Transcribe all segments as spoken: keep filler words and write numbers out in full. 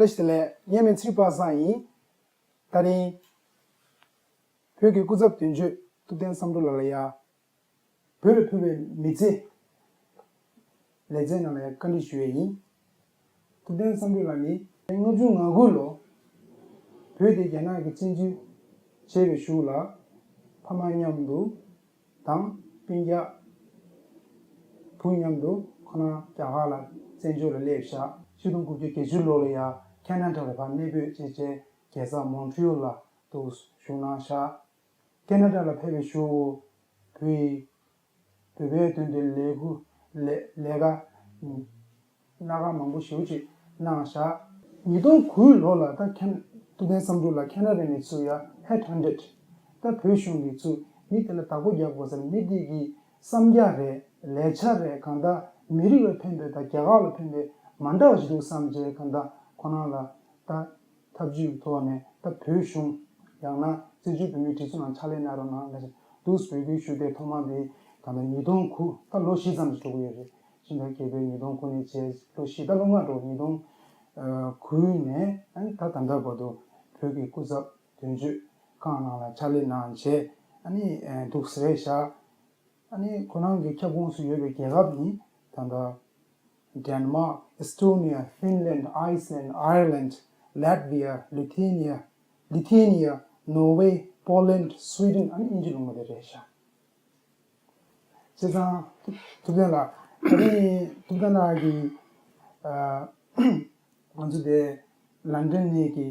བཀྲ་ཤིས་བདེ་ལེགས། ངའི་མིང་ཚེ་རིང་པ་སངས་ཡིན། ད་རིང་བོད་ཀྱི་སྐུ་ཚབ་དོན་གཅོད་ཐུབ་བསྟན་བསམ་གྲུབ་ལགས་ལ་ཡ། བོད་ལ་ཕུལ་བའི་མི་ཚེ་ལེ་ཚན་ནང་ལ་ཡ་བཀའ་འདྲི་ཞུ་ཡས་ཡིན། ཐུབ་བསྟན་བསམ་གྲུབ་ལགས་ནི་ལྔ་བཅུ་ང་དགུ་ལོ་བོད་དེ་རྒྱ་ནག་གི་བཙན་འཛུལ་བྱས་པའི་གཞུག་ལ་ཕ་མ་མཉམ་དུ་དང་སྤུན་ཀྱག་བུ་མཉམ་དུ་ཁོ་རང་རྒྱ་གར་ལ་བཙན་བྱོལ་ལ་སླེབས་ཤག་ཆིག་སྟོང་དགུ་བརྒྱ་བརྒྱད་ཅུ་ལོ་ལ་ཡ་ཁེ་ན་ཌ་ལ་ཕར་གནས་སྤོས་བྱས་བྱས་རྒྱལ་ས་མོན་ཊི་ཡོལ་ལ་འདུག་བཞུགས་གནང་ཤག་ཁེ་ན་ཌ་ལ་ཕེབས་པའི་གཞུག་བོད་ཡིག་བོད་པའི་དོན་དུ་ལས་ཁུ་ལས་ལས་ཀ་སྣ་ཁ་མང་པོ་ཞེ་པོ་ཅིག་གནང་བཞག་ཉིས་སྟོང་དགུ་ལོ་ལ་ད་ཁེ་ཐུབ་བསྟན་བསམ་གྲུབ་ལགས་ཁེ་ན་ཌ་ནས་ཚུར་ཡར་ཧེཌ་ཧན་ཊེཌ། ད་བོད་གཞུང་གིས་ཚུར་མི་དེ་ལ་བདག་པོ་རྒྱག་དགོས་ཟེར། མི་དེ་གི་བསམ་རྒྱ་རེད། ལས་འཆར་རེད། གང་ལྟར་མི་རིགས་ལ་ཕན་པའི་དང་རྒྱ་གར་ལ་ཕན་པའི་མ་འདྲ་བ་ཞིག་འདུག་བསམ་བྱས། གང་ལྟར་ཁོ་རང་ལ་ད་ཐབས་ཇུས་ཀྱི་ཐོག་ནས་ད་བོད་གཞུང་ཡང་ན་བཙན་བྱོལ་བོད་མིའི་སྒྲིག་འཛུགས་ནང་ཕྱག་ལས་གནང་རོགས་གནང་ལབ་བྱས་འདུག་འབོད་སྐུལ་ཞུ་དེ་ཐོག་མ་དེ་གང་ལྟར་ཉིས་སྟོང་དགུ། ད་ལོ་བཞི་ཙམ་ཞིག་འགྲོ་གི་ཡོད་རེད། ཕྱི་ཟླ་བརྒྱད་པའི་ཉིས་སྟོང་དགུ་ནས་བྱས་ལོ་བཞི། ད་ལོ་ལྔ་འགྲོ། ཉིས་སྟོང་དགུ་ནས་ཨ་ནི་ད་ད་ལྟ་བར་དུ་བོད་ཀྱི་སྐུ་ཚབ་དོན་གཅོད་ཁང་ནང་ལ་ཕྱག་ལས་གནང་བྱས་ཨ་ནི་འདུག་ཟེར་བཞག་ཨ་ནི་ཁོ་རང་གི་ཁྱབ་ཁོངས་སུ་ཡོད་པའི་རྒྱལ་ཁབ་ནི་ད་ལྟ་Denmark, Estonia, Finland, Iceland, Ireland, Latvia, Lithuania, Lithuania, Norway, Poland, Sweden ཨ་ནི་དབྱིན་ཇི་ལུང་པ་དེ་རེད་ཤག་བྱས་ཙང་ཐུབ་བསྟན་ལགས། ད་རིང་ཐུབ་བསྟན་ལགས་ཀྱིས་ཨ་ང་ཚོ་དེ་ལན་ཌན་ནས་ཀྱི་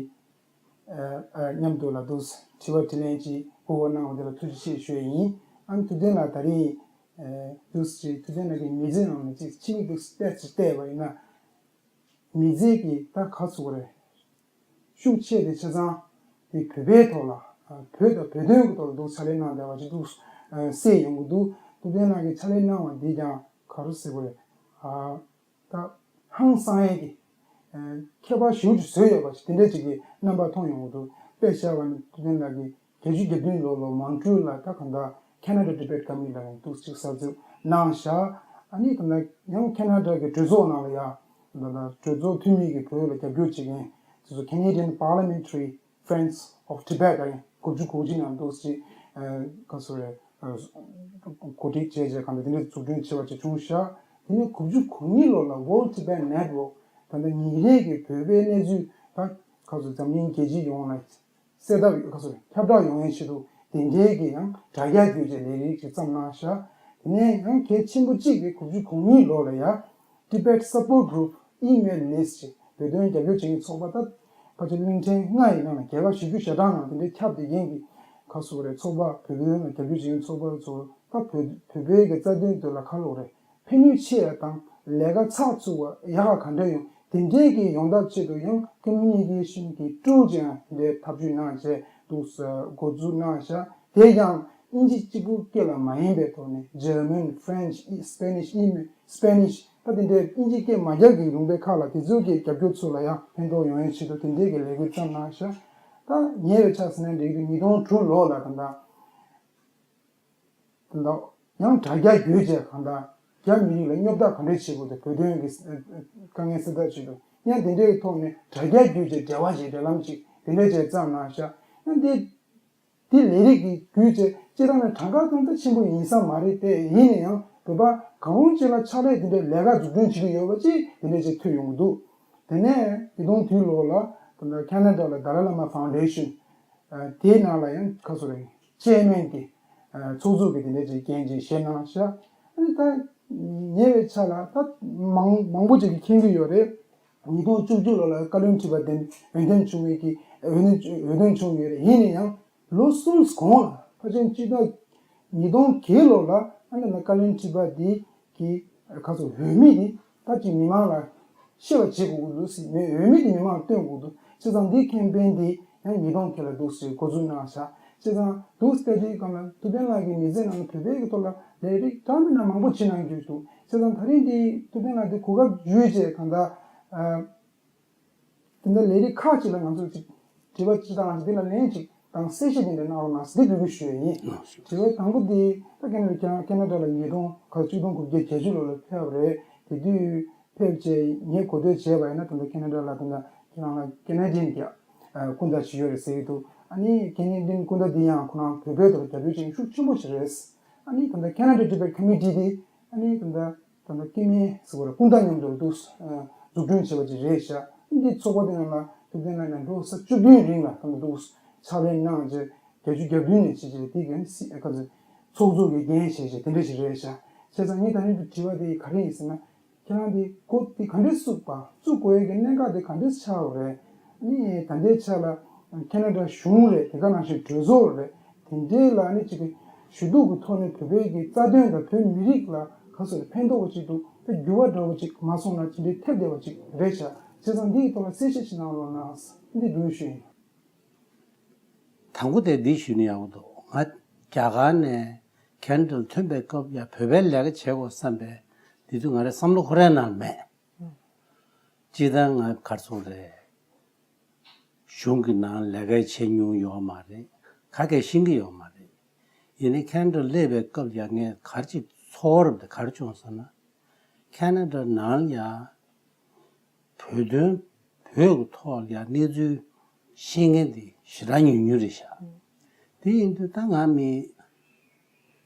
ཨ་ཨ་མཉམ་དུ་ལ་འདུག་དྲི་བ་དྲིས་ལན་ཅིག་སྐུ་འཁོར་གནང་བ་དེ་ལ་ཐུགས་རྗེ་ཆེ་ཞུ་ཡས་ཡིན། ཨ་ནི་ཐུབ་བསྟན་ལགས་ད་རིང་ཨ་འདུག་ཅིག་ཐུབ་བསྟན་ལགས་ཀྱི་མི་ཚེ་ནང་ནས་ཅིག་ཕྱི་མིག་ཏུ་བལྟས་ཅིག་བལྟས་པ་ཡིན་ན། མི་ཚེ་གི་ད་ག་ཚོད་རེད། ཤུགས་ཆེ་དེ་ཆ་ཚང་དེ་བོད་པའི་ཐོག་ལ་ཨ་བོད་དང་བོད་དོན་གྱི་ཐོག་ལ་འདུག་ཕྱག་ལས་གནང་བསྡད་པ་ཅིག་འདུག་ཨ་གསལ་ཡོང་གི་འདུག་ཐུབ་བསྟན་ལགས་ཀྱིས་ཕྱག་ལས་གནང་བ་འདི་ཀྱང་ག་རེ་ཟེར་དགོས་རེད། ཨ་ད་ཧང་སང་ཡས་ཀྱི་ཨ་ཁྱད་པར་ཞེ་པོ་ཅིག་བཟོས་ཡོད་པ་ཞིག་དེ་འདྲ་ཅིག་གི་རྣམ་པ་མཐོང་ཡོང་གི་འདུག་དཔེ་བཞག་པ་ན་ཐུབ་བསྟན་ལགས་ཀྱིས་བརྒྱད་ཅུ་གྱ་བདུན་ལོ་ལོ་མོན་ཊི་ཡོལ་ལ་ད་གང་ལྟར་Canada Tibet Committee ལ་ཡང་འདུག་ཅིག་གསར་འཛུགས་གནང་བཞག་ཨ་ནི་ད་ལྟ་ཡང་ཁེ་ན་ཌ་གི་གྲོས་ཚོགས་ནང་ལ་ཡ་ད་ལྟ་གྲོས་ཚོགས་འཐུས་མི་གི་བོད་ལ་རྒྱབ་སྐྱོར་བྱེད་མཁན་དེ་ཚོ་Canadian Parliamentary Friends of Tibet ཨ་ཡིན་དགུ་བཅུ་གོ་གཅིག་ནང་འདུག་ཅིག་ཨ་ག་ཚོད་རེད། ཨ་གོ་སྒྲིག་བྱས་བྱས་གང་ལྟར་དེ་འདྲ་འཛུགས་སྐྲུན་བྱས་པ་ཅིག་བྱུང་བཞག་དེ་ནས་དགུ་བཅུ་གོ་གཉིས་ལོ་ལ་World Tibet Network ད་ལྟ་ཉིན་རེ་གི་བོད་པའི་གནས་ཚུལ་ད་ག་ཚོད་འཛམ་གླིང་རྒྱལ་སྤྱི་ཡོངས་ལ་གསལ་ཐབས་ཡོད་ཁ་སོ་ཁྱབ་བསྒྲགས་ཡོང་ཡའི་ཆེད་དུ་དེ་འདྲའི་གི་ཡང་དྲ་རྒྱ་བརྒྱུད་ཀྱི་ལས་རིགས་ཅིག་བརྩམས་གནང་ཤག་དེ་ནས་ཡང་གལ་ཆེན་པོ་གཅིག་དེ་དགུ་བཅུ་གོ་གཉིས་ལོ་ལ་ཡང་Tibet Support Group email list ཅིག་བོད་དོན་རྒྱབ་སྐྱོར་བྱེད་མཁན་ཚོགས་པ་ད་ཕལ་ཆེར་གླིང་ཕྲན་ལྔ་ཡི་ནང་ལ་རྒྱལ་ཁབ་བཞི་བཅུ་ཞེ་གྲངས་ནང་དེ་འདྲའི་ཁྱབ་བསྡད་མཁན་གྱི་ཁ་སོ་རེད། ཚོགས་པ་བོད་དོན་ལ་རྒྱབ་སྐྱོར་བྱེད་མཁན་ཚོགས་པ་ཚོ་ད་བོད་བོད་པའི་གི་རྩ་དོན་དེ་ལ་ཁ་ལོག་རེད། ཕན་ནུས་ཆེ་བ་དང་ལས་ཀ་ཚགས་ཚུད་པ་ཡག་ག་ག་འདྲ་ཡོང་དེ་འདྲའི་གི་ཡོང་ཐབས་ཆེད་དུ་ཡང་Communication གི་ཊུལ་ཅིག་ཡང་དེ་འདྲའི་ཐབས་ཇུས་གནང་བྱས་འདུག་ཟེར་འགོ་འཛུགས་གནང་བཞག་དེ་ཡང་དབྱིན་ཇི་གཅིག་པུ་སྐད་ལ་མ་ཡིན་པའི་ཐོག་ནས་German, French, Spanish ཨི་མེ་Spanish ད་དེ་འདྲའི་དབྱིན་ཇི་སྐད་མ་རྒྱག་གི་ལུང་པའི་ཁག་ལ་དེ་ཚོའི་གི་རྒྱབ་སྐྱོར་ཚུལ་ལ་ཡང་ཕན་ཐོགས་ཡོང་ཡའི་ཆེད་དུ་དེ་འདྲའི་གི་ལས་འགུལ་བརྩམས་གནང་བཞག་ད་ཉེ་བའི་ཆར་ཟེར་ན་འགྲིག་གི་འདུག་ཉིས་སྟོང་དྲུག་ལོ་ལ་ད་ལྟ། དེ་འདྲ་ཡང་དྲ་རྒྱ་བརྒྱུད་བྱས་གང་ལྟར་རྒྱ་མི་རིགས་ལ་སྙོབ་ཐབས་ག་འདྲས་བྱེད་དགོས་དང་བོད་དོན་གྱི་དཀའ་ངལ་སེལ་ཐབས་བྱེད་དགོས་ཡང་དེ་འདྲའི་ཐོག་ནས་དྲ་རྒྱ་བརྒྱུད་བྱས་འབྲེལ་བ་བྱེད་འབྲེལ་ལམ་ཅིག་དེ་འདྲས་བྱས་བརྩམས་གནང་ཤག་ཡང་དེ་དེ་ལས་རིགས་ཀྱི་བརྒྱུད་བྱས་སྤྱིར་བཏང་ནས་གྲངས་ཀ་ཙམ་ད་ཆེན་པོ་ཡིན་ས་མ་རེད་དེ་ཡིན་ན་ཡང་བོད་པ་གང་རུང་ཅིག་ལ་ཕྱག་ལས་དེ་འདྲའི་ལས་ཀ་འཛུགས་སྐྲུན་བྱེད་ཀྱི་ཡོད་པ་ཅིག་དེ་འདྲས་ཅིག་ཐོས་ཡོང་གི་འདུག་དེ་ནས་ཉིས་སྟོང་བདུན་ལོ་ལ་ད་ལྟ་ཁེ་ན་ཌ་ལ་Dalai Lama Foundation དེའི་ནང་ལ་ཡང་ཁ་སོ་རེ་ཅེར་མེན་གྱི་ཚོགས་གཙོ་གི་དེ་འདྲ་ཅིག་འགན་ཅིག་བཞེས་གནང་ཤག་ཨ་ནི་ད་ཉེ་བའི་ཆ་ལ་ད་མང་མང་པོ་ཅིག་གིས་མཁྱེན་གྱི་ཡོད་རེད། ཉིས་སྟོང་བཅུ་གཅིག་ལོ་ལ་བཀའ་བློན་ཁྲི་པ་དེ་འོས་འདེམས་བྱུང་བའི་གི་འོས་འདེམས་འོས་འདེམས་བྱུང་ཡོད་རེད། ཡིན་ན་ཡང་ལོ་གསུམ་གོང་ལ་ཕལ་ཆེར་སྤྱི་ཟླ་ཉིས་སྟོང་བརྒྱད་ལོ་ལ་ཨ་ནི་བཀའ་བློན་ཁྲི་པ་དེ་གི་ཁ་སོ་འོས་མི་དེ་ད་ཅིག་མི་མང་ལ་ཤེས་པ་བྱེད་དགོས་ཀྱི་འདུག་ཟེར་མི་འོས་མི་དེ་མི་མང་ལ་སྟོན་དགོས་ཀྱི་འདུག་བྱས་ཙང་འདི་ཁེམ་པེན་འདི་ཡང་ཉིས་སྟོང་བརྒྱད་ལ་འདུག་ཟེར་འགོ་འཛུགས་གནང་ཤག་བྱས་ཙང་འདུག་སྟེ་དེའི་སྒང་ལ་ཐུབ་བསྟན་ལགས་ཀྱི་མི་ཚེ་ནང་ལ་བོད་པའི་གི་ཐོག་ལ་ལས་རིགས་འདྲ་མི་འདྲ་མང་པོ་བྱེད་གནང་རྒྱུ་འདུག་བྱས་ཙང་ད་རིང་འདི་ཐུབ་བསྟན་ལགས་འདི་གོ་སྐབས་ཡོད་ཅེས་གང་ལྟར། དེ་འདྲ་ལས་རིགས་ཁག་ཅིག་ལ་ང་ཚོས་ཅིག་དྲི་བ་ཅི་དང་འདི་ལ་ལན་ཅིག་དང་གསལ་བཤད་དེ་འདྲ་གནང་རོགས་གནང་ཟེར་འབོད་སྐུལ་ཞུ་ཡ་ཡིན། དྲི་བ་དང་པོ་འདི་ད་ཁེ་ན་ཌ་ཁེ་ན་ཌ་ལ་ཉིས་སྟོང་ཁ་གཅིག་སྟོང་དགུ་བརྒྱ་བརྒྱད་ཅུ་ལོ་ལ་ཕེབས་པ་རེད། དེ་དུས་ཕེབས་བྱས་ངས་གོ་ཐོས་བྱས་པ་ཡིན་ན་ད་ལྟ་ཁེ་ན་ཌ་ལ་ད་ལྟ་ ཁྱེད་རང་ལ་ཀེ་ན་ཌི་ཡན་གྱི་ཨ་སྐུ་ཟླ་ཞིག་ཡོད་རེད་ཟེར་གྱི་འདུག་ཨ་ནི་ཀེ་ན་ཌི་ཡན་སྐུ་ཟླ་འདི་ཡང་ཁོ་རང་བོད་པའི་ཐོག་ལ་རྒྱབ་སྐྱོར་བྱེད་མཁན་ཤུགས་ཆེན་པོ་ཞིག་རེད། ཨ་ནི་ད་ལྟ་ཁེ་ན་ཌ་ཊི་བེཊ་ཀོ་མི་ཊི་དེ་ཨ་ནི་ད་ལྟ་ད་ལྟ་སྐྱེ་དམན་ཟེར་བ་རེད། སྤུན་ཟླ་མཉམ་དུ་འདུག་ཨ་འཛུགས་སྐྲུན་བྱས་པ་ཅིག་རེད་ཤག་འདི་ཚོགས་པ་དེ་ནང་ལ་ཐུབ་བསྟན་ལགས་ནས་འགྲོ་ས་བཅུ་བདུན་རིང་ལ་ད་ལྟ་འདུག་ཕྱག་ལས་གནང་རྗེས་བརྒྱད་ཅུ་གྱ་བདུན་ནས་བྱས་རྗེས་དེ་གའི་སྲིད་ཨ་ཁ་ཚོད་ཚོགས་གཙོ་གི་འགན་བཞེས་བྱས་དེ་འདྲ་ཞིག་རེད་ཤག་བྱས་ཙང་ངས་ད་རིང་དུ་དྲི་བ་དེ་ག་རེ་ཡིན་ཟེར་ན། ཁྱེད་རང་གིས་འགོ་དེ་ག་འདྲས་བཙུགས་པ། བཙུགས་དགོས་ཡས་ཀྱི་གནད་འགག་དེ་ག་འདྲས་ཆགས་པ་རེད། ཨ་ནི་ད་ལྟའི་ཆ་ལ་ཁེ་ན་ཌ་གཞུང་རེད། དེ་ག་ནང་བཞིན་གྲོས་ཚོགས་རེད། དེ་འདྲས་ལ་ཨ་ནི་ཅིག་གི་ཞུ་གཏུག་གི་ཐོག་ནས་བོད་པའི་གི་རྩ་དོན་དང་བོད་མི་རིགས་ལ་ག་ཚོད་ཕན་ཐོགས་པ་ཅིག་འདུག་ད་འགྱུར་བ་འདྲ་བོ་ཅིག་མ་སོང་ན་ཅི་འདྲའི་ཐེབས་བསྡད་པ་ཅིག་རེད་ཤག་བྱས་ཙང་འདི་ཡི་ཐོག་ལ་གསལ་བཤད་ཅིག་གནང་རོགས་གནང་། འདི་འདུག་ཞུ་ཡིན། དང་པོ་དེ་འདི་ཞུས་ན་ཡག་པོ་འདུག་ང་རྒྱ་གར་ནས་ཁེ་ན་ཌ་ལ་ཐོན་པའི་སྐབས་ཡང་བོད་པའི་ལས་ཀ་བྱེད་དགོས་བསམ་པའི་དེ་དུས་ང་རའི་བསམ་བློ་ཁོ་རའི་ནང་མེད། སྤྱིར་བཏང་ང་གར་སོང་རེད། གཞུང་གི་ནང་ལས་ཀ་བྱེད་མྱོང་ཡོད་མ་རེད། ག་གེ་ཤེས་ཀྱི་ཡོད་མ་རེད། ཡིན་ནའི་ཁེ་ན་ཌ་ལ་སླེབས་པའི་སྐབས་ཡང་ངས་ག་རེ་ཅིག་ཚོར་བ་དེ་ག་རེ་བྱུང་ཟེར་ན། ཁེ་ན་ཌ་ནང་ཡང་བོད་དོན་བོད་ཀྱི་ཐོག་ལ་ཡང་གནས་ཚུལ་ཤེས་མཁན་དེ་ཞེ་དྲག་ཉུང་ཉུང་རེད་ཤག་དེ་ཡིན་དུས་ད་ང་མི་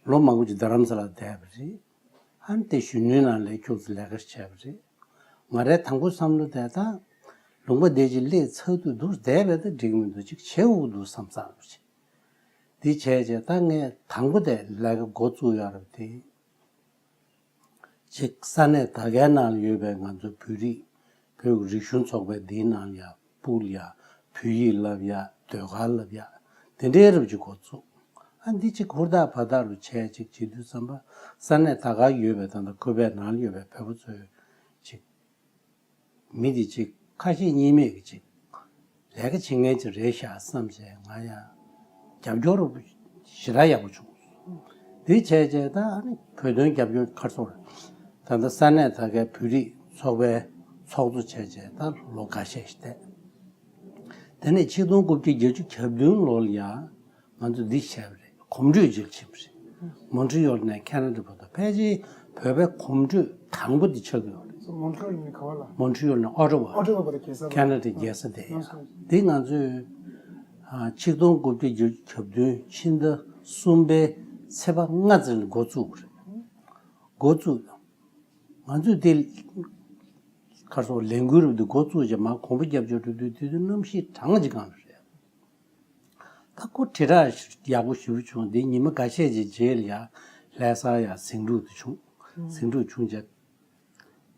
ལོ་མང་པོ་ཅིག་རྡ་རམ་ས་ལ་བསྡད་པ་རེད། ཨ་ནི་དེ་གཞོན་ནུའི་ནང་ལས་ཁྱུག་ཙམ་ལས་ཀ་བྱས་པ་རེད། ང་རའི་དང་པོ་བསམ་བློ་དེ་ད་ལུང་པ་བསྡད་ཅིག་སླེབས་ཚར་དུས་འདུག་བསྡད་པས་ད་འགྲིག་མི་འདུག་ཅིག་བྱེད་དགོས་འདུག་བསམ་བསམ་པ་རེད། འདི་བྱས་རྗེས་ད་ངས་དང་པོ་དེ་ལས་ཀ་འགོ་བཙུགས་ཡོད་རེད་དེ། ཅིག་ས་གནས་ད་གའི་ནང་ལ་ཡོད་པའི་ང་ཚོ་བོད་རིགས་བོད་ཀྱི་རིག་གཞུང་ཚོགས་པའི་འདིའི་ནང་ལ་ཡ་ཕུག་ལ་ཡ་བོད་ཡིག་བསླབ་ཡ་ཟློས་གར་བསླབ་ཡ་དེ་འདྲའི་རབ་ཅིག་འགོ་བཙུགས། ཨ་འདི་ཅིག་ཧུར་ཐག་བར་ཐག་རུ་བྱས་ཅིག་བྱེད་དུས་ཙམ་པ་ས་གནས་ད་ག་ཡོད་པའི་ད་ལྟ་ཁོ་པའི་ནང་ལ་ཡོད་པའི་བོད་པ་ཚོས་ཅིག་མི་དེ་ཅིག་ཁ་ཞེ་གཉིས་མེད་ཀྱི་ཅིག་ལས་ཀ་བྱེད་མཁན་ཅིག་རེད་ཤག་བསམ་བྱས་ང་ཡང་རྒྱབ་སྐྱོར་ཞེ་དྲག་ཡག་པོ་བྱུང་། དེ་བྱས་རྗེས་ད་ཨ་ནི་བོད་དོན་རྒྱབ་སྐྱོར་ཁ་སོ་རེད། ད་ལྟ་ས་གནས་ད་གའི་བོད་རིགས་ཚོགས་པའི་ཚོགས་གཙོ་བྱས་རྗེས་ད་ལོ་འགའ་ཤས་ཤིག་བསྡད། དེ་ནས་ཆིག་སྟོང་དགུ་བརྒྱ་བརྒྱད་ཅུ་གྱ་བདུན་ལོ་ལ་ཡང་ང་ཚོ་འདི་བྱས་པ་རེད། གོམ་བགྲོད་ཅིག་ཕྱིན་པ་རེད། མོན་ཊི་ཡོལ་ནས་ཁེ་ན་ཌ་བར་དུ་ཕལ་ཆེར་བོད་པའི་གོམ་བགྲོད་དང་པོ་འདི་ཆགས་ཀྱི་ཡོད་རེད། མོན་ཊི་ཡོལ་ནས་ག་བ་ལ། མོན་ཊི་ཡོལ་ནས་ཨོ་ཊ་ཝ། ཨོ་ཊ་ཝ་བར་དུ་རྒྱལ་ས་ལ། ཁེ་ན་ཌའི་རྒྱལ་ས་དེ་ཡང་། ལགས་སོ། འདི་ང་ཚོས་ཨ་ཆིག་སྟོང་དགུ་བརྒྱ་བརྒྱད་ཅུ་གྱ་བདུན་ཕྱི་ཟླ་གསུམ་པའི་ཚེས་པ་ལྔ་ཙམ་ལ་འགོ་བཙུགས་པ་རེད། འགོ་བཙུགས། ང་ཚོས་དེ་ཁར་སོགས་ལས་འགུལ་རུ་དེ་འགོ་བཙུགས་རྗེས་མར་གོང་བུ་རྒྱབ་སྐྱོར་འགྲོ་དུས་དེ་དུས་གནམ་གཤིས་གྲང་ཅིག་གང་རེད། ད་ཁོ་དྲིལ་བསྒྲགས་ཡག་པོ་ཞེ་པོ་བྱུང་། དེ་ཉི་མ་འགའ་ཤས་ཀྱི་རྗེས་ལ་ཡ་ལྷ་སར་ཡ་ཟིང་འཁྲུག་དེ་བྱུང་། ཟིང་འཁྲུག་བྱུང་རྗེས་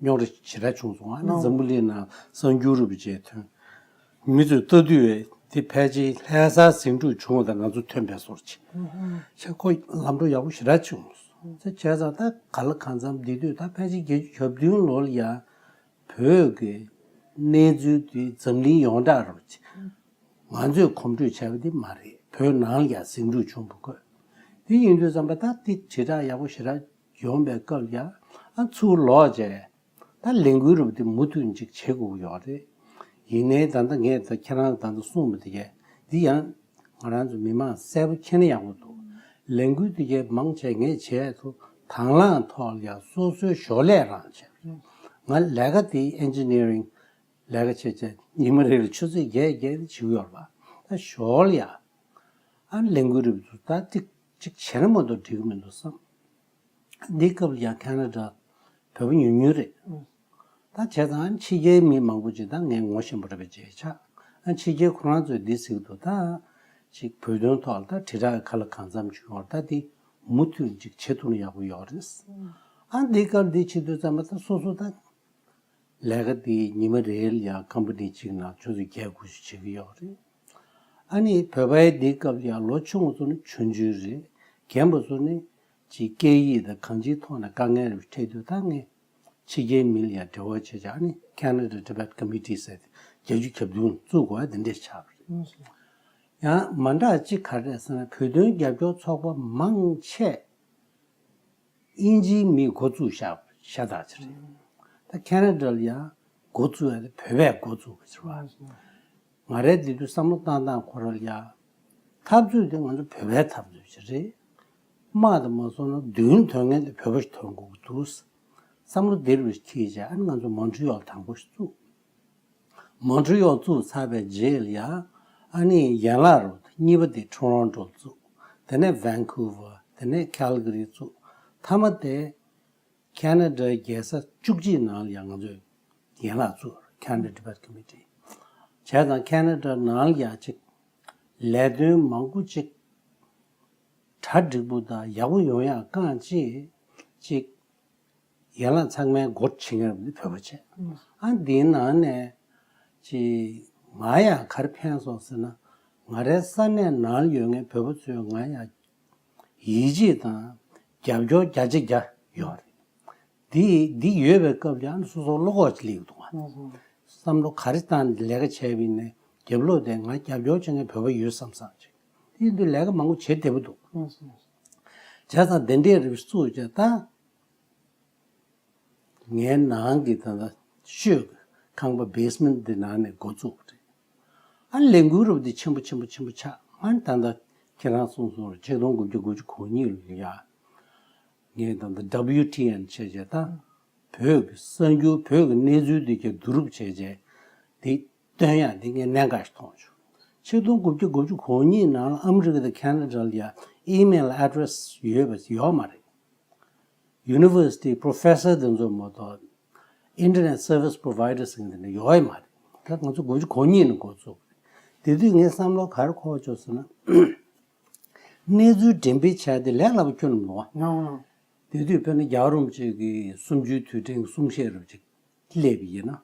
རྙོག་དྲ་ཞེ་དྲག་བྱུང་སོང་། ཨ་ནི་འཛམ་བུ་གླིང་ནང་གསར་འགྱུར་རུ་བྱས་ཐོན། མི་ཚོས་ལྟ་དུས་དེ་ཕལ་ཆེར་ལྷ་སར་ཟིང་འཁྲུག་བྱུང་བ་དང་ང་ཚོ་ཐོན་པའི་བཟོ་འདྲ་ཅིག་བྱས་ཁོ་ལམ་འགྲོ་ཡག་པོ་ཞེ་དྲག་བྱུང་སོང་། བྱས་ཙང་ད་ག་ལ་གང་འཚམ་དེ་དུས་ད་ཕལ་ཆེར་བརྒྱད་ཅུ་གྱ་བདུན་ལོ་ལ་ཡ་བོད་ཀྱི་གནས་ཚུལ་དེ་འཛམ་གླིང་ཡོངས་གྲགས་རུ་ང་ཚོས་གོམ་བགྲོད་བྱས་པ་དེ་མ་རེད། བོད་ནང་ལ་ཡང་ཟིང་འཁྲུག་བྱུང་བ་དགོས། དེ་ཡིན་དུས་ཙམ་པ་ད་དེ་དྲིལ་བསྒྲགས་ཡག་པོ་ཞེ་དྲག་ཡོང་བའི་སྐབས་ཡ་ཨ་ཚུར་ལོག་བྱས་ད་ལས་འགུལ་རུ་དེ་མུ་མཐུད་ཅིག་བྱེད་དགོས་ཀྱི་ཡོད་རེད། ཡིན་ནའི་ད་ལྟ་ངས་ད་ཁྱེད་རང་ད་ལྟ་གསུངས་པ་དེ་གས་འདི་ཡང་ང་རང་ཚོ་མི་མང་གསལ་པོ་མཁྱེན་ན་ཡག་པོ་འདུག་ལས་འགུལ་དེ་གས་མང་ཆེ་ངས་བྱས་ཐུབ་དང་བླངས་ཐོག་ལ་ཡང་སོ་སོའི་ཞོར་ལས་རང་བྱས། ང་ལས་ཀ་དེ་ཨེན་ཇི་ནི་ཡ་རིང་ལས་ཀ་བྱས་བྱས་ཉི་མ་རེ་ལ་ཆུ་ཚོད་བརྒྱད་བརྒྱད་དེ་བྱེད་ཀྱི་ཡོད་རེད་པ། ད་ཞོར་ལ་ཡ་ཨ་ལས་འགུལ་རུ་ད་ཏིག་ཅིག་བྱས་ན་མ་གཏོགས་འགྲིག་གི་མི་འདུག་བསམ། འདི་སྐབས་ལ་ཡང་ཁེ་ན་ཌ་བོད་པ་ཉུང་ཉུང་རེད། ད་བྱས་ཙང་ཕྱི་རྒྱལ་མི་མང་པོ་ཅིག་ད་ངས་ངོ་ཤེས་པ་རེད་པ་བྱས་ཆགས། ཨ་ཕྱི་རྒྱལ་ཁོ་རང་ཚོས་འདི་ཟེར་གྱི་འདུག་ད་ཅིག་བོད་དོན་ཐོག་ལ་ད་དྲིལ་བསྒྲགས་ག་ལ་གང་འཚམ་བྱུང་བར་ད་འདི་མུ་མཐུད་ཅིག་བྱེད་ཐུབ་ན་ཡག་པོ་ཡོད་རེད། ཨ་འདི་སྐབས་འདི་བྱེད་དུས་ཙམ་པ་ད་སོ་སོ་ད་ལས་ཀ་འདི་ཉི་མ་རེ་ལ་ཡང་ཀམ་པ་ནི་གཅིག་ནང་ཆུ་ཚོད་བརྒྱད་དགུ་ཞིག་བྱེད་ཀྱི་ཡོད་རེད། ཨ་ནི་བོད་པའི་འདི་སྐབས་ཡང་ལོ་ཆུང་བ་ཚོ་ནི་ཆུང་ཆུང་རེད། རྒན་པ་ཚོ་ནི་ཅིག་སྐད་ཡིག་དང་གང་ཅིའི་ཐོག་ནས་དཀའ་ངལ་རེ་འཕྲད་དུས་ད་ངས་ཕྱི་རྒྱལ་མི་ལ་ཡང་འབྲེལ་བ་བྱས་བྱས་ཨ་ནི་Canada Tibet Committee ཟེར་ཏེ་བརྒྱད་ཅུ་གྱ་བདུན་བཙུགས་དགོས་པ་འདི་འདྲས་ཆགས་པ་རེད། ཡང་མ་འདྲ་གཅིག་ག་རེ་རེད་ཟེར་ན་བོད་དོན་རྒྱབ་སྐྱོར་ཚོགས་པ་མང་ཆེ་དབྱིན་ཇིའི་མིས་འགོ་བཙུགས་བཞག་ཤ་སྟག་ཅིག་རེད། ད་ཁེ་ན་ཌ་ལ་ཡང་འགོ་བཙུགས་ཡ་དེ་བོད་པས་འགོ་བཙུགས་པ་ཅིག་རེད་བ། ང་རའི་དེ་དུས་བསམ་བློ་བཏང་སྟངས་ཁོ་ར་ལ་ཡ། འཐབ་རྩོད་དེ་ང་ཚོ་བོད་པའི་འཐབ་རྩོད་ཅིག་རེད། དམག་དེ་མ་སོང་ན་མདུན་ཐོན་མཁན་དེ་བོད་པ་ཞིག་ཐོན་དགོས་ཀྱི་འདུག་བསམ་བློ་དེ་རུ་འཁྱེར་བྱས་ཨ་ནི་ང་ཚོ་མོན་ཊི་ཡོལ་དང་པོ་ཞིག་བཙུགས། མོན་ཊི་རི་ཡོལ་བཙུགས་ཚར་བའི་རྗེས་ལ་ཡ། ཨ་ནི་ཡན་ལག་རུ་གཉིས་པ་དེ་ཊོ་རོན་ཊོ་བཙུགས། དེ་ནས་ཝན་ཀུ་ཝར། དེ་ནས་ཁལ་ག་རི་བཙུགས། མཐའ་མ་དེ་ཁེ་ན་ཌའི་རྒྱལ་ས་བཅུ་གཅིག་ནང་ལ་ཡང་ང་ཚོས་ཡན་ལག་བཙུགས། Canada Tibet Committee། བྱས་ཙང་ཁེ་ན་ཌ་ནང་ལ་ཡང་ཅིག་ལས་དོན་མང་པོ་ཅིག་གྲ་འགྲིག་པོ་དང་ཡག་པོ་ཡོང་ཡག་རྐང་གཅིག་ཅིག་ཡན་ལག་ཚང་མའི་འགོ་ཁྲིད་མཁན་རེད་བོད་པ་བྱས། ཨ་འདིའི་ནང་ནས་ཅིག་ང་ཡང་ག་རེ་ཕན་སོང་ཟེར་ན། ང་རའི་ས་གནས་ནང་ལ་ཡོད་མཁན་བོད་པ་ཚོས་ང་ཡང་ཡིད་ཆེས་དང་རྒྱབ་སྐྱོར་བརྒྱ་ཆ་བརྒྱ་ཡོད་རེད། འདི་འདི་ཡོད་པའི་སྐབས་ཀྱང་སོ་སོ་བློ་ཁོག་ཅིག་སླེབས་འདུག་བ། བསམ་བློ་ག་རེ་བཏང་ནས་ལས་ཀ་བྱས་པ་ཡིན་ནའི་རྒྱབ་ལོགས་དེ་ང་རྒྱབ་སྐྱོར་བྱེད་མཁན་བོད་པ་ཡོད་བསམ་བསམ་ཅིག་དེ་ཡིན་དུས་ལས་ཀ་མང་པོ་བྱེད་བདེ་པོ་འདུག་བྱས་ཙང་དེ་འདྲའི་རིགས་བཙུགས་བྱས་ད། ངའི་ནང་གི་ད་ལྟ་ཤོད་ཁང་པ་བེ་སི་མེན་ཊི་འདི་ནང་ནས་འགོ་བཙུགས་པ་རེད། ཨ་ལས་འགུལ་རབ་འདི་ཆེན་པོ་ཆེན་པོ་ཆེན་པོ་ཆགས། ཨ་ད་ལྟ་ཁྱེད་རང་གསུངས་སོང་རེད། ཆིག་སྟོང་དགུ་བརྒྱ་དགུ་བཅུ་གོ་གཉིས་ལོ་ཡ། ངས་ད་ལྟ་ཌབ་ལིའུ་ཊི་ཨེན་བྱས་བྱས་ད། བོད་ཀྱི་གསར་འགྱུར་བོད་ཀྱི་གནས་ཚུལ་འདི་གའི་བསྡུ་རུབ་བྱས་བྱས་འདི་སྟོན་ཡག་འདི་ངས་གནད་འགག་ཞིག་མཐོང་བྱུང་། ཆིག་སྟོང་དགུ་བརྒྱ་དགུ་བཅུ་གོ་གཉིས་ནང་ལ་ཨ་མི་རི་ཀ་དང་ཁེ་ན་ཌ་ལ་ཡ་ཨི་མེལ་ཨེ་ཌི་རེ་སི་ཡོད་པ་ཡོད་མ་རེད། ཡུ་ནི་ཝར་སི་ཊི་པོ་རོ་ཕེ་སར་དེ་ཚོ་མ་གཏོགས་ཨིན་ཊར་ནེཊ་སར་ཝི་སི་པོ་རོ་ཝའི་ཌར་ཟེར་མཁན་དེ་འདྲ་ཡོད་ཡ་མ་རེད། ད་ང་ཚོ་དགུ་བཅུ་གོ་གཉིས་ནས་འགོ་བཙུགས། དེ་དུས་ངའི་བསམ་བློ་ག་རེ་འཁོར་བྱུང་ཟེར་ན། གནས་ཚུལ་འགྲེམས་སྤེལ་བྱས་ཏེ་ལས་སླ་པོ་ཁྱོན་ནས་མི་འདུག་བ། ཡང་ཡང་། དེ་དུས་དཔེར་ན་རྒྱལ་བ་རིན་པོ་ཆེ་གི་གསུམ་བཅུའི་དུས་དྲན་གསུང་བཤད་རུ་ཅིག་སླེབས་པ་ཡིན་ན།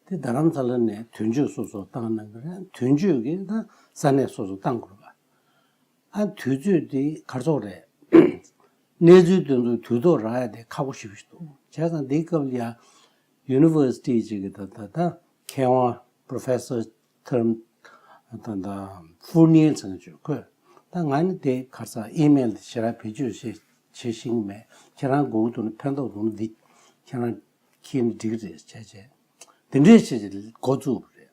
དེ་རྡ་རམ་ས་ལ་ནས་དོན་གཅོད་སོ་སོ་བཏང་གནང་གི་རེད། དོན་གཅོད་ཀྱིས་ད་ས་གནས་སོ་སོ་བཏང་དགོས་པ། ཨ་དུས་ཚོད་དེ་གར་སོགས་རེད། གནས་ཚུལ་དེ་ཚོ་དུས་ཐོག་རག་ཡ་དེ་ཁག་པོ་ཞེ་པོ་ཞིག་འདུག་བྱས་ཙང་དེའི་སྐབས་ལ་ཡ་ཡུ་ནི་ཝར་སི་ཊི་ཅིག་གི་ད་ད་ད་མཁས་དབང་པོ་རོ་ཕེ་སར་ཐརམ་ད་ད་ཧྥུར་ནིལ་ཟེར་མཁན་ཅིག་ཡོད། ཁོས་ད་ང་ནི་དེ་གར་ས་ཨི་མེལ་དེ་ཞེ་དྲག་བེད་སྤྱོད་བྱེད་བྱེད་ཤེས་ཀྱི་མེད། ཁྱེད་རང་དགོས་ཀྱི་འདུག་ན་ཕན་ཐོགས་འདུག་ན་འདི་ཁྱེད་རང་ཁྱེར་ནས་འགྲིག་གི་རེད་བྱས་བྱས། དེ་འདྲས་བྱས་བྱས་འགོ་བཙུགས་པ་རེད།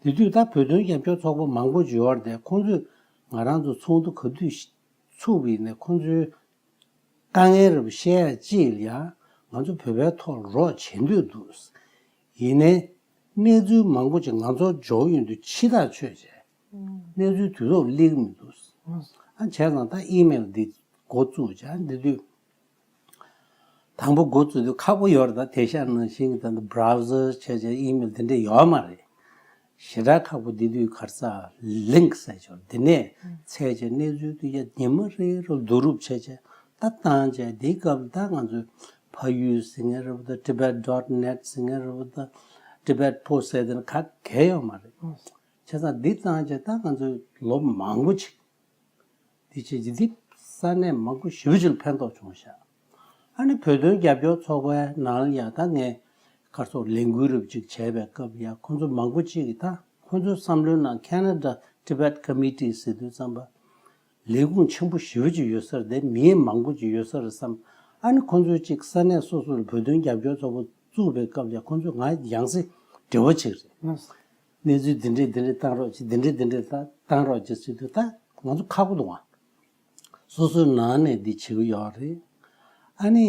དེ་དུས་ད་བོད་དོན་རྒྱབ་སྐྱོར་ཚོགས་པ་མང་པོ་ཅིག་ཡོད་རེད་དེ། ཁོང་ཚོས་ང་རང་ཚོ་ཚོགས་འདུ་ག་དུས་ཚུགས་པ་ཡིན་ནའི་ཁོང་ཚོའི་དཀའ་ངལ་རེ་བཤད་ཡ་ཅིག་ལ་ཡ་ང་ཚོ་བོད་པའི་ཐོག་ལ་རོགས་བྱེད་འདོད་འདུག་ཡིན་ནའི་གནས་ཚུལ་མང་པོ་ཅིག་ང་ཚོར་འབྱོར་ཡོང་དུས་ཕྱི་ཐག་ཆོད་བྱས། གནས་ཚུལ་དུས་ཐོག་སླེབས་ཀྱི་མི་འདུག་ཨ་བྱས་ཙང་ད་ཨི་མེལ་འདི་འགོ་བཙུགས་བྱས། འདི་དུས་དང་པོ་འགོ་བཙུགས་དུས་ཁག་པོ་ཡོད་རེད། ད་དེང་སང་ནང་བཞིན་གྱི་ད་ལྟ་བྷ་རའུ་ཛར་བྱས་བྱས་ཨི་མེལ་དེ་འདྲས་ཡོད་མ་རེད། ཞེ་དྲག་ཁག་པོ། འདི་དུས་གར་ས་ལིང་ཀི་ཟེར་ཆོག་འདི་ནས་འཚོལ་བྱས་གནས་ཚུལ་དེ་ཡ་ཉི་མ་རེ་རེ་བསྡུ་རུབ་བྱས་བྱས་ད་བཏང་བྱས། འདིའི་སྐབས་ལ་ད་ང་ཚོས་ཕ་ཡུལ་ཟེར་མཁན་རེད་པ། ད་Tibet dot net ཟེར་མཁན་རེད་པ། ད་Tibet Post ཟེར་དེ་ནི་ག་གེ་ཡོད་མ་རེད། བྱས་ཙང་འདི་བཏང་བྱས་ད་ང་ཚོས་ལོ་མང་པོ་ཅིག་འདི་བྱས་ཀྱི་འདི་ས་གནས་མང་པོ་ཞེ་པོ་ཅིག་ལ་ཕན་ཐོགས་བྱུང་ཤག་ཨ་ནི་བོད་དོན་རྒྱབ་སྐྱོར་ཚོགས་པའི་ནང་ལ་ཡང་ད་ངས་གར་སོགས་ལས་འགུལ་རབ་ཅིག་བྱས་པའི་སྐབས་ཡང་ཁོང་ཚོ་མང་པོ་ཅིག་གིས་ད་ཁོང་ཚོའི་བསམ་བློའི་ནང་Canada Tibet Committee ཟེར་དུས་ཙམ་པ་ལས་ཁུངས་ཆེན་པོ་ཞེ་པོ་ཅིག་ཡོད་ས་རེད། དེ་མི་མང་པོ་ཅིག་ཡོད་ས་རེད་བསམ། ཨ་ནི་ཁོང་ཚོས་ཅིག་ས་གནས་སོ་སོ་ལ་བོད་དོན་རྒྱབ་སྐྱོར་ཚོགས་པ་བཙུགས་པའི་སྐབས་ལ་ཁོང་ཚོས་ང་ཡང་སེ་འབྲེལ་བ་བྱས་རེད། གནས་ཚུལ་འདི་འདྲས་འདི་འདྲས་བཏང་རོགས་གྱིས། འདི་འདྲས་འདི་འདྲས་བཏང་རོགས་གྱིས་ཟེར་དུས་ད་ང་ཚོ་ཁག་པོ་འདུག་ཨ། སོ་སོའི་ནང་ནས་འདི་བྱེད་ཀྱི་ཡོད་རེད། ཨ་ནི་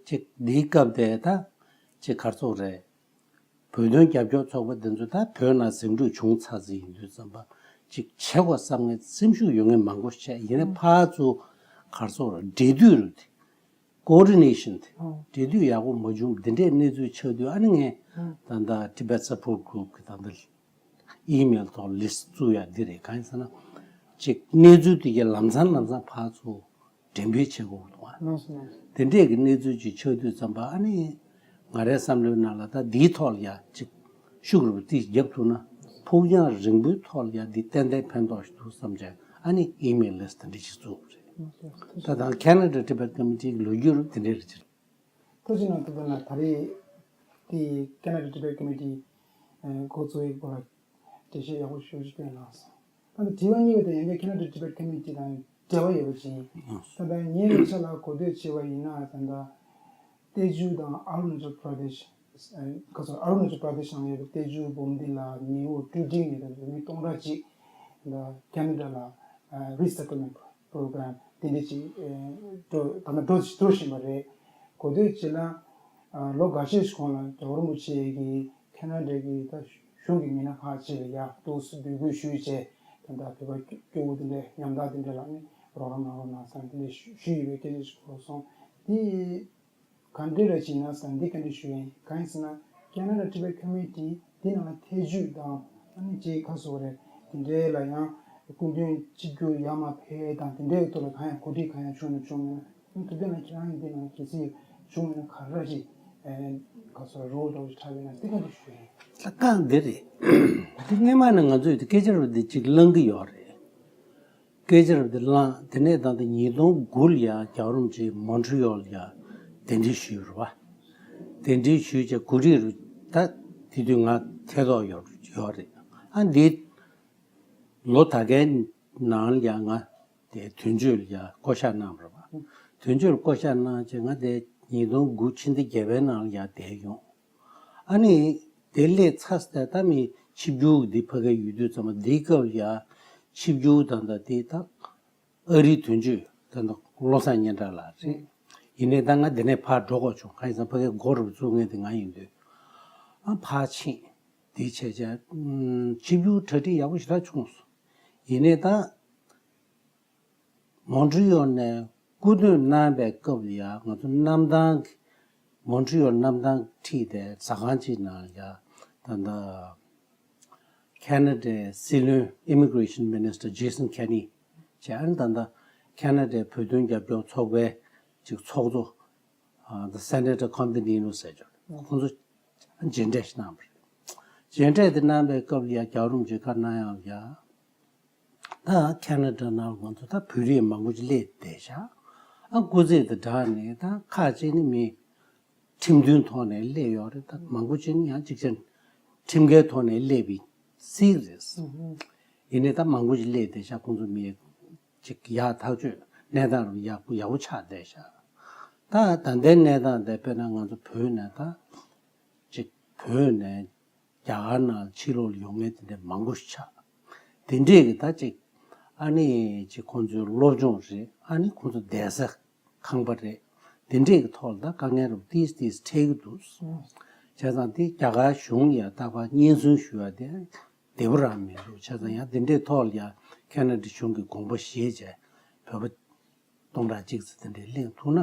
ཅིག་འདིའི་སྐབས་དེ་ད་ཅིག་གར་སོགས་རེད། བོད་དོན་རྒྱབ་སྐྱོར་ཚོགས་པ་འདི་ཚོ་ད་བོད་ནང་འཛིང་འགྲོས་བྱུང་ཚར་ཚར་ཡིན་དུས་ཙམ་པ་ཅིག་བྱེད་དགོས་བསམ་མཁན་སེམས་ཤུགས་ཡོད་མཁན་མང་པོ་བྱས། ཡིན་ནའི་ཕར་ཚུར་གར་སོགས་རེད། འབྲེལ་མཐུད་རེད། ཀོ་ཨོ་ཌི་ནེ་ཤན་དེ་ཨོ་འབྲེལ་མཐུད་ཡག་པོ་མ་བྱུང་། འདི་འདྲའི་གནས་ཚུལ་ཆགས་དུས་ཨ་ནི་ངས་ཨོ་ད་ལྟ་Tibet Support Group གི་ད་ལྟ་ཨི་མེལ་ཐོག་ལིསི་བཙུགས་ཡག་འདི་རེད། གང་ཡིན་ཟེར་ན་ཅིག་གནས་ཚུལ་དེ་གའི་ལམ་སང་ལམ་སང་ཕར་ཚུར་འགྲེམས་སྤེལ་བྱེད་དགོས་འདུག་ཨ། ལགས་སོ་ལགས་སོ། དེ་འདྲས་ཀྱི་གནས་ཚུལ་ཅིག་ཆགས་དུས་ཙམ་པ་ཨ་ནི་ང་རའི་བསམ་བློའི་ནང་ལ་ད་འདིའི་ཐོག་ལ་ཡ་ཅིག་ཤུགས་རུ་ཏིག་བརྒྱབ་ཐུབ་ན་ཕུགས་རྒྱང་རིང་པོའི་ཐོག་ལ་ཡ་འདི་ཏན་ཏན་ཕན་ཐོགས་ཤིག་འདུག་བསམ་བྱས། ཨ་ནི་ཨི་མེལ་ལིསི་དེ་འདྲ་ཞིག་བཙུགས་པ་རེད། ད་དང་Canada Tibet Committee གི་ལོ་རྒྱུས་རུ་དེ་འདྲ་རེད་ཅེས། ཐུགས་རྗེ་གནང་། ཐུབ་པ་ན་ད་རེས་དེ་Canada Tibet Committee འགོ་བཙུགས་ཡིག་པར་འགྲེལ་བཤད་ཡག་པོ་ཞེ་པོ་ཅིག་སྐྱོན་གནང་སོང་། ད་ལྟ་དྲི་བ་གཉིས་པ་དེ་ཡང་བསྐྱར་Canada Tibet Committee དང་འབྲེལ་བ་ཡོད་པ་ཅིག་ཡིན། ད་ལྟ་ངའི་ལེགས་ཆ་ལ་གོ་ཐོས་བྱས་པ་ཡིན་ན་ད་ལྟ་ཏེ་ཇུ་དང་ཨ་རུ་ན་ཅལ་པྲ་དེཤ། ཁ་སང་ཨ་རུ་ན་ཅལ་པྲ་དེཤ་ནང་ཡོད་པའི་ཏེ་ཇུ་འབུམ་སྡེ་ལ་མི་འོ་སྤྲོད་སྒྲིག་ཡོད་པའི་མི་སྟོང་ཕྲག་གཅིག་ད་ལྟ་Canada ལ་resettlement program དེ་འདྲ་ཅིག་འགྲོ་ད་ལྟ་འགྲོ་འགྲོ་བཞིན་པ་རེད། གོ་ཐོས་བྱས་ན་ལོ་འགའ་ཤས་ཤིག་གོང་ལ་རྒྱལ་བ་རིན་པོ་ཆེ་གིས་Canada གི་ད་ གཞུང་གི་མི་སྣ་ཁག་ཅིག་ལ་ཡ་ཏོག་ཙམ་འབོད་སྐུལ་ཞུས་བྱས། ད་ལྟ་བོད་པ་སྐྱོ་བོ་དེ་འདྲ་ཉམ་ཐག་དེ་འདྲ་ལ་ནི་རོགས་རམ་གནང་རོགས་གནང་ཟེར་དེ་འདྲ་ཞུས་ཡོད་པའི་སྐད་ཆ་ཞིག་གོ་སོང་། དེ་ག་འདྲ་རེད་ཅེ་ན་ཟེར་འདི་ག་འདྲ་ཞུ་ཡིན། གང་ཡིན་ཟེར་ན་ཁེ་ན་ཌ་ཊི་བེཊ་ཁོ་མི་ཊི་འདི་ནང་ལ་ཐེ་བྱུས་དང་ཨ་ནི་ཅིག་ཁ་སོ་རེད། དེ་འདྲའི་ལ་ཡང་སྐུ་མདུན་ཆིབས་བསྒྱུར་ཡར་མར་ཕེབས་དང་དེ་འདྲའི་ཐོག་ལ་གང་ཡང་གོ་སྒྲིག་གང་ཡང་བྱུང་ན་བྱུང་མེད་ན། ཐུབ་བསྟན་ལགས་ཁྱེད་རང་གི་འདི་ནང་གལ་སྲིད་བྱུང་མེད་ན་ག་རེ་ཞིག་ཁ་སོ་རོལ་འདྲ་བོ་ཞིག་འཁྲབ་ཡོད་ན་འདི་ག་འདྲ་ཞུ་ཡིན། ལྷག་དཀར་འདི་རེད། འདི་སྔོན་མ་ནས་ང་ཚོས་འདི་སྐད་ཆ་རུ་འདི་གཅིག་བླང་གི་ཡོད་རེད། སྐད་ཆ་རུ་འདི་བླངས། དེ་ནས་ད་ལྟ་ཉིས་སྟོང་དགུ་ལ་ཡ་རྒྱལ་བ་རིན་པོ་ཆེ་མོན་ཊི་ཡོལ་ལ་ཡ་གདན་འདྲེན་ཞུས་རེད་བ། གདན་འདྲེན་ཞུས་བྱས་གོ་སྒྲིག་རུ་ད་དེ་དུས་ང་ཐད་གཏོགས་ཡོད་ཡོད་རེད། ཨ་འདི་ལོ་ད་གའི་ནང་ལ་ཡ་ང་དེ་དོན་གཅོད་ལ་ཡ་བསྐོ་བཞག་གནང་བ་རེད་བ། དོན་གཅོད་ལ་བསྐོ་བཞག་གནང་བྱས་ང་དེ་ཉིས་སྟོང་དགུ་ཕྱི་ཟླ་བརྒྱད་པའི་ནང་ལ་ཡ་བསྡད་ཡོང་། ཨ་ནི་དེ་སླེབས་ཚར་ཚེ་ད་མི་ཆིབས་བསྒྱུར་འདི་ཕ་གིར་ཡོད་དུས་ཙམ་པ་འདིའི་སྐབས་ལ་ཡ་ཆིབས་བསྒྱུར་ད་ལྟ་དེ་ད་ཨ་རིའི་དོན་གཅོད་ད་ལྟ་བློ་བཟང་སྙན་གྲགས་ལགས་རེད། ཡིན་ནའི་ད་ང་འདི་ནས་ཕར་འགྲོ་དགོས་བྱུང་། གང་ཡིན་ཟེར་ན་ཕ་གིར་སྒོ་རུ་བཙུགས་མཁན་དེ་ང་ཡིན་དུས་ཨ་ཕར་ཕྱིན། དེ་བྱས་བྱས་ཆིབས་བསྒྱུར་གྲ་སྒྲིག་ཡག་པོ་ཞེ་དྲག་བྱུང་སོང་། ཡིན་ནའི་ད། མོན་ཊི་ཡོལ་ནས་སྐུ་མདུན་གནང་བའི་སྐབས་ལ་ཡ་ང་ཚོ་གནམ་ཐང་གི་མོན་ཊི་ཡོལ་གནམ་ཐང་ཁྲིད་དེ་ཟ་ཁང་གཅིག་ནང་ལ་ཡ་ད་ལྟ་ཁེ་ན་ཌའི་སྲིད་བློན་Immigration Minister Jason Kenney བྱས། ཨ་ནི་ད་ལྟ་ཁེ་ན་ཌའི་བོད་དོན་རྒྱབ་སྐྱོར་ཚོགས་པའི་ཅིག་ཚོགས་གཙོ་ཨ་ད་སེ་ནེ་ཊར་ཁོན་ཏི་ནི་ནོ་ཟེར་ཅིག་ཁོང་ཚོ་མཇལ་འཕྲད་ཞིག་གནང་བ་རེད། མཇལ་འཕྲད་དེ་གནང་བའི་སྐབས་ལ་ཡ་རྒྱལ་བ་རིན་པོ་ཆེས་བཀའ་གནང་ཡག་ལ་ཡ། ད་ཁེ་ན་ཌ་ནང་ལ་ང་ཚོ་ད་བོད་རིགས་མང་པོ་ཅིག་སླེབས་བསྡད་ཤག་ཨ་སྐུ་ཚེ་དང་སྦྲགས་ནས་ད་ཁག་ཅིག་ནི་མི་ཁྲིམས་མཐུན་ཐོག་ནས་སླེབས་ཡོད་རེད། ད་མང་པོ་ཅིག་ནི་ཡང་ཅིག་ཅན་ཁྲིམས་འགལ་ཐོག་ནས་སླེབས་པའི་སྲིད་རེད། ཡིན་ནའི་ད་མང་པོ་ཅིག་སླེབས་བསྡད་ཤག་ཁོང་ཚོ་མི་ཅིག་ཡག་ཐག་ཆོད་གནས་སྟངས་རུ་ཡག་པོ་ཡག་པོ་ཆགས་བསྡད་ཤག་ད་ད་ལྟའི་གནས་སྟངས་དེ་དཔེར་ན་ང་ཚོ་བོད་ནས་ད་ཅིག་བོད་ནས་རྒྱ་གར་ནང་ཕྱི་ལོགས་ལ་ཡོང་མཁན་དེ་འདྲ་མང་པོ་ཞིག་ཆགས། དེ་འདྲས་ཀྱི་ད་ཅིག་ཨ་ནི་ཅིག་ཁོང་ཚོའི་སློབ་སྦྱོང་རེད། ཨ་ནི་ཁོང་ཚོ་བསྡད་ས་ཁང་པ་རེད། དེ་འདྲས་ཀྱི་ཐོག་ལ་ད་དཀའ་ངལ་རུ་ཏིས་ཏིས་འཕྲད་ཀྱི་འདུག་བྱས་ཙང་དེ་རྒྱ་གར་གཞུང་ཡ་ད་ཕར་སྙན་སེང་ཞུ་ཡ་དེ་བདེ་པོ་རང་མི་འདུག་བྱས་ཙང་ཡང་དེ་འདྲའི་ཐོག་ལ་ཡ་ཁེ་ན་ཌ་གཞུང་གིས་དགོངས་པ་བཞེས་བྱས་བོད་པ་སྟོང་ཕྲག་གཅིག་ཙམ་དེ་འདྲའི་གླེང་ཐུབ་ན་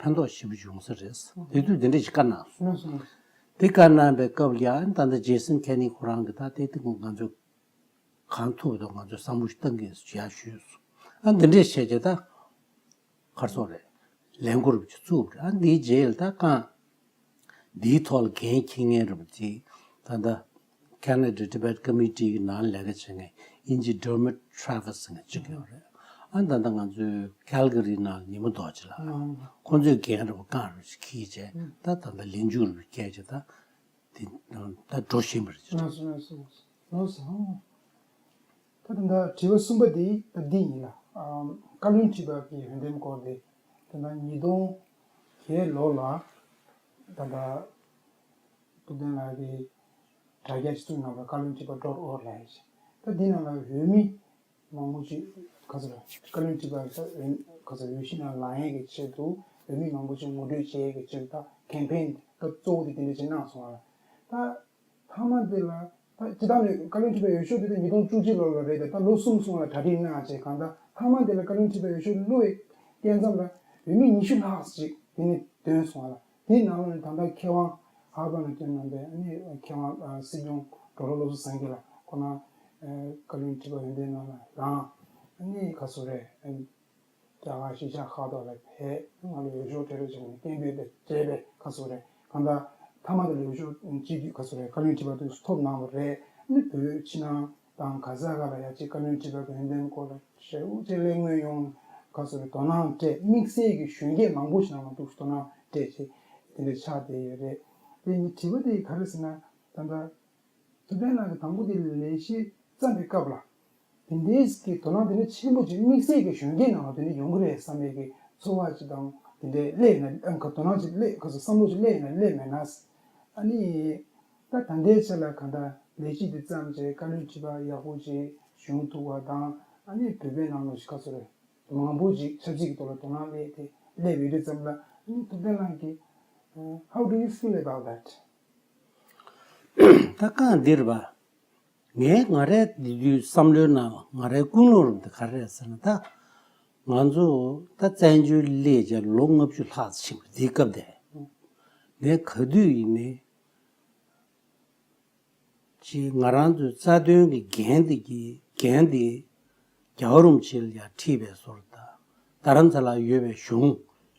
ཕན་ཐོགས་ཞེ་པོ་ཡོང་ས་རེད། དེ་དུས་དེ་འདྲ་ཞིག་བཀའ་གནང་སོང་། དེ་བཀའ་གནང་བའི་སྐབས་ལ་ཡ་ད་ལྟ་ཇེ་སན་ཁེ་ནི་ཁོ་རང་གིས་ད་དེ་དེ་ང་ཚོས་གང་ཐུབ་དང་ང་ཚོས་བསམ་བློ་ཞིག་བཏང་གི་ཡིན་ཟེར་ཡ་ཞུས་སོང་། ཨ་འདི་འདྲས་བྱས་བྱས་ད་གར་སོང་རེད། ལས་འགུལ་རུ་ཅིག་བཙུགས་རེད། ཨ་འདིའི་རྗེས་ལ་ད་གང་འདིའི་ཐོག་ལ་འགན་འཁྱེར་མཁན་རུ་ཅིག་ད་ལྟ་ཁེ་ན་ཌ་ཊི་བེཊ་ཀོ་མི་ཊི་གི་ནང་ལས་ཀ་བྱེད་མཁན་དབྱིན་ཇི་ཌར་མོཊ་ཊེ་རེ་ཝིས་ཟེར་མཁན་ཅིག་ཡོད་རེད། ཨ་ད་ལྟ་ང་ཚོའི་ཀལ་ག་རི་ནང་ཉི་མ་རྡོ་རྗེ་ལགས་ཁོང་ཚོས་འགན་རུ་གང་རུ་ཅིག་འཁྱེར་བྱས་ད་ད་ལྟ་ལས་མཇུག་རུ་བསྐྱལ་བྱས་ད། དེ་ད་འགྲོ་བཞིན་པ་རེད། ལགས་སོ་ལགས་སོ་ལགས་སོ། ད་ད་ལྟ་དྲི་བ་གསུམ་པ་དེ་ད་འདི་ཡིན་ལ། ཨམ་བཀའ་བློན་ཁྲི་པ་གི་འོས་འདེམས་སྐོར་དེ་ད་ལྟ་ཉིས་སྟོང་བརྒྱད་ལོ་ལ་ད་ལྟ་ཐུབ་བསྟན་ལགས་ཀྱིས་དྲ་རྒྱ་ཞིག་བཙུགས་གནང་བ། བཀའ་བློན་ཁྲི་པ་ཌོཊ་ཨོར་ལབ་ཡ་ཞིག་ད་འདི་ནང་ལ་འོས་མི་མང་པོ་ཅིག་ག་ཚོད་རེད། བཀའ་བློན་ཁྲི་པ་ད་འོས་ག་ཚོད་འོས་གཞི་ནང་ལངས་ཡས་ཀྱི་ཆེད་དུ་འོས་མི་མང་པོ་ཅིག་ངོ་སྤྲོད་བྱེད་ཡས་ཀྱི་ཆེད་དུ་ད་ཁེམ་པེན་ད་གཙོ་བོ་དེ་དེ་འདྲ་ཅིག་གནང་སོང་བ་ལ། ད་མཐའ་མ་དེ་ལ་ད་སྤྱིར་བཏང་ནས་བཀའ་བློན་ཁྲི་པའི་འོས་ཤོག་དེ་ད་ཉིས་སྟོང་བཅུ་གཅིག་ལོ་ལ་རེད་དེ། ད་ལོ་གསུམ་སོང་ལ་གྲ་སྒྲིག་གནང་བྱས་གང་ལྟར་མཐའ་མ་དེ་ལ་བཀའ་བློན་ཁྲི་པའི་འོས་ཤོག་བླུགས་པའི་སྐབས་ཙམ་ལ་འོས་མི་ཉི་ཤུ་ལྷག་ཅིག་དེ་ནས་ཐོན་སོང་བ་ལ། དེའི་ནང་ལ་ད་ལྟ་མཁས་དབང་ཧར་བར་ནས་ཐོན་གནང་པའི་ཨ་ནི་མཁས་དབང་ཨ་སྲིད་སྐྱོང་ཌོག་ཊར་བློ་བཟང་སེང་གེ་ལགས་ཁོ་ན་ཨ་བཀའ་བློན་ཁྲི་པ་འོས་འདེམས་ནང་ལ་ལངས། ཨ་ནི་ག་ཚོད་རེད། ཨ་རྒྱ་གར་གཞིས་ཆགས་ཁག་ཐོག་ལ་ཕེབས། ང་ལ་འོས་ཤོག་སྤྲད་རོགས་བྱས་ནས་སྐད་འབོད་དེ་བྱས་པས་ག་ཚོད་རེད། གང་ལྟར་མཐའ་མ་དེ་ལ་འོས་ཤོག་གཅིག་ག་ཚོད་རེད། བཀའ་བློན་ཁྲི་པ་དུ་ཐོབ་གནང་བ་རེད། ཨ་ནི་བོད་ཕྱི་ནང་དང་ག་ས་ག་ལ་ཡ་གཅིག་བཀའ་བློན་ཁྲི་པ་གི་འོས་འདེམས་སྐོར་ལ་ཞེ་པོ་ཅིག་གླེང་མོལ་ཡོང་། ག་ཚོད་རེད། དོ་སྣང་སྤྲད། དམིགས་བསལ་གྱི་གཞོན་སྐྱེས་མང་པོ་ཞིག་ནང་ལ་འདུག་དོ་སྣང་སྤྲད་བྱས་དེ་འདྲ་ཆགས་བསྡད་ཡོད་རེད། དེ་ནི་དྲི་བ་དེ་ག་རེ་ཟེར་ན་ད་ལྟ་ཐུབ་བསྟན་ལགས་ཀྱིས་དང་པོ་དེ་ལས་གཞི་བརྩམས་པའི་སྐབས་ལ་དེ་འདྲའི་གི་དོ་སྣང་དེ་འདྲ་ཆེན་པོ་ཅིག་དམིགས་བསལ་གྱི་གཞོན་སྐྱེས་ནང་ལ་དེ་འདྲ་ཡོང་གི་རེད་བསམ་པའི་གི་ཚོར་བ་ཅིག་དང་། དེ་འདྲའི་སླེབས་ན་ཨ་དོ་སྣང་ཅིག་སླེབས་ག་ཚོད་བསམ་བློ་ཅིག་སླེབས་ན་སླེབས་མེད་ན། ཨ་ནི་ད་ད་ལྟའི་ཆ་ལ་གང་ལྟར་ལས་གཞི་དེ་བརྩམས་བྱས་བཀའ་བློན་ཁྲི་པ་ཡག་པོ་ཅིག་བྱུང་ཐུབ་པ་དང་། ཨ་ནི་བོད་པའི་ནང་ལོགས་ཤིག་ག་ཚོད་རེད། མང་པོ་ཅིག་ཆབ་སྲིད་ཀྱི་ཐོག་ལ་དོ་སྣང་སླེབས་ཏེ་སླེབས་ཡོད་དུས་ཙམ་ལ། ཨ་ནི་ཐུབ་བསྟན་ལགས་ཀྱིས་ཨ་How do you feel about that? ད་གང་འདིར་བ། ངས་ང་རའི་འདི་དུས་བསམ་བློའི་ནང་ང་རའི་ཀུན་སློང་རུ་འདི་ག་རེ་རེད་ཟེར་ན། ད་ང་ཚོ་ད་བཙན་བྱོལ་སླེབས་བྱས་ལོ་ལྔ་བཅུ་ལྷག་ཙམ་ཕྱིན་པ་འདིའི་སྐབས་དེ། ངས་ག་དུས་ཡིན་ནའི་ཅིག་ང་རང་ཚོའི་རྩ་དོན་གྱི་འགན་འདི་གི་འགན་འདི་རྒྱལ་བ་རིན་པོ་ཆེ་ལ་ཡང་ཁྲིད་པའི་བཟོ་འདྲ་དང་། རྡ་རམ་ས་ལ་ཡོད་པའི་གཞུང་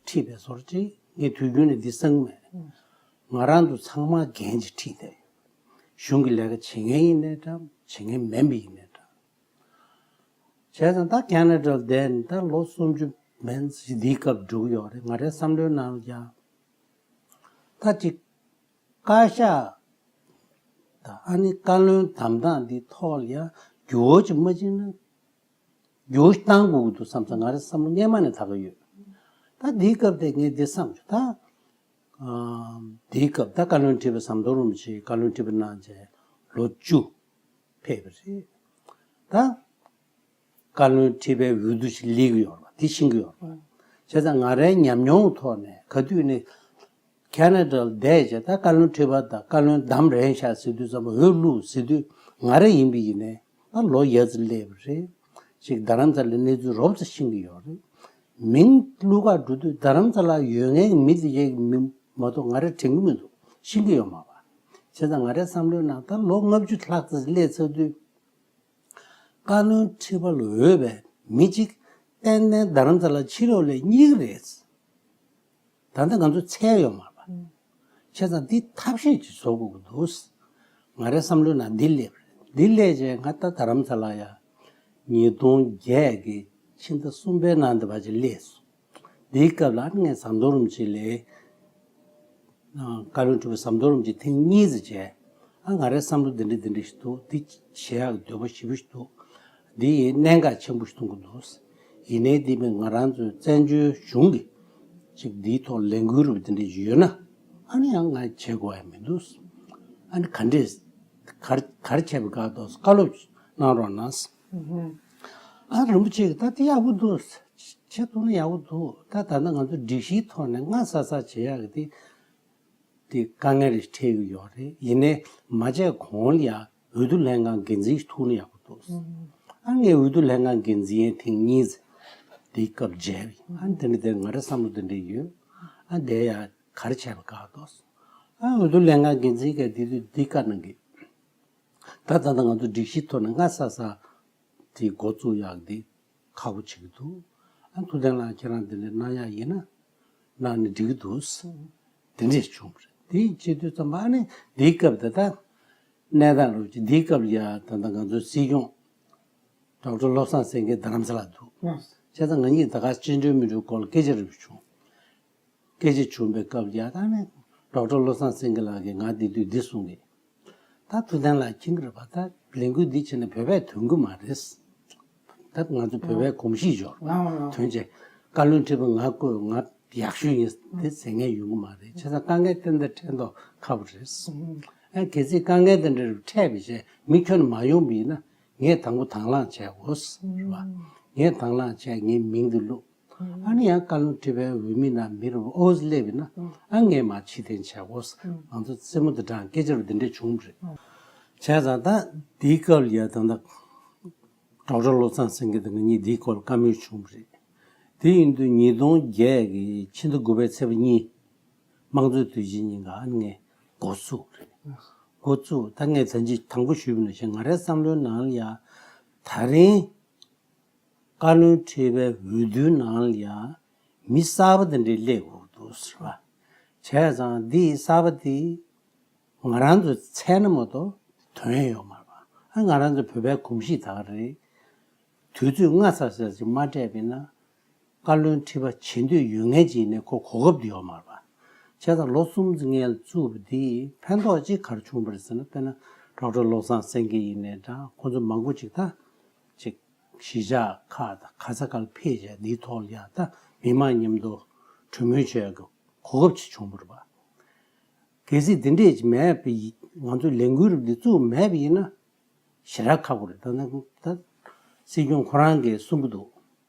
ཁྲིད་པའི་བཟོ་འདྲ་ཅིག་ངས་དུས་རྒྱུན་ནས་འདི་གསུང་གི་མེད། ང་རང་ཚོ་ཚང་མ་འགན་ཅིག་ཁྲིད་བསྡད་ཡོད། གཞུང་གི་ལས་ཀ་བྱེད་མཁན་ཡིན་ནའི་འདྲ། བྱེད་མཁན་མིན་པ་ཡིན་ནའི་འདྲ། བྱས་ཙང་ད་ཁེ་ན་ཌ་ལ་བསྡད་ནས་ད་ལོ་སུམ་ཅུ་མན་ཙམ་འདིའི་སྐབས་འགྲོ་གི་ཡོད་རེད། ང་རའི་བསམ་བློའི་ནང་ལ་ཡང་ད་ཅིག་བཀའ་ཤག་དང་ཨ་ནི་བཀའ་བློན་བདམས་སྟངས་འདིའི་ཐོག་ལ་ཡང་འགྱུར་བ་ཅིག་མ་ཕྱིན་ན། འགྱུར་བ་བཏང་དགོས་ཀྱི་འདུག་བསམ་ཙང་ང་རའི་བསམ་བློ་སྔས་མ་ནས་ད་ག་ཡོད། ད་འདིའི་སྐབས་དེ་ངས་འདི་བསམ་བྱུང་། ད་ཨ་འདིའི་སྐབས་ད་བཀའ་བློན་ཁྲི་པ་ཟམ་གདོང་རིན་པོ་ཆེ་བཀའ་བློན་ཁྲི་པ་གནང་བྱས་ལོ་བཅུ་ཕེབས་པ་རེད། ད་བཀའ་བློན་ཁྲི་པའི་འོས་བསྡུ་ཞིག་སླེབས་ཀྱི་ཡོད་རེད་པ། འདི་ཤེས་ཀྱི་ཡོད་རེད་པ། བྱས་ཙང་ང་རའི་ཉམས་མྱོང་ཐོག་ནས་ག་དུས་ནས་ཁེ་ན་ཌ་ལ་བསྡད་བྱས་ད་བཀའ་བློན་ཁྲི་པ་དང་བཀའ་བློན་བདམས་རན་ཤག་ཟེར་དུས་ཙམ་པ་འོས་བླུགས་ཟེར་དུས་ང་རང་ཡིན་པ་ཡིན་ནའི་ད་ལོ་ཡ་ཙི་སླེབས་པ་རེད། ཅིག་རྡ་རམ་ས་ལའི་གནས་ཚུལ་རོབ་ཙམ་ཤེས་ཀྱི་ཡོད་རེད། མིང་བླུག་ག་འགྲོ་དུས་རྡ་རམ་ས་ལ་ཡོད་མཁན་གྱི་མི་དེ་གའི་མིང་མ་གཏོགས་ང་རང་དྲན་གྱི་མི་འདུག་ཤེས་ཀྱི་ཡོད་མ་རེད་པ། བྱས་ཙང་ང་རའི་བསམ་བློའི་ནང་ད་ལོ་ལྔ་བཅུ་ལྷག་ཙམ་སླེབས་ཚར་དུས། བཀའ་བློན་ཁྲི་པ་ལ་འོས་པའི་མི་གཅིག་ཏན་ཏན་རྡ་རམ་ས་ལ་ཕྱི་ལོགས་ལ་རྙེད་ཀྱི་རེད། ད་ལྟ་ང་ཚོ་འཚོལ་ཡོད་མ་རེད་པ། བྱས་ཙང་འདི་ཐབས་ཤེས་ཅིག་བཟོ་དགོས་ཀྱི་འདུག་ང་རའི་བསམ་བློའི་ནང་འདི་སླེབས་རེད། འདི་སླེབས་རྗེས་ང་ད་རྡ་རམ་ས་ལ་ཡ་ཉིས་སྟོང་བརྒྱད་ཀྱི་ཕྱི་ཟླ་གསུམ་པའི་ནང་འདི་བར་ཅིག་སླེབས་སོང་། འདིའི་སྐབས་ལ་ངས་ཟམ་གདོང་རིན་པོ་ཆེ་ལ། བཀའ་བློན་ཁྲི་པ་ཟམ་གདོང་རིན་པོ་ཆེ་ཐེངས་གཉིས་ཙམ་མཇལ། ཨ་ང་རའི་བསམ་བློ་འདི་འདྲ་འདི་འདྲ་ཞིག་འདུག་འདི་བྱེད་ཡག་གི་འདོད་པ་ཞེ་པོ་ཞིག་འདུག་འདི་ཡིས་གནད་འགག་ཆེན་པོ་ཞིག་མཐོང་གི་འདུག་ཡིན་ནའི་འདི་མིན་ང་རང་ཚོའི་བཙན་བྱོལ་གཞུང་གི་ཅིག་འདིའི་ཐོག་ལས་འགུལ་རུ་འདི་འདྲ་ཞིག་ཡོད་ན། ཨ་ནི་ཡང་ང་བྱེད་དགོས་ཡ་མི་འདུག་ཨ་ནི་ག་འདྲས་ག་རེ་ག་རེ་བྱས་པ་དགའ་འདུག་བཀའ་སློབ་གནང་རོགས་གནང་། ཨ་རིན་པོ་ཆེ་གིས་ད་དེ་ཡག་པོ་འདུག་བྱེད་ཐུབ་ན་ཡག་པོ་འདུག་ད་ད་ལྟ་ང་ཚོ་སྒྲིག་གཞིའི་ཐོག་ནས་སྔ་ས་ས་བྱེད་ཡག་གི་དེ་དེ་དཀའ་ངལ་རེ་འཕྲད་ཀྱི་ཡོད་རེད། ཡིན་ནའི་མ་བྱས་གོང་ལ་ཡ་འོས་བསྡུ་ལྷན་ཁང་འགན་འཛིན་ཞིག་ཐུག་ན་ཡག་པོ་འདུག་ཨ་ངས་འོས་བསྡུ་ལྷན་ཁང་འགན་འཛིན་ཡན་ཐེངས་གཉིས་དེའི་སྐབས་མཇལ་བས། ཨ་དེ་འདྲ་དེ་ང་རའི་བསམ་བློ་དེ་འདྲ་ཡོད། ཨ་དེ་ཡ་ག་རེ་བྱས་པ་དགའ་འདུག་ཨ་འོས་བསྡུ་ལྷན་ཁང་འགན་འཛིན་ག་དེ་དུས་འདི་བཀའ་གནང་གི་ད་ད་ལྟ་ང་ཚོ་སྒྲིག་གཞིའི་ཐོག་ནས་སྔ་ས་ས་དེ་འགོ་བཙུགས་ཡག་འདི་ཁག་པོ་བྱེད་ཀྱི་འདུག་ཨ་ཐུབ་བསྟན་ལགས་ཁྱེད་རང་འདི་འདྲ་གནང་ཡག་ཡིན་ན་གནང་ནས་འགྲིག་གི་འདུག་དེ་འདྲས་བྱུང་བ་རེད། དེ་བྱེད་དུས་ཙམ་པ་ཨ་ནི་འདིའི་སྐབས་དེ་ད་གནས་སྟངས་རོབ་ཀྱི་འདིའི་སྐབས་ལ་ཡ་ད་ལྟ་ང་ཚོའི་སྲིད་སྐྱོང་ཌོག་ཊར་བློ་བཟང་སེང་གེ་རྡ་རམ་ས་ལ་འདུག་བྱས་ཙང་ང་གཉིས་ད་ག་བཅིངས་འགྲོལ་མི་འགྲོའི་སྐོར་ལ་སྐད་ཆ་རེ་བྱུང་། སྐད་ཆ་བྱུང་བའི་སྐབས་ཡ་ད་ནི་ཌོག་ཊར་བློ་བཟང་སེང་གེ་ལགས་ཀྱིས་ང་དེ་དུས་འདི་གསུངས་གི་ད་ཐུབ་བསྟན་ལགས་མཁྱེན་གྱི་རེད་པ། ད་ལས་འགུལ་འདི་བྱས་ནས་བོད་པས་དོན་གྱི་མ་རེད། ད་ང་ཚོ་བོད་པའི་གོམས་གཤིས་འབྱོར་ལ་ཐོན་བྱས་བཀའ་བློན་ཁྲི་པ་ང་བསྐོས་ང་ཡག་ཤོས་ཡིན་དེ་ཟེར་མཁན་ཡོང་གི་མ་རེད། བྱས་ཙང་དཀའ་ངལ་ཏན་ཏན་འཕྲད་མདོག་ཁ་པོ་རེད། ཨ་གལ་སྲིད་དཀའ་ངལ་དེ་འདྲ་འཕྲད་པའི་རྗེས་མི་ཁྱོན་ནས་མ་ཡོང་བ་ཡིན་ན་ངས་དང་པོ་དང་བླངས་བྱས་དགོས་རེད་པ། ངས་དང་བླངས་བྱས་ངའི་མིང་དེ་བླུགས། ཨ་ནི་ཡང་བཀའ་བློན་ཁྲི་པའི་འོས་མི་ནང་མི་རུ་ཨོ་ཙི་སླེབས་ཡིན་ན་ཨ་ངས་མར་ཕྱིར་འཐེན་བྱས་དགོས། ང་ཚོ་རྩེད་མོ་དེ་འདྲ་སྐད་ཆ་རུ་དེ་འདྲས་བྱུང་བ་རེད། བྱས་ཙང་ད་དེའི་སྐབས་ལ་ཡ་ད་ལྟ་ཌོག་ཊར་བློ་བཟང་སེང་གེ་དང་ང་གཉིས་དེའི་སྐོར་ལ་བཀའ་མོལ་བྱུང་བ་རེད། དེ་ཡིན་དུས་ཉིས་སྟོང་བརྒྱད་ཀྱི་ཕྱི་ཟླ་དགུ་པའི་ཚེས་པ་གཉིས་དམངས་གཙོའི་དུས་ཆེན་ཉིན་ཀ་ཨ་ནི་ངས་འགོ་བཙུགས་རེད། འགོ་བཙུགས་ད་ངས་ད་ཅི་དང་པོ་ཞུས་པ་ནང་བཞིན་ང་རའི་བསམ་བློའི་ནང་ལ་ཡ་ད་རིང་བཀའ་བློན་ཁྲི་པའི་འོས་བསྡུའི་ནང་ལ་ཡ་མི་གསར་པ་དེ་འདྲས་སླེབས་དགོས་འདུག་ཟེར་བ། བྱས་ཙང་འདི་གསར་པ་འདི་ང་རང་ཚོས་འཚོལ་ན་མ་གཏོགས་དོན་ཡོད་མ་རེད་པ། ཨ་ང་རང་ཚོ་བོད་པའི་གོམས་གཤིས་ད་ག་རེད། དུས་ཚོད་སྔ་ས་ས་ཅིག་མ་སྤྲད་པ་ཡིན་ན་བཀའ་བློན་ཁྲི་པ་བྱེད་འདོད་ཡོད་མཁན་ཅིག་ཡིན་ནའི་ཁོ་གོ་སྐབས་དེ་ཡོད་མ་རེད་པ། བྱས་ཙང་ལོ་གསུམ་ཙམ་སྔོན་ལ་བཙུགས་པ་འདིས་ཕན་ཐོགས་ཅིག་ག་རེ་བྱུང་བ་རེད་ཟེར་ན། དཔེར་ན་ཌོག་ཊར་བློ་བཟང་སེང་གེ་ཡིན་ནའི་འདྲ། ཁོང་ཚོ་མང་པོ་ཅིག་ད་ཅིག་གཞིས་ཆགས་ཁག་དང་ག་ས་ག་ལ་ཕེབས་བྱས་འདིའི་ཐོག་ལ་ཡ་ད་མི་མང་མཉམ་དུ་གྲོས་མོལ་བྱེད་ཡག་གི་གོ་སྐབས་ཅིག་བྱུང་བ་རེད་པ། གལ་སྲིད་འདི་འདྲས་ཅིག་མེད་པ་ཡིན། ང་ཚོས་ལས་འགུལ་རུ་འདི་བཙུགས་མེད་པ་ཡིན་ན་ཞེ་དྲག་ཁག་པོ་རེད། ད་ནི་ད་སྲིད་སྐྱོང་ཁོ་རང་གིས་གསུང་གི་འདུག་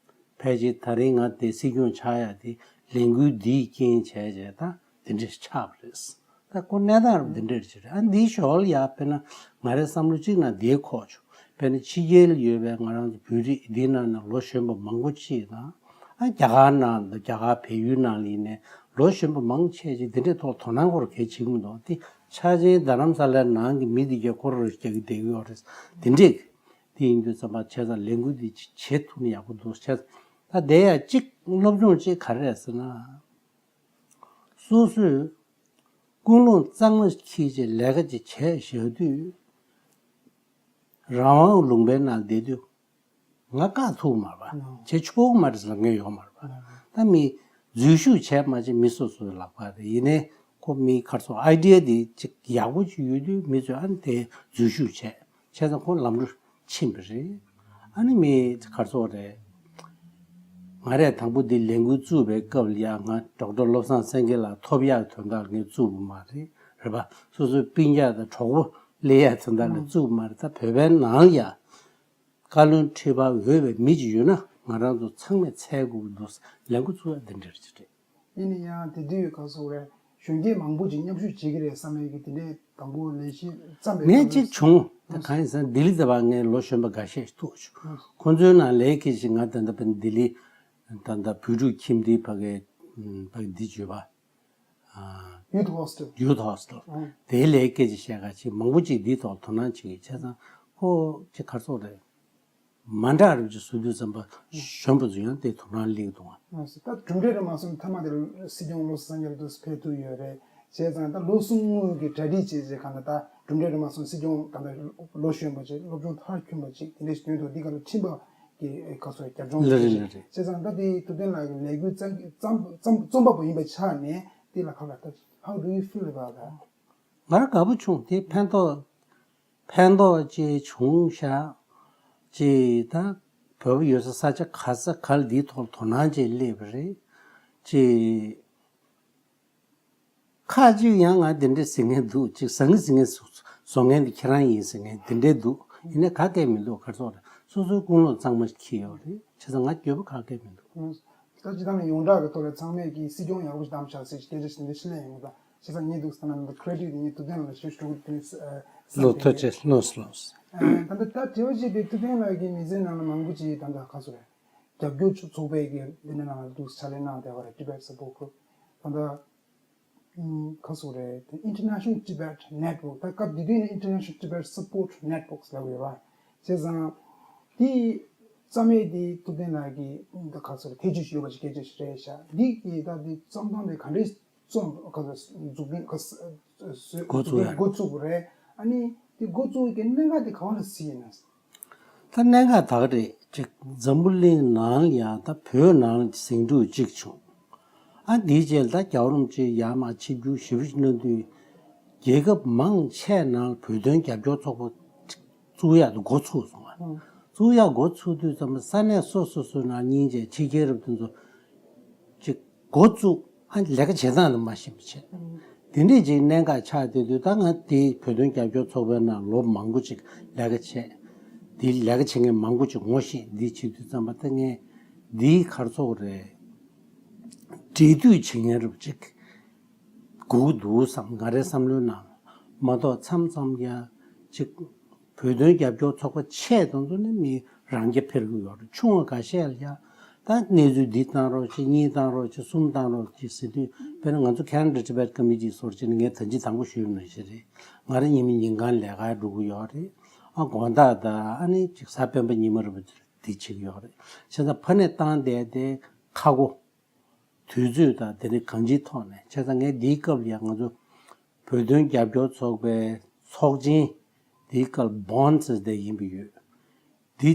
ཕལ་ཆེར་ད་རིང་ང་དེ་སྲིད་སྐྱོང་ཆགས་ཡག་དེ་ལས་འགུལ་འདིའི་རྐྱེན་བྱས་བྱས་ད་འདི་འདྲས་ཆགས་པ་རེད། ད་ཁོ་གནས་སྟངས་རབ་འདི་འདྲ་ཞིག་རེད། ཨ་འདིའི་ཞོར་ལ་ཡ་དཔེར་ན་ང་རའི་བསམ་བློ་གཅིག་ནང་འདིའི་ཁོག་ཆུ་དཔེར་ན་ཕྱི་རྒྱལ་ཡོད་པའི་ང་རང་ཚོ་བོད་རིགས་འདིའི་ནང་ན་ལོ་གཞོན་པ་མང་པོ་ཅིག་དང་ཨ་རྒྱ་གར་ནང་དང་རྒྱ་གར་བལ་ཡུལ་ནང་ལ་ཡིན་ནའི་ལོ་གཞོན་པ་མང་ཆེ་ཅིག་འདི་འདྲའི་ཐོག་དོ་སྣང་སྐོར་གལ་ཆེ་གི་མི་འདུག་དེ་ཆ་ཆེན་རྡ་རམ་ས་ལའི་ནང་གི་མི་འདི་གའི་སྐོར་ར་རྒྱག་གི་བསྡད་ཀྱི་ཡོད་རེད། དེ་འདྲས་དེ་ཡིན་དུས་ཙམ་པ་བྱས་ཙང་ལས་འགུལ་འདི་བྱེད་ཐུབ་ན་ཡག་པོ་འདུག་བྱས་ཙང་ད་དེ་ཡང་གཅིག་སློབ་སྦྱོང་གཅིག་ག་རེ་རེད་ཟེར་ན། སོ་སོས་ཀུན་སློང་གཙང་མ་འཁྱེར་བྱས་ལས་ཀ་ཅིག་བྱས་བཞག་དུས་རང་དབང་ལུང་པའི་ནང་བསྡད་དུས་ང་བཀག་ཐུབ་མ་རེད་པ། བྱེད་ཆོག་མ་རེད་ཟེར་ལབ་མཁན་ཡོད་མ་རེད་པ། ད་མི་འཛུལ་ཞུགས་བྱས་མ་བྱས་མི་སོ་སོའི་ལག་པ་རེད། ཡིན་ནའི་ཁོ་མི་ག་རེ་ཟེར་ཨའི་ཌི་ཡ་དེ་ཅིག་ཡག་པོ་ཅིག་ཡོད་དུས་མི་ཚོས་ཨ་ནི་དེ་འཛུལ་ཞུགས་བྱས་བྱས་ཙང་ཁོ་ལམ་འགྲོ་ཕྱིན་པ་རེད། ཨ་ནི་མི་ག་རེ་ཟེར་རེད། ང་རས་དང་པོ་འདི་ལས་འགུལ་བཙུགས་པའི་སྐབས་ལ་ཡ་ང་ཌོག་ཊར་བློ་བཟང་སེང་གེ་ལགས་ཐོབ་ཡག་དོན་དག་ངས་བཙུགས་པ་མ་རེད། རེད་པ། སོ་སོའི་སྤུན་ཀྱག་དང་གྲོགས་པོ་སླེབས་ཡག་དོན་དག་ལ་བཙུགས་པ་མ་རེད། ད་བོད་པའི་ནང་ལ་ཡ་བཀའ་བློན་ཁྲི་པ་འོས་པའི་མི་ཅིག་ཡོད་ན་ང་རང་ཚོ་ཚང་མས་འཚལ་དགོས་ཀྱི་འདུག་ལས་འགུལ་བཙུགས་ཡག་འདི་འདྲ་རེད། ཡིན་ན་ཡང་དེ་དུས་ག་ཟེར་རེད། གཞོན་སྐྱེས་མང་པོ་ཅིག་མཉམ་ཞུགས་བྱེད་ཀྱི་རེད་བསམ་ཡས་ཀྱི་དེ་འདྲའི་དང་པོ་ལས་གཞི་བརྩམས་པའི་ངས་སྐབས་ལ་གཅིག་བྱུང་། ད་གང་ཡིན་ཟེར་ན་ལྡི་ལི་ཟེར་བ་ངས་ལོ་གཞོན་པ་འགའ་ཤས་ཤིག་ཐུག་བྱུང་། ཁོང་ཚོའི་ནང་ལས་ཀྱི་ཞིག་ང་ད་ལྟ་བར་ལྡི་ལི་ད་ལྟ་བོད་ཕྲུག་ཁྱིམ་སྡེའི་ཕ་གའི་ཕ་གི་འདི་བརྗོད་པ། ཡུ་ཐི་ཧོ་སི་ཊེལ། ཡུ་ཐི་ཧོ་སི་ཊེལ། ཨང་། དེའི་ལས་ཀྱི་ཞིག་བཤད་ག་ཅིག་མང་པོ་ཅིག་འདིའི་ཐོག་དོ་སྣང་བྱེད་ཀྱི་བྱས་ཙང་ཁོ་ཅིག་ག་རེ་ཟེར་རེད། མ་འདྲ་རུ་ཅིག་བཟོ་དུས་ཙམ་པ་གཞོན་པ་ཚོ་ཡང་དེ་དོ་སྣང་སླེབས་འདུག་ཨ། ད་གྲུབ་འབྲས་རེད་མ་སོང་། མཐའ་མ་དེར་སྲིད་སྐྱོང་བློ་བཟང་སེང་གེ་ལགས་ཕེབས་ཐུབ་ཡོད་རེད། བྱས་ཙང་ད་ལོ་གསུམ་སྔོན་གྱི་གྲ་སྒྲིག་བྱས་རྗེས་གང་ལྟར་ད་གྲུབ་འབྲས་རེད་མ་སོང་། སྲིད་སྐྱོང་ད་ལྟ་ལོ་གཞོན་པ་ཅིག་སློབ་སྦྱོང་མཐར་ཕྱིན་པ་ཅིག་དེ་འདྲའི་ཞིག་དོན་དུ་འདི་ག་ལ་ཁྲིམས་པ་གི་ཁ་སོ་རྒྱབ་ལྗོངས་ལ་རེད་ལ་རེད། བྱས་ཙང་ད་དེ་ཐུབ་བསྟན་ལགས་ཀྱི་ལས་འགུལ་རྩམ་རྩམ་རྩོམ་པ་པོ་ཡིན་པའི་ཆ་ནས་དེ་ལ་ཁ་ལ་ད་How do you feel about that? ང་རང་དགའ་པོ་བྱུང་། དེ་ཕན་ཐོགས། ཕན་ཐོགས་ཅིག་བྱུང་ཤག་ཅིག་ད་བོད་པ་ཡོད་ས་ས་ཆ་ག་ས་ག་ལ་འདིའི་ཐོག་ལ་དོ་སྣང་ཅིག་སླེབས་པ་རེད། ཅིག་ཁ་ཅིག་ཡང་ང་འདི་འདྲ་ཟེར་མཁན་འདུག་ཅིག་ཟང་ངེ་ཟིང་ངེ་བཟོ་མཁན་འདི་ཁྱེད་རང་ཡིན་ཟེར་མཁན་འདི་འདྲ་འདུག་ཡིན་ནའི་ག་གེ་མི་འདུག་ག་རེ་ཟེར་རེད། སོ་སོའི་ཀུན་སློང་གཙང་མ་ཞིག་འཁྱེར་ཡོད་རེད། བྱས་ཙང་ང་འགྱོད་པ་ག་གེ་མི་འདུག་ད་སྤྱིར་བཏང་ནས་ཡོངས་གྲགས་ཀྱི་ཐོག་ལ་ཚང་མས་ཀྱིས་སྲིད་སྐྱོང་ཡག་པོ་ཞིག་བདམས་ཤག་ཟེར་ཅིག་སྐད་ཆ་ཞིག་འདི་ཕྱི་ལན་ཡོང་ད། བྱས་ཙང་ངས་འདུག་ཟེར་ན་ད་credit་འདི་ངས་ཐུབ་བསྟན་ལགས་ལ་ཞུ་ཞུ་དགོས་དེ་ནས་ལོ་ཐོ་ཅེ་ལོས་ལོས། ད་ལྟ་ད་དྲི་བ་བྱས་པའི་ཐུབ་བསྟན་ལགས་ཀྱི་མི་ཚེའི་ནང་ལ་མང་པོ་ཅིག་ད་ལྟ་ག་ཚོད་རེད། རྒྱབ་སྐྱོར་ཚོགས་པའི་གི་འདི་ནས་ནང་ལ་འདུག་ཕྱག་ལས་གནང་བསྡད་པ་རེད། Tibet Support Group། ད་ལྟ་ཨུམ་ག་ཚོད་རེད། དེ་International Tibet Network། ད་སྐབས་དེ་དུས་ནས་International Tibet Support Network་ལབ་ཡོད་པ། བྱས་ཙང་དེ་རྩ་མེད་དེ་ཐུབ་བསྟན་ལགས་ཀྱི་ད་ག་ཚོད་རེད། ཐེ་བྱུས་ཡོད་པ་ཞིག་སྐད་ཆ་ཞིག་རེད་ཤག་འདི་གི་ད་དེ་རྩོམ་སྟངས་དེ་ག་འདྲས་རྩོམ་ག་ཚོད་འཛུགས་སྐྲུན་ག་ཚོད་འགོ་ཚུགས་ཡ། འགོ་བཙུགས་རེད། ཨ་ནི་དེ་འགོ་བཙུགས་ཀྱི་གནད་འགག་དེ་ག་བ་ལ་གཟིགས་ཡིན་ན། ད་གནད་འགག་ད་ག་རེད། ཅིག་འཛམ་བུ་གླིང་ནང་ཡང་ད་བོད་ནང་ཟིང་འཁྲུག་ཅིག་བྱུང་། ཨ་འདིའི་རྗེས་ད་རྒྱལ་བ་རིན་པོ་ཆེ་ཡར་མར་ཆིབས་བསྒྱུར་ཞེ་པོ་ཅིག་གནང་དུས་རྒྱལ་ཁབ་མང་ཆེ་ནང་བོད་དོན་རྒྱབ་སྐྱོར་ཚོགས་པ་བཙུགས་ཡག་ཏུ་འགོ་ཚུགས་སོང་ང་། བཙུགས་ཡག་འགོ་ཚུགས་དུས་ཙམ་པ་ས་གནས་སོ་སོ་སོའི་ནང་སྙིང་རྗེ་ཕྱི་རྒྱལ་རབས་དེ་ཚོ་ཅིག་འགོ་བཙུགས། ཨ་ལས་ཀ་བྱེད་སྟངས་དེ་མ་ཤེས་པ་བྱས། དེ་འདྲས་ཅིག་གནད་འགག་ཆགས་བསྡད་དུས་ད་ང་དེའི་བོད་དོན་རྒྱབ་སྐྱོར་ཚོགས་པའི་ནང་ལོ་མང་པོ་ཅིག་ལས་ཀ་བྱས། དེའི་ལས་ཀ་བྱེད་མཁན་མང་པོ་ཅིག་ངོ་ཤེས། འདི་བྱེད་དུས་ཙམ་པ་ད་ངས་འདིའི་ག་རེ་ཟེར་དགོས་རེད། འབྲེལ་མཐུད་བྱེད་མཁན་རབ་ཅིག་དགོས་ཀྱི་འདུག་བསམ། ང་རའི་བསམ་བློའི་ནང་མ་གཏོགས་མཚམས་མཚམས་ཡང་ཅིག་བོད་དོན་རྒྱབ་སྐྱོར་ཚོགས་པ་ཆེ་དང་དུ་ནི་མི་རང་རྐྱ་འཕེར་གྱི་ཡོད་རེད། ཆུང་བ་འགའ་ཤས་ལ་ཡང་ད་གནས་ཚུལ་འདི་བཏང་རོགས་བྱེད། གཉིས་བཏང་རོགས་བྱེད། གསུམ་བཏང་རོགས་བྱེད་ཟེར་དུས་དཔེར་ན་ང་ཚོ་Canada Tibet Committee་ཟེར་བྱས་ནས་ངས་ད་ཅི་དང་པོ་ཞུས་ནང་བཞིན་རེད། ང་རང་ཉི་མ་ཉིན་གང་ལས་ཀ་འགྲོ་གི་ཡོད་རེད། ཨ་དགོང་དག་དང་ཨ་ནི་ཅིག་གཟའ་སྤེན་པ་ཉི་མ་རེ་བ་དེ་བྱེད་ཀྱི་ཡོད་རེད། བྱས་ཙང་ཕ་ནས་བཏང་བསྡད་དེ་ཁ་སྒོ། དུས་ཚོད་དང་དེ་ནི་གང་ཅིའི་ཐོག་ནས། བྱས་ཙང་ངས་འདིའི་སྐབས་ལ་ཡང་ང་ཚོ་བོད་དོན་རྒྱབ་སྐྱོར་ཚོགས་པའི་ཚོགས་ཆེན་འདིའི་སྐབས་Bonn་ཟེར་དེ་ཡིན་པ་ཡོད། འདི་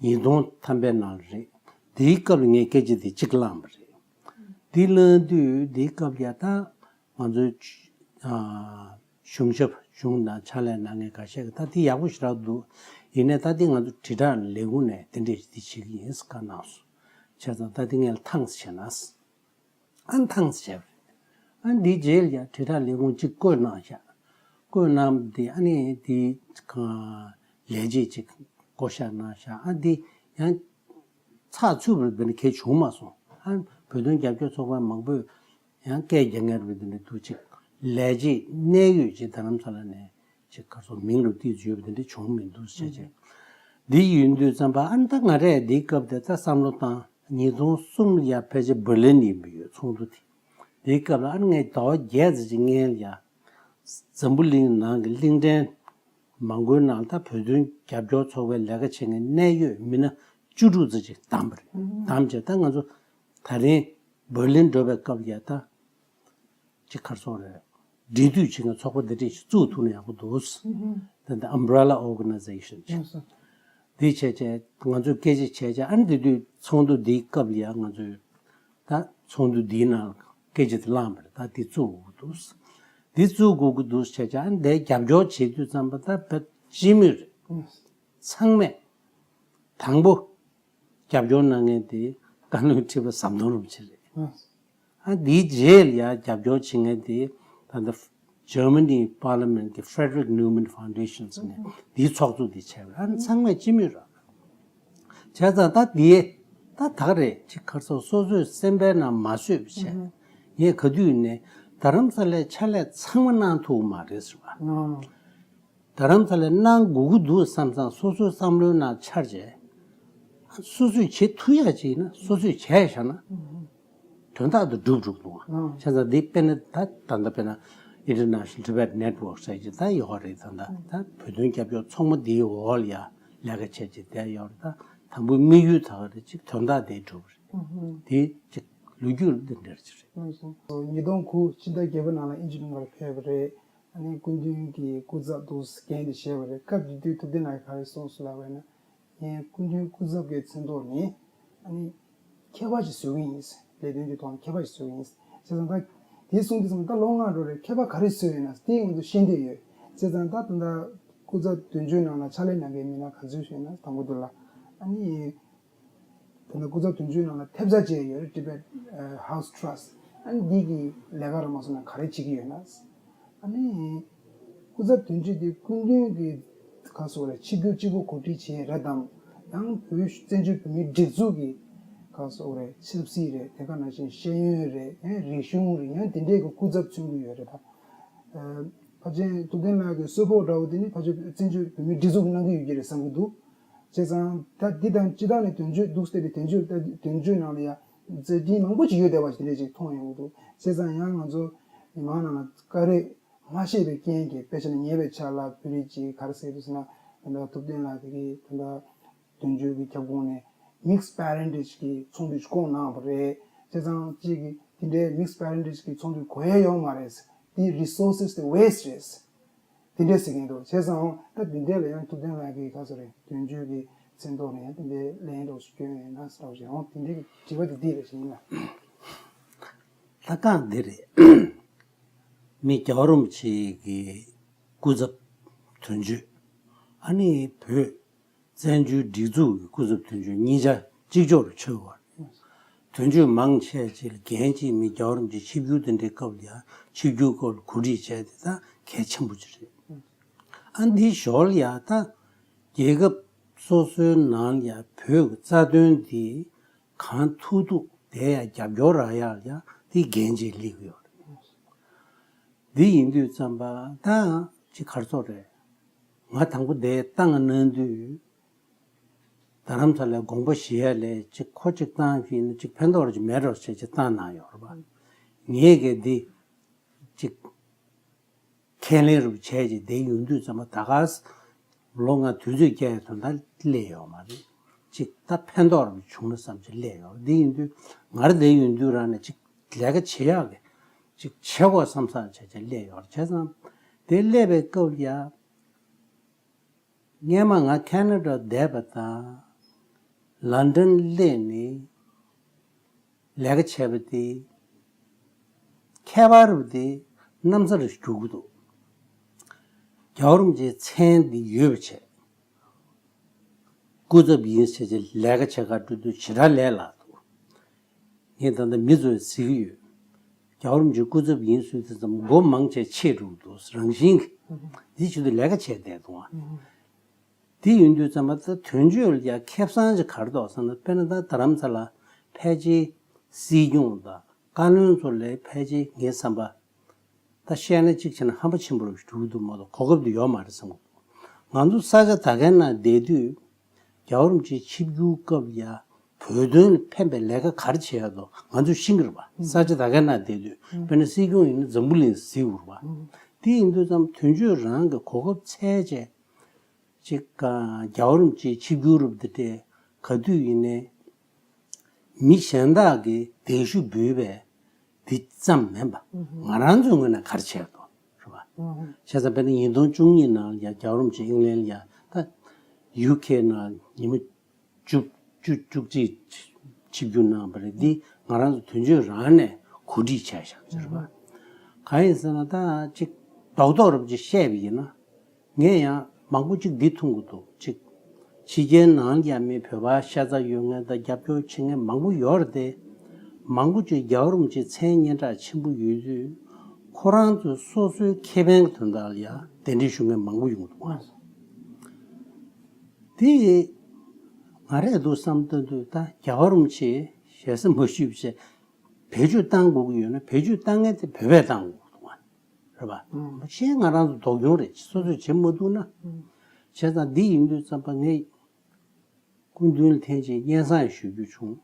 ཉིས་སྟོང་ཐམ་པའི་ནང་ལ་རེད། འདིའི་སྐབས་ལ་ངས་སྐད་ཆ་འདི་གཅིག་བླངས་པ་རེད། འདི་བླངས་དུས་འདིའི་སྐབས་ལ་ཡང་ད་ང་ཚོའི་ཨ་གཞུང་ཞབས་གཞུང་དང་ཕྱག་ལས་གནང་མཁན་ཁ་ཤས་ཀྱིས་ད་འདི་ཡག་པོ་ཞེ་དྲག་འདུག་ཡིན་ནའི་ད་འདི་ང་ཚོ་དྲིལ་བསྒྲགས་ལས་ཁུངས་ནས་དེ་འདྲས་ཞིག་འདི་བྱེད་ཀྱི་ཡིན་ཟེར་བཀའ་གནང་སོང་། བྱས་ཙང་ད་འདི་ངས་ལ་ཐང་ཟེར་བྱས་ན། ཨ་ནི་ཐང་ཟེར་བྱས་པ་རེད། ཨ་ནི་འདིའི་རྗེས་ལ་ཡང་དྲིལ་བསྒྲགས་ལས་ཁུངས་གཅིག་བསྐོས་གནང་བཞག་བསྐོས་གནང་འདི་ཨ་ནི་འདི་གང་ལས་བྱེད་ཅིག་བསྐོ་བཞག་གནང་བཞག་ཨ་འདི་ཡང་ཚགས་ཚུད་པ་འདི་ནི་གལ་བྱུང་མ་སོང་། ཨ་ནི་བོད་དོན་རྒྱབ་སྐྱོར་ཚོགས་པ་མང་པོས་ཡང་སྐད་རྒྱག་མཁན་རེད་པ། འདི་ནི་འདུག་ཅིག་ ལས་བྱེད་གནད་ཡོད་ཅིག་རྡ་རམ་ས་ལ་ནས་ཅིག་ག་རེ་ཟེར་མིང་ལ་ཏོག་ཙམ་ཡོད་པ་དེ་འདྲ་བྱུང་མི་འདུག་ཟེར་བྱས། འདི་ཡིན་དུས་ཙམ་པ་ཨ་ནི་ད་ང་རས་འདིའི་སྐབས་དེ་ད་བསམ་བློ་བཏང་། ཉིས་སྟོང་གསུམ་ལ་ཡ་ཕལ་ཆེར་འབར་ལིན་ཡིན་པ་ཡོད་ཚོགས་འདུ་དེ། འདིའི་སྐབས་ལ་ཨ་ནི་ངས་ཟླ་བ་བརྒྱད་ཙམ་ཅིག་སྔོན་ལ་ཡ། འཛམ་བུ་གླིང་ནང་གི་གླིང་ཕྲན་མང་པོའི་ནང་ད་བོད་དོན་རྒྱབ་སྐྱོར་ཚོགས་པའི་ལས་ཀ་བྱེད་མཁན་གནད་ཡོད་མི་སྣ་བཅུ་དྲུག་ཙམ་ཅིག་བདམས་པ་རེད། བདམས་བྱས་ད་ང་ཚོ་ད་རིང་འབར་ལིན་འགྲོ་བའི་སྐབས་ལ་ཡ་ད་ཅིག་ག་རེ་ཟེར་དགོས་རེད། འབྲེལ་མཐུད་བྱེད་མཁན་ཚོགས་པ་འདི་འདྲ་ཞིག་བཙུགས་ཐུབ་ན་ཡག་པོ་འདུག་ད་ལྟ་Umbrella Organization་ཅིག་འདི་བྱས་བྱས་ང་ཚོས་སྐད་ཆ་བྱས་བྱས་ཨ་ནི་དེ་དུས་ཚོགས་འདུ་འདིའི་སྐབས་ལ་ཡ་ང་ཚོས་ད་ཚོགས་འདུ་འདིའི་ནང་སྐད་ཆ་དེ་བླངས་པ་རེད། ད་འདི་བཙུགས་དགོས་ཀྱི་འདུག་འདི་བཙུགས་དགོས་ཀྱི་འདུག་བྱས་བྱས་ཨ་ནི་དེ་རྒྱབ་སྐྱོར་བྱེད་དུས་ཙམ་པ་ད་བོད་སྤྱི་མོས་རེད། ཚང་མས་དང་པོ་རྒྱབ་སྐྱོར་གནང་མཁན་དེ་བཀའ་བློན་ཁྲི་པ་ཟམ་གདོང་རིན་པོ་ཆེ་རེད། ཨ་འདིའི་རྗེས་ལ་ཡང་རྒྱབ་སྐྱོར་བྱེད་མཁན་དེ་ད་ལྟ་Germany Parliament་གི་Frederick Naumann Foundation་ཟེར་ནས་འདིའི་ཚོགས་གཙོ་འདི་བྱས་པ་རེད། ཨ་ནི་ཚང་མས་སྤྱི་མོས་རེད། བྱས་ཙང་ད་འདི་ད་ད་ག་རེད་ཅིག་ག་རེ་ཟེར་སོ་སོའི་སེམས་པའི་ནང་མ་བཟོད་པ་བྱས། ངས་ག་དུས་ནས་རྡ་རམ་ས་ལའི་ཕྱག་ལས་ཚང་མ་གནང་ཐུབ་མ་རེད་ཟེར་བ། རྡ་རམ་ས་ལ་གནང་དགོས་ཀྱི་འདུག་བསམ་བསམ་སོ་སོའི་བསམ་བློའི་ནང་འཆར་བྱས། སོ་སོས་བྱེད་ཐུབ་ཡག་ཅིག་ཡིན་ན་སོ་སོས་བྱས་བཞག་ན་དོན་དག་དེ་འགྲུབ་འགྲུབ་འདུག་ཨང་། བྱས་ཙང་འདི་དཔེར་ན་ད་ད་ལྟ་དཔེར་ན་International Tibet Network་ཟེར་གྱི་ད་ཡོད་རེད། ད་ད་ད་བོད་དོན་རྒྱབ་སྐྱོར་ཚོགས་མ་འདིའི་འོག་ལ་ཡ་ལས་ཀ་བྱས་ཀྱི་བསྡད་ཡོད་རེད། ད་དང་པོའི་དམིགས་ཡུལ་ད་ག་རེ་ཅིག་དོན་དག་དེ་འགྲུབ་རེད། དེ་ཅིག་ལོ་རྒྱུས་འདི་འདྲ་ཅིག་རེད། ཉིས་སྟོང་དགུ་ཕྱི་ཟླ་བརྒྱད་པའི་ནང་ལ་ཨིན་ཇི་ལུང་པར་ཕེབས་པ་རེད། ཨ་ནི་སྐུ་མདུན་གྱི་སྐུ་ཚབ་ཏུ་འགན་དེ་བཞེས་པ་རེད། སྐབས་དེ་དུས་ཐུབ་བསྟན་ལགས་ཀྱིས་ག་རེ་གསུངས་སོང་ལབ་པ་ཡིན་ན། ངས་སྐུ་མདུན་སྐུ་ཚབ་ཀྱི་མཚན་ཐོག་ནས་ཨ་ནི་མཁས་པ་ཞིག་བཟོ་གི་ཡིན། ལས་དོན་གྱི་ཐོག་ནས་མཁས་པ་ཞིག་བཟོ་གི་ཡིན། བྱས་ཙང་ད་དེ་གསུངས་དུས་ཙམ་ད་ལོ་ལྔ་འགྲོ་རེད། མཁས་པ་ག་རེ་བཟོས་ཡོད་ན་དེ་ང་ཚོ་ཤེས་འདོད་ཡོད། བྱས་ཙང་ད་ད་ལྟ་སྐུ་ཚབ་དོན་གཅོད་ནང་ལ་ཕྱག་ལས་གནང་མཁན་མི་སྣ་ག་ཚོད་ཡོད་ན་དང་པོ་དེ་ལ་ཨ་ནི། དེ་ནས་སྐུ་ཚབ་དོན་གཅོད་ནང་ལ་ཐེབས་རྩ་བཅས་ཡོད་རེད། Tibet House Trust། ཨ་ནི་འདི་གི་ལས་ཀ་ར་མ་སོང་ན་ག་རེ་བྱེད་ཀྱི་ཡོད་ན། ཨ་ནི་སྐུ་ཚབ་དོན་གཅོད་དེ་སྐུ་མདུན་གྱི་ག་སོགས་རེད། ཆིབས་བསྒྱུར་གཅིག་པུ་གོ་སྒྲིག་བྱས་རེད་དམ། ཡང་བོད་བཙན་བྱོལ་བོད་མིའི་སྒྲིག་འཛུགས་ཀྱི་ག་སོགས་རེད། ཆབ་སྲིད་རེད། དེ་ག་ནང་བཞིན་ཤེས་ཡོན་རེད། ཡང་རིག་གཞུང་རེད། ཡང་དེ་འདྲའི་གི་སྐུ་ཚབ་མཚོན་གྱི་ཡོད་རེད་ད། ཕལ་ཆེར་ཐུབ་བསྟན་ལགས་ཀྱི་གསོལ་ཕོགས་འདྲ་བོ་དེ་ནི་ཕལ་ཆེར་བཙན་བྱོལ་བོད་མིའི་སྒྲིག་འཛུགས་ཀྱིས་གནང་གི་ཡོད་ཀྱི་རེད་བསམ་གྱི་འདུག་བྱས་ཙང་ད་འདི་དང་སྤྱི་བཏང་ནས་དོན་གཅོད་འདུག་སྟེ་དོན་གཅོད་དོན་གཅོད་ནང་ལ་ཡང་མཛད་འཕྲིན་མང་པོ་ཅིག་ཡོད་བསྡད་པ་ཞིག་དེ་འདྲས་ཅིག་མཐོང་ཡོང་གི་འདུག་བྱས་ཙང་ཡང་ང་ཚོ་མི་མང་ནང་ལ་བཀའ་རེ་མ་ཤེས་པའི་རྐྱེན་གྱིས་དཔེ་ཆ་ནས་ཉེ་བའི་ཆར་ལ་བོད་རིགས་ཀྱིས་ག་རེ་ཟེར་འདུག་ཟེར་ན། ད་ལྟ་ཐུབ་བསྟན་ལགས་དེ་གིས་ད་ལྟ། དོན་གཅོད་ཀྱི་ཁྱབ་ཁོངས་ནས་mixed parentage་གི་ཚོགས་འདུ་ཞིག་བསྐོང་གནང་བ་རེད། བྱས་ཙང་གཅིག་གིས་དེ་འདྲའི་mixed parentage་གི་ཚོགས་འདུ་གོ་ཡ་ཡོད་མ་རེད། དེའི་resources་དེ་waste་རེད། དེ་འདྲས་ཟེར་གྱིན་འདུག་བྱས་ཙང་ད་དེ་འདྲས་ལ་ཡང་ཐུབ་བསྟན་ལགས་ཀྱིས་ག་ཚོད་རེད། དོན་གཅོད་ཀྱི་མཚན་ཐོག་ནས་ཡང་དེ་འདྲའི་ལན་འདྲ་བོ་ཞིག་སྐྱོན་ཡོད་ན་ཟེར་བ་ཞིག་འོང་། དེ་འདྲའི་དྲི་བ་དེ་འདི་རེད་ཟེར་ཡིན་ལ། ད་གང་འདི་རེད། མི་རྒྱལ་བ་རིན་པོ་ཆེ་གི་སྐུ་ཚབ་དོན་གཅོད། ཨ་ནི་བོད་བཙན་བྱོལ་སྒྲིག་འཛུགས་ཀྱི་སྐུ་ཚབ་དོན་གཅོད་གཉིས་ཆ་གཅིག་ལྕོགས་རུ་ཆགས་པ་རེད། དོན་གཅོད་མང་ཆེ་ཅིག་ལ་འགན་གཅིག་མི་རྒྱལ་བ་རིན་པོ་ཆེ་ཆིབས་བསྒྱུར་དེ་འདྲའི་སྐབས་ལ་ཡང་ཆིབས་བསྒྱུར་སྐོར་ལ་གོ་སྒྲིག་བྱས་ཏེ་ད་གལ་ཆེན་པོ་ཅིག་རེད། ཨ་འདིའི་ཞོར་ལ་ཡང་ད་རྒྱལ་ཁབ་སོ་སོའི་ནང་ལ་ཡང་བོད་ཀྱི་རྩ་དོན་འདི་གང་ཐུབ་ཐུབ་དེ་ཡང་རྒྱབ་སྐྱོར་རག་ཡག་ལ་ཡང་འདི་འགན་ཅིག་སླེབས་ཀྱི་ཡོད་རེད། འདི་ཡིན་དུས་ཙམ་པ་ད་ཅིག་ག་རེ་ཟེར་དགོས་རེད། ང་དང་པོ་དེ་བཏང་གནང་དུས། རྡ་རམ་ས་ལའི་དགོངས་པ་བཞེས་ཡ་ལས་ཅིག་ཁོ་ཅིག་བཏང་ཞིག་ན་ཅིག་ཕན་ཐོགས་ཅིག་མེད་འགྲོ་བྱས་ཅིག་བཏང་གནང་ཡོད་རེད་པ། ངས་གལ་ཏེ་ཅིག་ཁས་ལེན་རུ་བྱས་ཅིག་བསྡད་ཡོང་དུས་ཙམ་པ་ད་ག་ལོ་ལྔ་དུས་ཚོད་བསྐྱལ་ཡ་དོན་དག་སླེབས་ཡོད་མ་རེད། ཅིག་ད་ཕན་ཐོགས་རུ་བྱུང་ན་བསམ་ཅིག་སླེབས་ཡོད་རེད། འདི་ཡིན་དུས་ང་རང་བསྡད་ཡོང་དུས་རང་ནས་ཅིག་ལས་ཀ་བྱེད་ཡག་གི་ཅིག་བྱེད་དགོས་བསམ་བསམ་བྱས་བྱས་སླེབས་ཡོད་རེད། བྱས་ཙང་དེ་སླེབས་པའི་སྐབས་ལ་ཡ། སྔས་མ་ང་ཁེ་ན་ཌ་བསྡད་པ་དང་ལན་ཌན་སླེབས་ནས་ལས་ཀ་བྱས་པ་དེ་ཁྱད་པར་བ་དེ་གནམ་ས་རུ་འགྱུར་གྱི་འདུག་རྒྱལ་བ་རིན་པོ་ཆེའི་མཚན་འདི་ཡོད་པ་བྱས། སྐུ་ཚབ་ཡིན་ཟེར་བྱས་ལས་ཀ་བྱེད་གར་འགྲོ་དུས་ཇི་འདྲ་ལས་སླ་འདུག་ངས་ད་ལྟ་མི་ཚོས་ཟེར་གྱི་ཡོད། རྒྱལ་བ་རིན་པོ་ཆེ་སྐུ་ཚབ་ཡིན་ཟེར་དུས་ཙམ་མགོ་མང་ཆེ་ཆེ་འགྲོ་འདུག་རང་བཞིན་གྱི། འདི་བྱེད་དུས་ལས་ཀ་བྱས་བསྡད་འདུག་ཨ། དེ་ཡིན་དུས་ཙམ་པ་ད་དོན་གཅོད་ལ་ཡ་ཁེ་བཟང་ཅིག་ག་རེ་འདུག་ཟེར་ན། དཔེར་ན་ད་རྡ་རམ་ས་ལ་ཕལ་ཆེར་སྲིད་སྐྱོང་དང་བཀའ་བློན་ཚོ་ལས་ཕལ་ཆེར་ངའི་བསམ་པ་ ད་བཤད་ན་གཅིག་བྱས་ན་ཧམ་པ་ཆེན་པོ་རུ་འགྲོ་གི་འདུག་མ་གཏོགས་གོ་སྐབས་དེ་ཡོད་མ་རེད་བསམ་གི་འདུག་ང་ཚོ་ས་ཆ་ད་གའི་ནང་བསྡད་དུས་རྒྱལ་བ་རིན་པོ་ཆེ་ཆིབས་བསྒྱུར་སྐབས་ལ་ཡ་བོད་དོན་ལ་ཕན་པའི་ལས་ཀ་ག་རེ་བྱེད་ཡག་འདུག་ང་ཚོས་ཤེས་ཀྱི་རེད་པ། ས་ཆ་ད་གའི་ནང་བསྡད་དུས་དཔེར་ན་སྲིད་སྐྱོང་ཡིན་ན་འཛམ་བུ་གླིང་གཟིགས་དགོས་རེད་པ། དེ་ཡིན་དུས་ཙམ་དོན་གཅོད་རང་གི་གོ་སྐབས་འཚོལ་བྱས། ཅིག་རྒྱལ་བ་རིན་པོ་ཆེའི་ཆིབས་བསྒྱུར་རུ་འདི་འདྲས་ག་དུས་ཡིན་ནའི་མི་གཞན་དག་གིས་གདན་ཞུ་འབུལ་བའི་འདི་ཙམ་མིན་པ། ང་རང་ཚོའི་ངོས་ནས་ག་རེ་བྱས་འདུག་རེད་པ། བྱས་ཙང་དཔེར་ན་ཉིས་སྟོང་བཅུ་གཉིས་ནང་ལ་ཡ་རྒྱལ་བ་རིན་པོ་ཆེ་ཨིང་ལན་ལ་ཡ་ད་ཡུ་ཁེ་ནང་ཉི་མ་བཅུ་བཅུ་བཅུ་གཅིག་ཆིབས་བསྒྱུར་གནང་བ་རེད། འདི་ང་རང་ཚོ་དོན་གཅོད་རང་ནས་གོ་སྒྲིག་བྱས་བཞག་ཟེར་བ། གང་ཡིན་ཟེར་ན་ད་ཅིག་རྡོག་རྡོག་རབ་ཅིག་བཤད་པ་ཡིན་ན། ངས་ཡང་མང་པོ་ཅིག་འདི་མཐོང་གི་འདུག་ཅིག་ཕྱི་རྒྱལ་ནང་ལ་ཡང་མི་བོད་པ་ཤ་ཚ་ཡོད་མཁན་དང་རྒྱབ་སྐྱོར་བྱེད་མཁན་མང་པོ་ཡོད་རེད་དེ། མང་པོ་ཅིག་རྒྱལ་བ་རིན་པོ་ཆེ་མཚན་སྙན་གྲགས་ཆེན་པོ་ཡོད་དུས་ཁོ་རང་ཚོ་སོ་སོའི་ཁེ་ཕན་གྱི་དོན་དག་ལ་ཡང་གདན་འདྲེན་ཞུ་མཁན་མང་པོ་ཡོང་གི་འདུག་དེ་ང་རས་འདུག་བསམ་བཏང་དུས་ད་རྒྱལ་བ་རིན་པོ་ཆེ་ཞལ་གསེར་མ་ཞུས་པ་བྱས་བེད་སྤྱོད་བཏང་དགོས་ཀྱི་ཡོད་ན་བེད་སྤྱོད་བཏང་མཁན་དེ་བོད་པས་བཏང་དགོས་ཀྱི་འདུག་བ། རེད་པ། ཨང་། གཞན་ང་རང་ཚོ་སྡུག་གྱོང་རེད། སོ་སོས་བྱེད་མ་ཐུབ་ན། ཨང་། བྱས་ཙང་འདི་ཡིན་དུས་ཙམ་པ་ངས་སྐུ་མདུན་ལ་ཐེངས་གཅིག་སྙན་སེང་ཞུ་རྒྱུ་བྱུང་།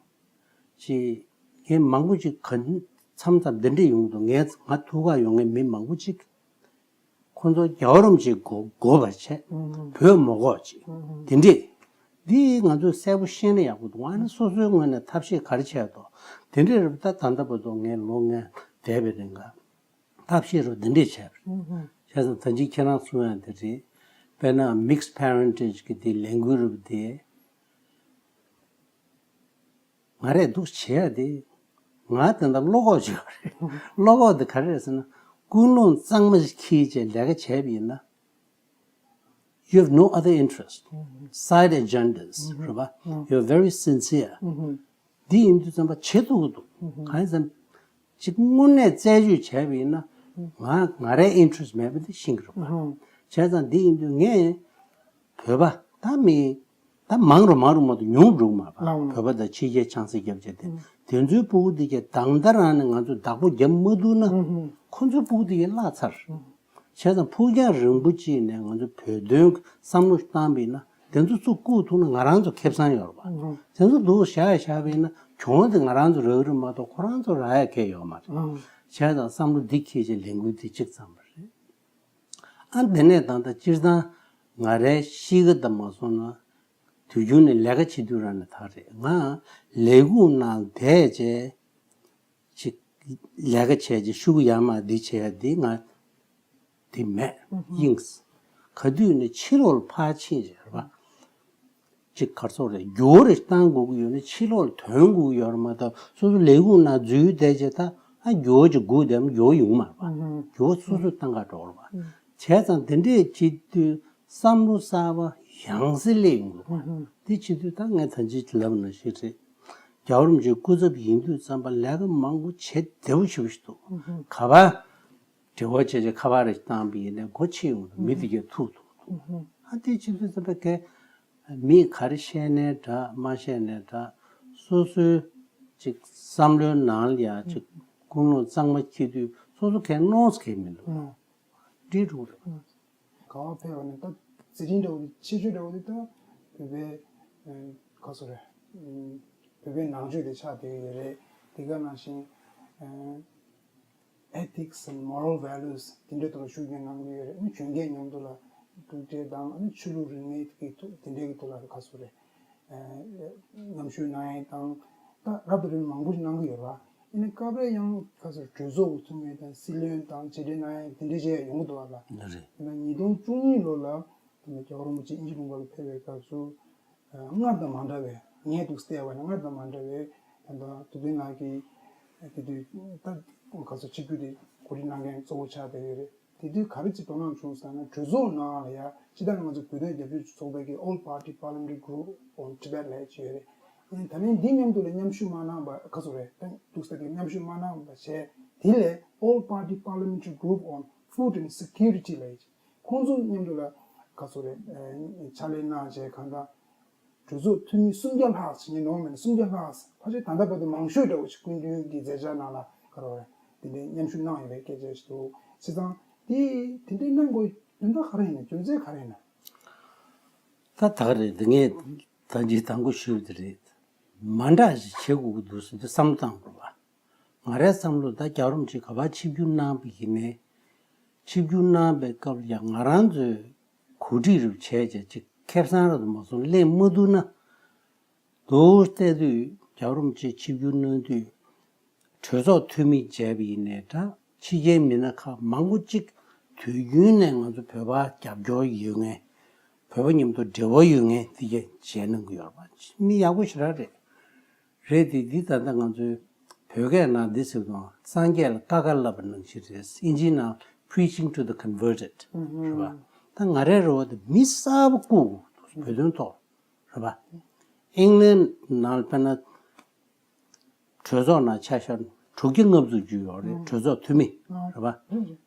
ཅེས་ངས་མང་པོ་ཅིག་ག་མཚམས་མཚམས་འདི་འདྲས་ཡོང་གི་འདུག་ངས་ང་ཐུག་ག་ཡོང་མཁན་མི་མང་པོ་ཅིག་ཁོ་ཚོ་རྒྱལ་བ་རིན་པོ་ཆེ་དགོས་དགོས་པ་བྱས། ཨང་། བོད་མ་དགོས་ཅིག་ཨང་། དེ་འདྲས། འདི་ང་ཚོས་གསལ་པོ་ཤེས་ན་ཡག་པོ་འདུག་ཨ་ནི་སོ་སོའི་ངོས་ནས་ཐབས་ཤེས་ག་རེ་བྱས་འདུག་དེ་འདྲས་རེད་པ། ད་ད་ལྟ་བར་དུ་ངས་ལོ་ལྔ་བསྡད་པའི་རིང་ག་ཐབས་ཤེས་རུ་འདི་འདྲས་བྱས་པ་རེད། བྱས་ཙང་ད་ཅི་ཁྱེད་རང་གསུང་ཡ་འདི་རེད། དཔེར་ན་mixed parentage་གི་དེ་ལས་འགུལ་རུ་དེ་ང་རས་འདུག་བྱེད་ཡ་དེ་ང་དེ་འདྲ་བློ་ཁོག་ཅིག་ཡོད་རེད། བློ་ཁོག་དེ་ག་རེ་རེད་ཟེར་ན་ཀུན་སློང་གཙང་མ་ཞིག་འཁྱེར་བྱས་ལས་ཀ་བྱས་པ་ཡིན་ན། You have no other interest, side agendas, རེད་པ། You're very sincere. འདི་ཡིན་དུས་ཙམ་པ་བྱེད་ཐུབ་ཀྱི་འདུག་གང་ཡིན་ཟེར་ན། ཅིག་དངོས་གནས་རྩད་གཅོད་བྱས་པ་ཡིན་ན། ང་ང་རའི་interest་མེད་པ་འདི་ཤེས་ཀྱི་རེད་པ། བྱས་ཙང་འདི་ཡིན་དུས་ངས་བོད་པ་ད་མི་ད་མང་རུ་མང་རུ་མ་གཏོགས་ཉུང་རུ་མ་རེད་པ། བོད་པ་དང་ཕྱི་རྒྱལ་ཆང་ས་བརྒྱབ་བྱས་ཏེ། དེ་ཚོའི་ཕྲུ་གུ་འདི་གས་དང་ད་རང་ནས་ང་ཚོས་བདག་པོ་བརྒྱབ་མ་ཐུབ་ན། ཁོ་ཚོའི་ཕྲུ་གུ་འདི་གས་བརླག་ཚར། བྱས་ཙང་ཕུགས་རྒྱང་རིང་པོ་ཅིག་ནས་ང་ཚོ་བོད་དོན་བསམ་བློ་བཏང་བ་ཡིན་ན་དེ་ཚོ་ཚུར་བཀུག་ཐུབ་ན་ང་རང་ཚོ་ཁེ་བཟང་ཡོད་རེད་པ། དེ་ཚོ་འདུག་བཞག་བཞག་པ་ཡིན་ན་གྱོང་དེ་ང་རང་ཚོ་རག་གི་རེད་མ་གཏོགས་ཁོ་རང་ཚོ་རག་ཡ་གང་ཡང་ཡོད་མ་རེད། བྱས་ཙང་བསམ་བློ་འདི་འཁྱེར་བྱས་ལས་འགུལ་འདི་གཅིག་བརྩམས་པ་རེད། ཨ་དེ་ནས་ད་ལྟ་སྤྱིར་བཏང་ང་རའི་གཤིས་ཀ་དང་མ་སོང་ན་དུས་རྒྱུན་ནས་ལས་ཀ་བྱེད་དུས་རང་ནས་ད་རེད། ང་ལས་ཁུངས་ནང་བསྡད་བྱས། ཅིག་ལས་ཀ་བྱས་རྗེས་ཤོག་གུ་ཡར་མར་འདི་བྱས་ཡ་འདི་ང་འདི་མེད། དབྱིངས། ག་དུས་ནས་ཕྱི་ལོགས་ལ་ཕར་ཕྱིན་བྱས་རེད་པ། ཅིག་ག་རེ་ཟེར་དགོས་རེད། འགྱུར་བ་རེ་གཏང་དགོས་ཀྱི་ཡོད་ན་ཕྱི་ལོགས་ལ་ཐོན་དགོས་ཀྱི་ཡོད་རེད་མ་གཏོགས་སོ་སོ་ལས་ཁུངས་ནང་འཛུལ་བསྡད་བྱས་ད་ཨ་འགྱུར་བ་ཅིག་སྒུག་བསྡད་ན་འགྱུར་བ་ཡོང་མ་རེད་པ། འགྱུར་བ་སོ་སོས་གཏང་ག་འགྲོ་རེད་པ། བྱས་ཙང་དེ་འདྲས་བྱེད་དུས་བསམ་བློ་གསར་པ་ཡང་སེ་སླེབས་ཡོང་གི་འདུག་དེ་བྱེད་དུས་ད་ངས་ད་ཅི་ལབ་ན་ཞིག་རེད། རྒྱལ་བ་རིན་པོ་ཆེའི་སྐུ་ཚབ་ཡིན་དུས་ཙམ་པ་ལས་ཀ་མང་པོ་བྱེད་བདེ་པོ་ཞེ་པོ་ཞིག་འདུག་ག་པར་དྲི་བ་བྱས་བྱས་ཁ་པར་རེ་བཏང་པ་ཡིན་ནའི་སྒོ་ཕྱེ་ཡོང་དུས་མི་དེ་གས་ཐུག་ཐུག་འདུག་ཨ་དེ་བྱེད་དུས་ཙམ་པ་གས་མིས་ག་རེ་བཤད་ནའི་འདྲ་མ་བཤད་ནའི་འདྲ་སོ་སོའི་ཅིག་བསམ་བློའི་ནང་ལ་ཡང་ཅིག་ཀུན་སློང་གཙང་མ་འཁྱེར་དུས་སོ་སོ་གས་གནོང་ས་གས་མི་འདུག་འགྲིག་འགྲོ་གི་རེད། ག་པར་ཕེབས་པ་ནས་ད་མཛད་རིམ་འདྲ་བོ་དེ་ཆེ་ཤོས་འདྲ་བོ་དེ་ད་བོད་པའི་ཨ་ག་རེ་ཟེར་དགོས་རེད། ཨ་བོད་པའི་ནང་ཆོས་དེ་ཆགས་བསྡད་ཀྱི་ཡོད་རེད། དེ་ག་ནང་བཞིན་ཨ་ethics and moral values་དེ་འདྲའི་ཐོག་ལ་ཤུགས་རྐྱེན་གནང་གི་ཡོད་རེད། ཨ་ནི་གཞོན་སྐྱེས་མཉམ་དུ་ལ་གྲོགས་འདྲེས་དང་ཨ་ནི་ཆོས་ལུགས་རིས་མེད་ཀྱི་ཐོག་དེ་འདྲའི་གི་ཐོག་ལ་ག་རེ་ཟེར་དགོས་རེད། མཉམ་ཞུགས་གནང་ཡས་དང་། ད་རབ་དང་རིམ་པ་མང་པོ་ཞིག་གནང་གི་ཡོད་རེད་པ། ཡིན་ནའི་སྐབས་རེ་ཡང་ཁ་སང་གྲོས་ཚོགས་ཀྱི་འཐུས་མི་དང་སྲིད་བློན་དང་མཇལ་འཕྲད་གནང་ཡས་དེ་འདྲ་བྱས་ཡོང་གི་འདུག་པ་ལ། ལགས་རེད། ཡིན་ན་ཉིས་སྟོང་བཅུ་གཉིས་ལོ་ལ་ད་ལྟ་རྒྱལ་བ་རིན་པོ་ཆེ་དབྱིན་ཇི་ལུང་པ་ལ་ཕེབས་པའི་སྐབས་སུ། སྔར་དང་མ་འདྲ་བའི་ངས་འདུག་བལྟས་པ་ཡིན་ན་སྔར་དང་མ་འདྲ་བའི་ད་ལྟ་ཐུབ་བསྟན་ལགས་ཀྱིས་དེ་དུས་ད་ཁ་སང་ཆིབས་བསྒྱུར་དེ་གོ་སྒྲིག་གནང་མཁན་གཙོ་བོ་ཆགས་བསྡད་ཡོད་རེད། དེ་དུས་ག་རེ་ཅིག་དོ་སྣང་བྱུང་ཟེར་ན་གྲོས་ཚོགས་ནང་ལ་ཡ་སྤྱི་བཏང་ང་ཚོ་བོད་དོན་རྒྱབ་སྐྱོར་ཚོགས་པའི་གི་All Party Parliamentary Group on Tibet་ལབ་ཅིག་ཡོད་རེད། ཨ་ནི་ད་ལན་འདི་མཉམ་དུ་ལ་མཉམ་ཞུགས་མ་གནང་བ་ག་ཚོད་རེད་ད་འདུག་ས་དེ་མཉམ་ཞུགས་མ་གནང་བ་བྱས་དེ་ལས་All Party Parliamentary Group on Food and Security་ལབ་ཅིག་ཁོང་ཚོ་མཉམ་དུ་ལ་ག་ཚོད་རེད་ཕྱག་ལས་གནང་བྱས་གང་ལྟར། གྲོས་ཚོགས་འཐུས་མི་སུམ་བརྒྱ་ལྷག་ཟེར་ངས་ནོར་མེད་ན་སུམ་བརྒྱ་ལྷག་ཟེར་ཕལ་ཆེར་ད་ལྟ་བར་དུ་མང་ཤོས་འདྲ་བོ་ཞིག་སྐུ་མདུན་གྱི་མཛད་འཆར་ནང་ལ་ག་རེ་རེད་དེ་འདྲའི་མཉམ་ཞུགས་གནང་ཡོད་པའི་སྐད་ཆ་ཞིག་འདུག་བྱས་ཙང་དེ་དེ་འདྲའི་གནང་དགོས་དོན་དག་ག་རེ་ཡིན་ན། རྒྱུ་མཚན་ག་རེ་ཡིན་ན། ད་ད་ག་རེད། འདི་ངས་ད་ཅི་དང་པོ་ཞུས་པ་དེ་རེད། མ་འདྲ་ཞིག་བྱེད་དགོས་ཀྱི་འདུག་ཟེར་དུས་བསམ་བློ་བཏང་དགོས་པ། ང་རའི་བསམ་བློ་ད་རྒྱལ་བ་རིན་པོ་ཆེ་ག་པར་ཆིབས་བསྒྱུར་གནང་བ་ཡིན་ནའི། ཆིབས་བསྒྱུར་གནང་བའི་སྐབས་ལ་ཡང་ང་རང་ཚོས་གོ་སྒྲིག་རེ་བྱས་བྱས་ཅིག་ཁེ་བཟང་རེ་དུ་མ་སོང་ལེན་མ་ཐུབ་ན། མདོར་བལྟས་དུས་རྒྱལ་བ་རིན་པོ་ཆེ་ཆིབས་བསྒྱུར་གནང་དུས་གྲོས་ཚོགས་འཐུས་མི་བྱས་པ་ཡིན་ནའི་འདྲ། ཕྱི་རྒྱལ་མི་སྣ་ཁག་མང་པོ་གཅིག་དུས་རྒྱུན་ནས་ང་ཚོ་བོད་པ་རྒྱབ་སྐྱོར་ཡོད་མཁན། བོད་པ་མཉམ་དུ་འབྲེལ་བ་ཡོད་མཁན་དེ་གས་མཇལ་གནང་གི་ཡོད་རེད་པ། མི་ཡག་པོ་ཞེ་དྲག་རེད། རེད་དེ། འདི་ད་ལྟ་ང་ཚོའི་བོད་སྐད་ནང་འདི་ཟེར་དང་སངས་རྒྱས་ལ་བཀའ་བཀའ་སློབ་པ་ནང་བཞིན་རེད། ཨིན་ཇིའི་ནང་preaching to the converted རེད་པ། ད་ང་རའི་རེ་བ་དེ་མི་གསར་པ་བསྐུར་དགོས་འདུག་བོད་དོན་ཐོག་རེད་པ། ཨིང་ལན་ནང་དཔེར་ན་གྲོས་ཚོགས་ནང་ཆ་བཞག་ན་དྲུག་བརྒྱ་ལྔ་བཅུ་ཅིག་ཡོད་རེད། གྲོས་ཚོགས་འཐུས་མི་རེད་པ།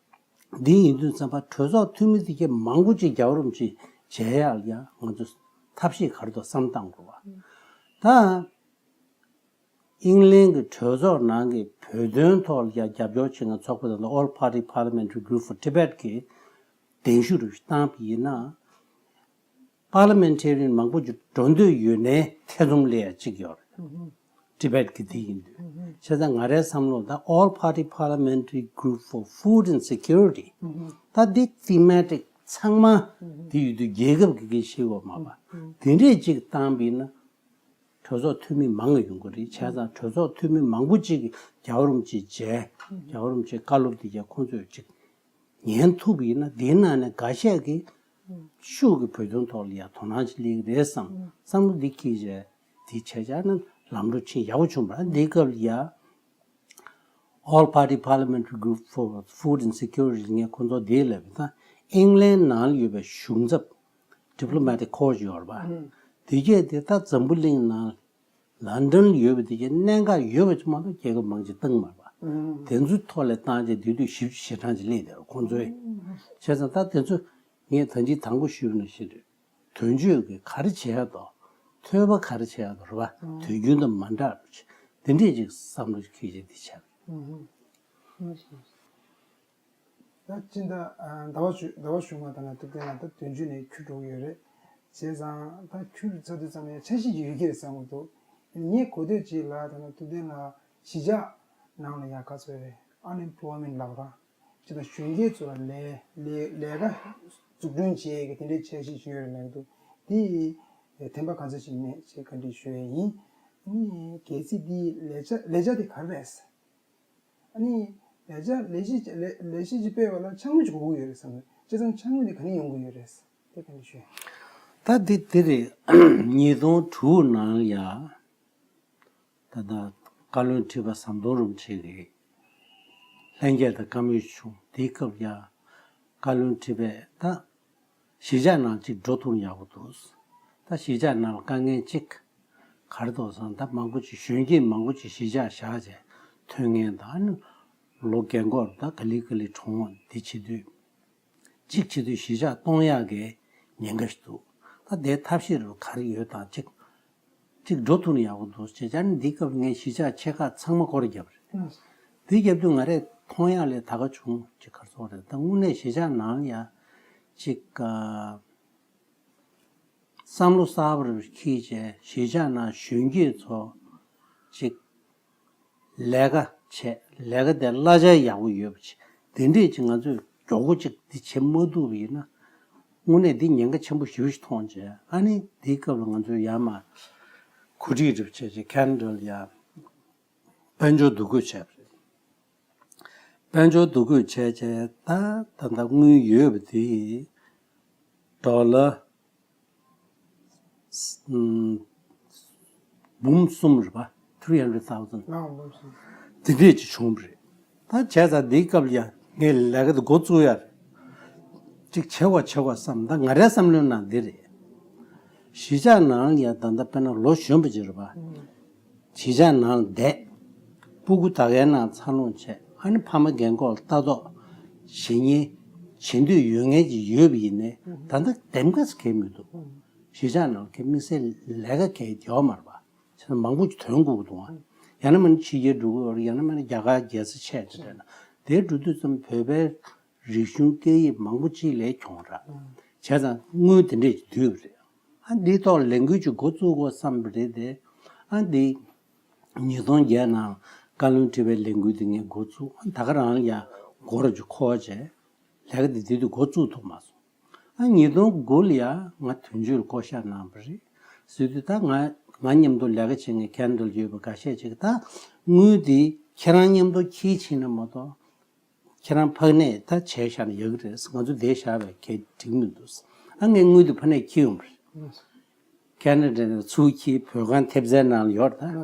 འདི་ཡིན་དུས་ཙམ་པ་གྲོས་ཚོགས་འཐུས་མི་དེ་གས་མང་པོ་ཅིག་རྒྱལ་བ་རིན་པོ་ཆེ་མཇལ་ཡག་ལ་ཡང་ང་ཚོ་ཐབས་ཤེས་ག་རེ་འདུག་བསམ་བཏང་དགོས་པ། ད་ཨིང་ལན་གྱི་གྲོས་ཚོགས་ནང་གི་བོད་དོན་ཐོག་ལ་ཡང་རྒྱབ་སྐྱོར་བྱེད་མཁན་ཚོགས་པ་དང་། All Party Parliamentary Group for Tibet གིས་གདན་ཞུ་རུ་བཏང་བ་ཡིན་ན། Parliamentarian མང་པོ་ཅིག་འགྲོ་འདོད་ཡོད་ནའི་ཐེ་ཚོམ་སླེབས་ཡ་གཅིག་ཡོད་རེད། Tibet གི་དེ་ཡིན་དུས། བྱས་ཙང་ང་རའི་བསམ་བློ་ད་All Party Parliamentary Group for Food and Security ད་འདི་thematic ཚང་མ་དེ་ཡོད་དུས་རྒྱལ་ཁབ་ཀྱི་གི་ཤེས་བ་མ་པ་དེ་འདྲས་ཅིག་བཏང་བ་ཡིན་ན། གྲོས་ཚོགས་འཐུས་མི་མང་ཡོང་གི་རེད། བྱས་ཙང་གྲོས་ཚོགས་འཐུས་མི་མང་པོ་ཅིག་གིས་རྒྱལ་བ་རིན་པོ་ཆེ་མཇལ། རྒྱལ་བ་རིན་པོ་ཆེའི་བཀའ་སློབ་དེ་གས་ཁོང་ཚོས་ཅིག་ཉན་ཐུབ་པ་ཡིན་ན། དེའི་ནང་ནས་འགའ་ཤས་ཀྱིས་ཤུགས་ཀྱིས་བོད་དོན་ཐོག་ལ་ཡང་དོ་སྣང་ཅིག་སླེབས་ཀྱི་རེད་བསམ་བསམ་བློ་འདི་འཁྱེར་བྱས་དེ་བྱས་བྱས་ན་ལམ་འགྲོ་ཕྱིན་ཡག་པོ་བྱུང་བ། འདིའི་སྐབས་ལ་ཡང་All Party Parliamentary Group for Food and Security ངས་ཁོང་ཚོ་དེ་ལབ་ཡིན། ད་ཨིང་ལན་ནང་ལ་ཡོད་པའི་གཞུང་ཚབ་Diplomatic Corps ཡོད་རེད་པ། དེ་གས་དེ་ད་འཛམ་བུ་གླིང་ནང་ལན་ཌན་ལ་ཡོད་པ་དེ་གས་གནད་འགག་ཡོད་པ་ཅིག་མ་གཏོགས་རྒྱལ་ཁབ་མང་ཆེ་བཏང་མ་རེད་པ། དེ་ཚོའི་ཐོག་ལ་བཏང་བྱས་དེ་དུས་ཞེ་པོ་ཞེ་དྲག་ཅིག་སླེབས་བསྡད་རེད་ཁོང་ཚོའི། བྱས་ཙང་ད་དེ་ཚོ་ངས་ད་ཅི་དང་པོ་ཞུས་པ་ནང་བཞིན་རེད། དོན་གཅོད་ཀྱིས་ག་རེ་བྱེད་ཡག་འདུག་ཐོས་པ་ག་རེ་བྱེད་ཡག་འདུག་རེད་པ། དུས་རྒྱུན་དང་མ་འདྲ་བ་ཅིག་དེ་འདྲས་ཅིག་བསམ་བློ་ཅིག་འཁྱེར་བྱས་འདི་བྱས་པ་རེད། ད་སྤྱི་ཟླ་ཟླ་བ་བཞུ་ཟླ་བ་གཞུག་མ་ད་ལ་ཐུབ་བསྟན་ལགས་ད་དོན་གཅོད་ནས་ཁྱུར་འགྲོ་གི་ཡོད་རེད། བྱས་ཙང་ད་ཁྱུར་ཚར་དུས་ཙམ་ཡང་འཆར་གཞི་ཅིག་ཡོད་ཀྱི་རེད་བསམ་གྱི་འདུག་ངས་གོ་ཐོས་ཅིག་ལ་ད་ལ་ཐུབ་བསྟན་ལགས་གཞིས་ཆགས་ནང་ལ་ཡ་ག་ཚོད་རེད། Unemployment ལབ་ར་ཅི་ད་གཞོན་སྐྱེས་ཚོ་ལ་ལས་ལས་ལས་ཀ་འཛུགས་སྐྲུན་བྱེད་ཡས་ཀྱི་དེ་འདྲའི་འཆར་གཞི་ཅིག་ཡོད་རེད་ལབ་འདུག་དེ་ཐེམ་པ་ག་ཚོད་ཅིག་མེད་ཅེས་བཀའ་འདྲི་ཞུ་ཡས་ཡིན། ཨ་ནི་གལ་སྲིད་དེ་ལས་འཆར་ལས་འཆར་དེ་ག་རེ་རེད། ཨ་ནི་ལས་འཆར་ལས་གཞི་ལས་ལས་གཞི་ཅིག་སྤེལ་བ་ལ་འཆར་དངུལ་ཅིག་དགོས་ཀྱི་ཡོད་རེད་བསམ་གྱི། བྱས་ཙང་འཆར་དངུལ་དེ་ག་ནས་ཡོང་གི་ཡོད་རེད། དེ་བཀའ་འདྲི་ཞུ་ཡས། ད་འདི་འདི་རེད། ཉིས་སྟོང་དྲུག་ནང་ཡ། ད་ལྟ་བཀའ་བློན་ཁྲི་པ་ཟམ་གདོང་རིན་པོ་ཆེ་གིས་ལྷན་རྒྱས་དང་བཀའ་མོལ་བྱུང་། དེའི་སྐབས་ཡ་བཀའ་བློན་ཁྲི་པས་ད་གཞིས་ཆགས་ནང་ཅིག་འགྲོ་ཐུབ་ན་ཡག་པོ་འདུག་ད་གཞིས་ཆགས་ནང་ལ་དཀའ་ངལ་ཅིག་ག་རེ་འདུག་ཟེར་ན། ད་མང་པོ་ཅིག་གཞོན་སྐྱེས་མང་པོ་ཅིག་གཞིས་ཆགས་བཞག་བྱས་ཐོན་མཁན་དང་། ཨ་ནི་ལོ་རྒན་འཁོགས་ད་ག་ལེ་ག་ལེ་གྲོངས་འདི་བྱེད་དུས། གཅིག་བྱེད་དུས་གཞིས་ཆགས་གཏོང་ཡག་གི་ཉེན་ཁ་ཞིག་འདུག་ད་དེའི་ཐབས་ཤེས་རུ་ག་རེ་ཡོད་དང་། གཅིག་གཅིག་འགྲོ་ཐུབ་ན་ཡག་པོ་འདུག་ཅེས་བྱས་ནས། འདིའི་སྐབས་ངས་གཞིས་ཆགས་ཆེ་ཁག་ཚང་མ་སྐོར་ར་བརྒྱབ་པ་རེད། དེ་བརྒྱབ་དུས་ང་རས་མཐོང་ཡག་ལས་ད་ག་བྱུང་ཅིག་ག་རེ་ཟེར་དགོས་རེད། ད་དངོས་གནས་གཞིས་ཆགས་ནང་ལ་ཡ་ཅིག་ཨ་བསམ་བློ་གསར་པ་རུ་འཁྱེར་བྱས་གཞིས་ཆགས་ནང་གཞོན་སྐྱེས་ཚོ་ཅིག་ལས་ཀ་བྱས། ལས་ཀ་དེ་གླ་ཆ་ཡག་པོ་ཡོད་པ་ཅིག་དེ་འདྲས་ཅིག་ང་ཚོས་མགྱོགས་པོ་ཅིག་འདི་བྱེད་མ་ཐུབ་པ་ཡིན་ན། དངོས་གནས་འདི་ཉེན་ཁ་ཆེན་པོ་ཞེ་པོ་ཞིག་མཐོང་བྱས། ཨ་ནི་འདིའི་སྐབས་ལ་ང་ཚོས་ཡར་མར་གོ་སྒྲིག་རེ་བྱས་བྱས་ཁེ་ན་ཌ་ལ་ཡ་དཔལ་འབྱོར་འདུ་འགོད་བྱས་པ་རེད། དཔལ་འབྱོར་འདུ་འགོད་བྱས་བྱས་ད་ད་ལྟ་དངུལ་ཡོད་པ་དེ་ཌོ་ལར་ཨམ་འབུམ་གསུམ་རེད་པ། three hundred thousand ལའང་འབུམ་གསུམ། དེ་འདྲས་ཅིག་བྱུང་བ་རེད། ད་བྱས་ཙང་འདིའི་སྐབས་ལ་ཡང་ངས་ལས་ཀ་དེ་འགོ་བཙུགས་ཡ་རེད། ཅིག་བྱེད་དགོས་བྱེད་དགོས་བསམ། ད་ང་རའི་བསམ་བློའི་ནང་འདི་རེད། གཞིས་ཆགས་ནང་ལ་ཡང་ད་ལྟ་དཔེར་ན་ལོ་གཞོན་པ་ཅིག་རེད་པ། གཞིས་ཆགས་ནང་ལ་བསྡད། སྤུ་གུ་ད་གའི་ནང་འཚར་ལོངས་བྱས། ཨ་ནི་ཕ་མ་རྒན་འཁོགས་ལ་ལྟ་རྟོག་བྱེད་མཁན་བྱེད་འདོད་ཡོད་མཁན་ཅིག་ཡོད་པ་ཡིན་ནའི་ད་ལྟ་འདེམས་ཀ་ཟེར་མཁན་མི་འདུག་གཞིས་ཆགས་ནང་ལ་ཁྱེད་དམིགས་བསལ་ལས་ཀ་གང་ཡང་ཡོད་མ་རེད་པ། བྱས་ན་མང་པོ་ཅིག་ཐོན་དགོས་ཀྱི་འདུག་ཨ། ཡང་ན་མིན་ན་ཕྱི་རྒྱལ་འགྲོ་གི་ཡོད་རེད། ཡང་ན་མིན་ན་རྒྱ་གར་རྒྱལ་ས་ཆེ་དེ་འདྲ་ན། དེ་འགྲོ་དུས་ཙམ་བོད་པའི་ རིག་གཞུང་སྐད་ཡིག་མང་པོ་ཅིག་ལས་གྱོང་རག་བྱས་ཙང་དངུལ་དེ་འདྲས་ཅིག་བསྡུས་པ་རེད། ཨ་འདིའི་ཐོག་ལས་འགུལ་ཅིག་འགོ་བཙུགས་དགོས་བསམ་པ་རེད་དེ། ཨ་འདི་ཉིས་སྟོང་བརྒྱད་ནང་བཀའ་བློན་ཁྲི་པའི་ལས་འགུལ་དེ་ངས་འགོ་བཙུགས། ཨ་ད་ག་རང་ཡང་སྒོ་རུ་ཅིག་འཁོར་བྱས་ལས་ཀ་དེ་དེ་དུས་འགོ་བཙུགས་ཐུབ་མ་སོང་། ཨ་ཉིས་སྟོང་དགུ་ལ་ཡང་ང་དོན་གཅོད་བསྐོ་བཞག་གནང་བ་རེད། ཟེར་དུས་ད་ང་ང་མཉམ་དུ་ལས་ཀ་བྱེད་མཁན་ཁེ་ན་ཌ་ལ་ཡོད་པ་འགའ་ཤས་ཅིག་ད་དངུལ་དེ་ཁྱེད་རང་མཉམ་དུ་འཁྱེར་ཕྱིན་ན་མ་གཏོགས་ཁྱེད་རང་ཕ་ནས་ད་བྱས་བཞག་ན་ཡག་གི་རེད། ང་ཚོ་འདིར་བཞག་པས་གལ་འགྲིག་མི་འདུག་ཨ་ངས་དངུལ་དེ་ཕ་ནས་འཁྱེར་ཡོང་བ་རེད། ཁེ་ན་ཌ་ནས་ཚུར་འཁྱེར་བོད་ཁང་ཐེབས་རྩའི་ནང་ལ་ཡོད་རེད་ད།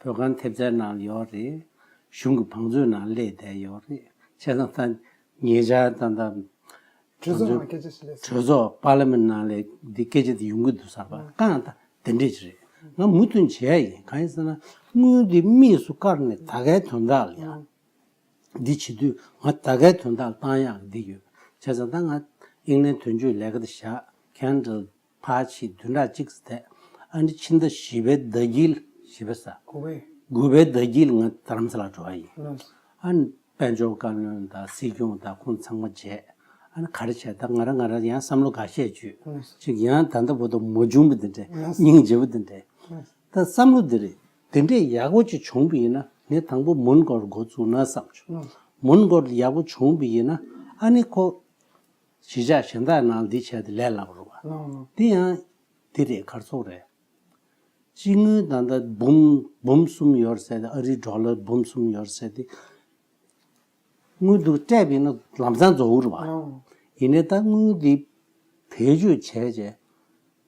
བོད་ཁང་ཐེབས་རྩའི་ནང་ལ་ཡོད་རེད། གཞུང་གི་བང་མཛོད་ནང་སླེབས་བསྡད་ཡོད་རེད། བྱས་ཙང་ད་ཉེ་ཆར་ད་ད་གྲོས་ཚོགས་ནང་སྐད་ཆ་ཞིག་སླེབས་སོང་། གྲོས་ཚོགས་པར་ལི་མེན་ཊི་ནང་ལ་འདི་སྐད་ཆ་དེ་ཡོང་གི་འདུག་ཟེར་བ་གང་ད་དེ་འདྲས་ཅིག་རེད། ང་མུ་མཐུད་བྱས་ཡིན། གང་ཡིན་ཟེར་ན་དངུལ་འདི་དམིགས་སུ་བཀར་ནས་ད་གའི་དོན་དག་ལ་ཡང་འདི་བྱེད་དུས་ང་ད་གའི་དོན་དག་ལ་བཏང་ཡག་འདི་ཡོད། བྱས་ཙང་ད་ང་དབྱིན་ལན་དོན་གཅོད་ལས་ཀ་དེ་བཞག་ཁེ་ན་ཌ་ལ་ཕར་ཕྱིན་བདུན་ཕྲག་གཅིག་ཙམ་བསྡད། ཨ་ནི་ཕྱི་ཟླ་བཞི་པའི་ཟླ་དཀྱིལ་བཞི་པ་ས་དགུ་པའི་དགུ་པའི་ཟླ་དཀྱིལ་ང་རྡ་རམ་ས་ལ་འགྲོ་བ་ཡིན། ལགས། ཨ་ནི་དཔལ་འབྱོར་བཀའ་བློན་དང་སྲིད་སྐྱོང་དང་ཁོང་ཚང་མ་མཇལ། ཨ་ནི་ག་རེ་བྱས་ད་ང་རང་ང་རང་ཡང་བསམ་བློ་འགའ་ཤས་བཅོས། ལགས། ཅིག་ཡང་ད་ལྟ་བར་དུ་མ་བྱུང་བ་འདི་འདྲས། ལགས། སྙིང་རྗེ་བོ་འདི་འདྲས། ལགས། ད་བསམ་བློ་འདི་རེད། དེ་འདྲས་ཡག་པོ་ཅིག་བྱུང་བ་ཡིན་ན་ངས་དང་པོ་མོན་གྷོར་འགོ་བཙུགས་ན་བསམ་བྱུང་། ལགས། མོན་གྷོར་ཡག་པོ་བྱུང་བ་ཡིན་ན་ཨ་ནི་ཁོ་གཞིས་ཆགས་གཞན་དག་ནང་འདི་བྱས་ཏེ་ལས་སླ་པོ་རེད་བ། ལགས། འདི་ཡང་འདི་རེད། ག་རེ་ཟེར་དགོས་རེད། སྤྱི་དངུལ་ད་ལྟ་འབུམ་འབུམ་གསུམ་ཡོད་ཟེར་ཏེ། ཨ་རིའི་ཌོ་ལར་འབུམ་གསུམ་ཡོད་ཟེར་ཏེ། དངུལ་འདུག་སྤྲད་པ་ཡིན་ན་ལམ་སང་རྫོགས་ཀྱི་རེད་བ། ཨང་། ཡིན་ནའི་ད་དངུལ་འདི་བེད་སྤྱོད་བྱས་རྗེས་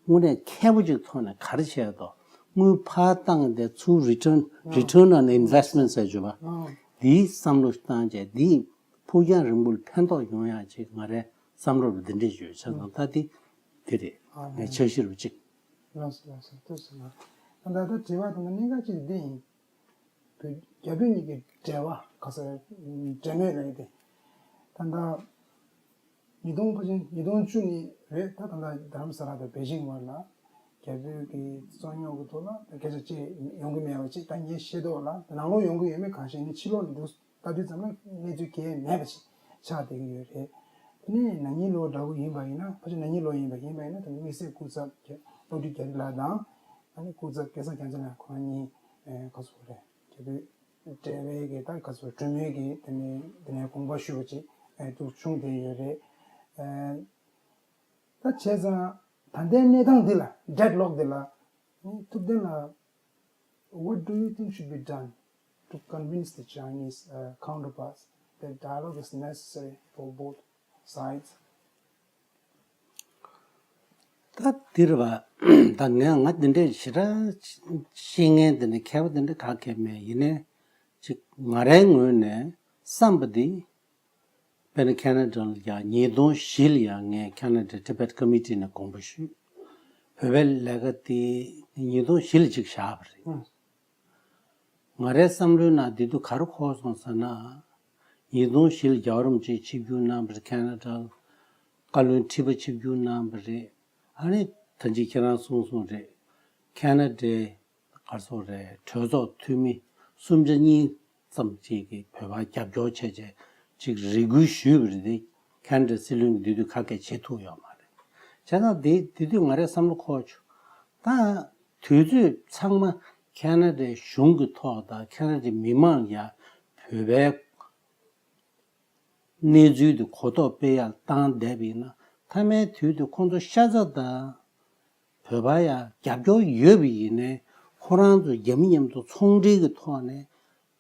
དངོས་གནས་མཁས་པོ་ཅིག་ཐོག་ནས་ག་རེ་བྱས་དོ། དངུལ་ཕར་བཏང་སྟེ་ཚུར་return ཨང་། Return on investment ཟེར་བརྗོད་པ། ཨང་། འདིའི་བསམ་བློ་བཏང་རྗེས་འདིས་ཕུགས་རྒྱང་རིང་པོ་ལ་ཕན་ཐོགས་ཡོང་ཡག་ཅིག་ང་རའི་བསམ་བློ་རུ་འདི་འདྲས་ཡོད་ཆ་ཙང་ད་འདི་འདི་རེད། ཨང་། ངའི་འཆར་གཞི་རུ་གཅིག་ལགས་སོ། ལགས་སོ། ཐུགས་རྗེ་གནང་། ད་ལྟ་དྲི་བ་དང་གནད་འགག་ཅིག་འདི་ཡིན། བོད་རྒྱ་བོད་གཉིས་ཀྱི་འབྲེལ་བ་ག་ས་འབྲེལ་མོལ་ལབ་ཡས་དེ། ད་ལྟ་ཉིས་སྟོང་ཕལ་ཆེར་ཉིས་སྟོང་བཅུ་གཉིས་རེད། ད་ད་ལྟ་རྡ་རམ་ས་ལ་དང་པེ་ཅིང་བར་ལ་རྒྱ་བོད་ཀྱི་རྩོད་རྙོག་གི་ཐོག་ལ་སྐད་ཆ་བཅད་ཡོང་གི་མེད་པ་ཅིག་ད་ངས་ཤེས་རྟོགས་ལ་ད་ནང་ལོགས་ཡོང་གི་ཡོད་མེད་གང་ཤེས་ནི་ཕྱི་ལོགས་ནས་འདུག་ལྟ་དུས་ཙམ་ལ་གནས་ཚུལ་གང་ཡང་མེད་པ་ཞིག་ཆགས་བསྡད་ཀྱི་ཡོད་རེད། དེ་ནས་ན་ནིང་ལོ་འདྲ་བོ་ཡིན་པ་ཡིན་ན། ཕལ་ཆེར་ན་ནིང་ལོ་ཡིན་པ་ཡིན་པ་ཡིན་ན། དེ་ནས་དམིགས་བསལ་སྐུ་ཚབ་བློ་གྲོས་རྒྱ་རི་ལགས་དང་། ཨ་ནི་སྐུ་ཚབ་སྐལ་བཟང་རྒྱལ་མཚན་ལགས་ཁོ་རང་གཉིས་ཨེ་ག་ཟེར་དགོས་རེད། རྒྱ་བོད་འབྲེལ་བའི་གི་ད་ག་ཟེར་གྲོས་མོལ་གྱི་དེ་ནས་དེ་ནས་དགོངས་པ་ཞུས་པ་ཅིག་ཨེ་འདུག་བྱུང་བསྡད་ཡོད་རེད། ཨེ་ད་བྱས་ཙང་ད་ལྟའི་གནས་སྟངས་འདི་ལ། Deadlock འདི་ལ་ཐུབ་བསྟན་ལགས། What do you think should be done to convince the Chinese uh, counterparts that dialogue is necessary for both sides? ད་འདིར་བ་ད་ངས་ང་འདི་འདྲའི་ཞེ་དྲག་ཤེས་མཁན་འདི་འདྲ་མཁས་པ་འདི་འདྲ་ག་གེ་མེད། ཡིན་ནའི་ཅིག་ང་རའི་ངོས་ནས་བསམ་པ་འདི། དཔེར་ན་ཁེ་ན་ཌ་ལ་ཡང་ཉིས་སྟོང་བཞི་ལ་ཡང་ངས་Canada Tibet Committee ནས་དགོངས་པ་ཞུས། བོད་པའི་ལས་ཀ་དེ་ཉིས་སྟོང་བཞི་ལ་ཅིག་བཞག་པ་རེད། ང་རའི་བསམ་བློའི་ནང་དེ་དུས་ག་རེ་འཁོར་སོང་ཟེར་ན། ཉིས་སྟོང་བཞི་ལ་རྒྱལ་བ་རིན་པོ་ཆེ་ཆིབས་བསྒྱུར་གནང་བ་རེད། ཁེ་ན་ཌ་ལ་བཀའ་བློན་ཁྲི་པ་ཆིབས་བསྒྱུར་གནང་བ་རེད། ཨ་ནི་ད་ཅི་ཁྱེད་རང་གསུངས་སོང་རེད། ཁེ་ན་ཌའི་ག་རེ་ཟེར་དགོས་རེད། གྲོས་ཚོགས་འཐུས་མི་སུམ་ཆ་གཉིས་ཙམ་ཅིག་གིས་བོད་པར་རྒྱབ་སྐྱོར་བྱས་བྱས་ཅིག་རེ་སྐུལ་ཞུས་པ་རེད་དེ། ཁེ་ན་ཌའི་སྲིད་བློན་གྱིས་དེ་དུས་ཁ་སྐད་བྱེད་ཐུབ་ཡོད་མ་རེད། བྱས་ཙང་དེ་དེ་དུས་ང་རའི་བསམ་བློ་འཁོར་བྱུང་། ད་དུས་ཚོད་ཚང་མ་ཁེ་ན་ཌའི་གཞུང་གི་ཐོག་དང་ཁེ་ན་ཌའི་མི་མང་ཡ་བོད་པའི་གནས་ཚུལ་དེ་གོ་རྟོགས་སྤེལ་ཡག་བཏང་བསྡད་པ་ཡིན་ན། མཐའ་མའི་དུས་དེ་ཁོང་ཚོ་ཤ་ཚ་དང་བོད་པ་ཡ་རྒྱབ་སྐྱོར་ཡོད་པ་ཡིན་ནའི་ཁོ་རང་ཚོ་རྒྱ་མི་མཉམ་དུ་ཚོང་འབྲེལ་གྱི་ཐོག་ནས་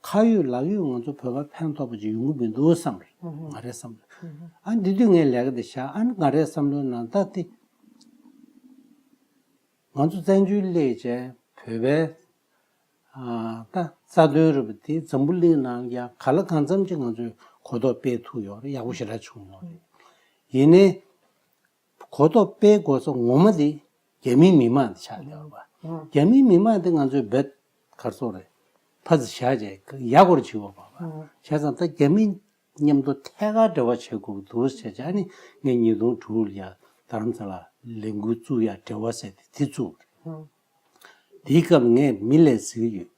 ཁ་ཡོད་ལག་ཡོད་ང་ཚོ་བོད་པ་ཕན་ཐོགས་པ་ཅིག་ཡོང་གི་མི་འདུག་བསམ་རེད། ང་རའི་བསམ་རེད། ཨ་འདི་དུས་ངས་ལས་ཀ་དེ་བཞག་ཨ་ནི་ང་རའི་བསམ་བློའི་ནང་ད་དེ། ང་ཚོ་བཙན་བྱོལ་སླེབས་བྱས་བོད་པའི་ཨ་ད་རྩ་དོན་རེད་པ་དེ་འཛམ་བུ་གླིང་ནང་ཡང་གང་ལ་གང་འཚམ་ཅིག་ང་ཚོས་གོ་རྟོགས་སྤེལ་ཐུབ་ཡོད་རེད། ཡག་པོ་ཞེ་དྲག་བྱུང་ཡོད་རེད། ཡིན་ནའི་གོ་རྟོགས་སྤེལ་དགོས་ས་ངོ་མ་དེ་རྒྱ་མིའི་མི་མང་དེ་ཆགས་བསྡད་ཡོད་པ། རྒྱ་མིའི་མི་མང་དེ་ང་ཚོས་རྦད་ག་རེ་ཟེར་དགོས་རེད། ཕར་ཙམ་བཞག་བྱས་ཡག་པོ་བྱེད་དགོས་པ། བྱས་ཙང་ད་རྒྱ་མི་མཉམ་དུ་ཐད་ཀར་འབྲེལ་བ་བྱེད་དགོས་འདུག་ཟེར་བྱས། ཨ་ནི་ངས་ཉིས་སྟོང་དྲུག་ལ་ཡ་རྡ་རམ་ས་ལ་ལས་འགུལ་བཙུགས་ཡ་འབྲེལ་བ་ཟེར་ཏེ་དེ་བཙུགས་པ་རེད། དེའི་སྐབས་ངས་མི་ལ་ཟེར་གྱི་ཡོད།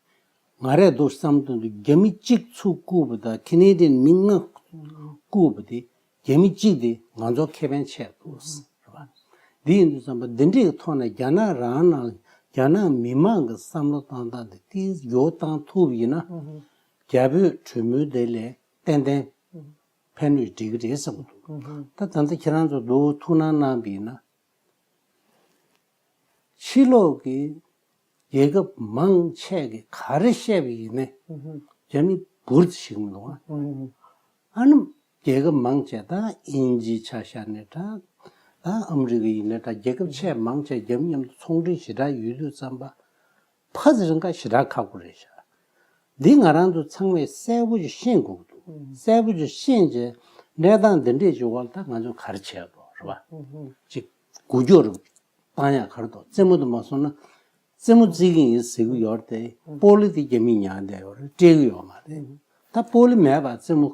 ང་རས་འདུག་བསམ་དོན་དུ་རྒྱ་མི་གཅིག་ཚུར་བཀུག་པ་དང་ཁེ་ནེ་ཌི་ཡན་མི་ལྔ་བཀུག་པ་དེ་ རྒྱ་མི་གཅིག་དེ་ང་ཚོ་ཁེ་ཕན་ཆེ་འདུག་རེད་པ། འདི་ཡིན་དུས་ཙམ་པ་འདི་འདྲའི་ཐོག་ནས་རྒྱ་ནག་རང་ནང་རྒྱ་ནག་མི་མང་གི་བསམ་བློ་བཏང་སྟངས་དེ་ཏིས་ཡོ་བཏང་ཐུབ་ཡིན་ན་རྒྱ་བོད་གྲོས་མོལ་དེ་ལས་ཏན་ཏན་ཕན་ནུས་འགྲིག་གི་རེད་བསམ་གྱི་འདུག་ད་ད་ལྟ་ཁྱེད་རང་ཚོ་མདོ་ཐུགས་སྣང་གནང་བ་ཡིན་ན། ཕྱི་ལོགས་ཀྱི་རྒྱལ་ཁབ་མང་ཆེ་གིས་ག་རེ་བཤད་པ་ཡིན་ནའི་རྒྱ་མི་འབུར་དུ་ཞིག་མི་འདུག་ཨ། ཨ་ནི་རྒྱལ་ཁབ་མང་ཆེ་ད་དབྱིན་ཇི་ཆ་བཞག་ནའི་འདྲ། ད་ཨ་མི་རི་ཀ་ཡིན་ནའི་འདྲ། རྒྱལ་ཁབ་ཆེས་མང་ཆེ་རྒྱ་མི་མཉམ་དུ་ཚོང་འབྲེལ་ཞེ་དྲག་ཡོད་དུས་ཙམ་པ། ཕ་ཚེ་རིང་ཁ་ཞེ་དྲག་ཁག་པོ་རེད་ཤག་འདི་ང་རང་ཚོ་ཚང་མས་གསལ་པོ་ཞིག་ཤེས་དགོས་ཀྱི་འདུག་གསལ་པོ་ཞིག་ཤེས་རྗེས་གནས་སྟངས་འདི་འདྲས་ཞིག་འོག་ལ་ད་ང་ཚོས་ག་རེ་བྱས་དགོས་རེད་པ། ཅིག་འགུལ་སྐྱོད་རུ་བཏང་ཡག་ག་རེ་འདུག་རྩེད་མོ་དུ་མ་སོང་ན་རྩེད་མོ་རྩེ་གི་ཡིན་ཟེར་གི་ཡོད་རེད་དེ། སྤོ་ལོ་དེ་རྒྱ་མིས་ཉར་བསྡད་ཡོད་རེད། སྤྲད་གི་ཡོད་མ་རེད། ད་སྤོ་ལོ་མེད་པ་རྩེད་མོ་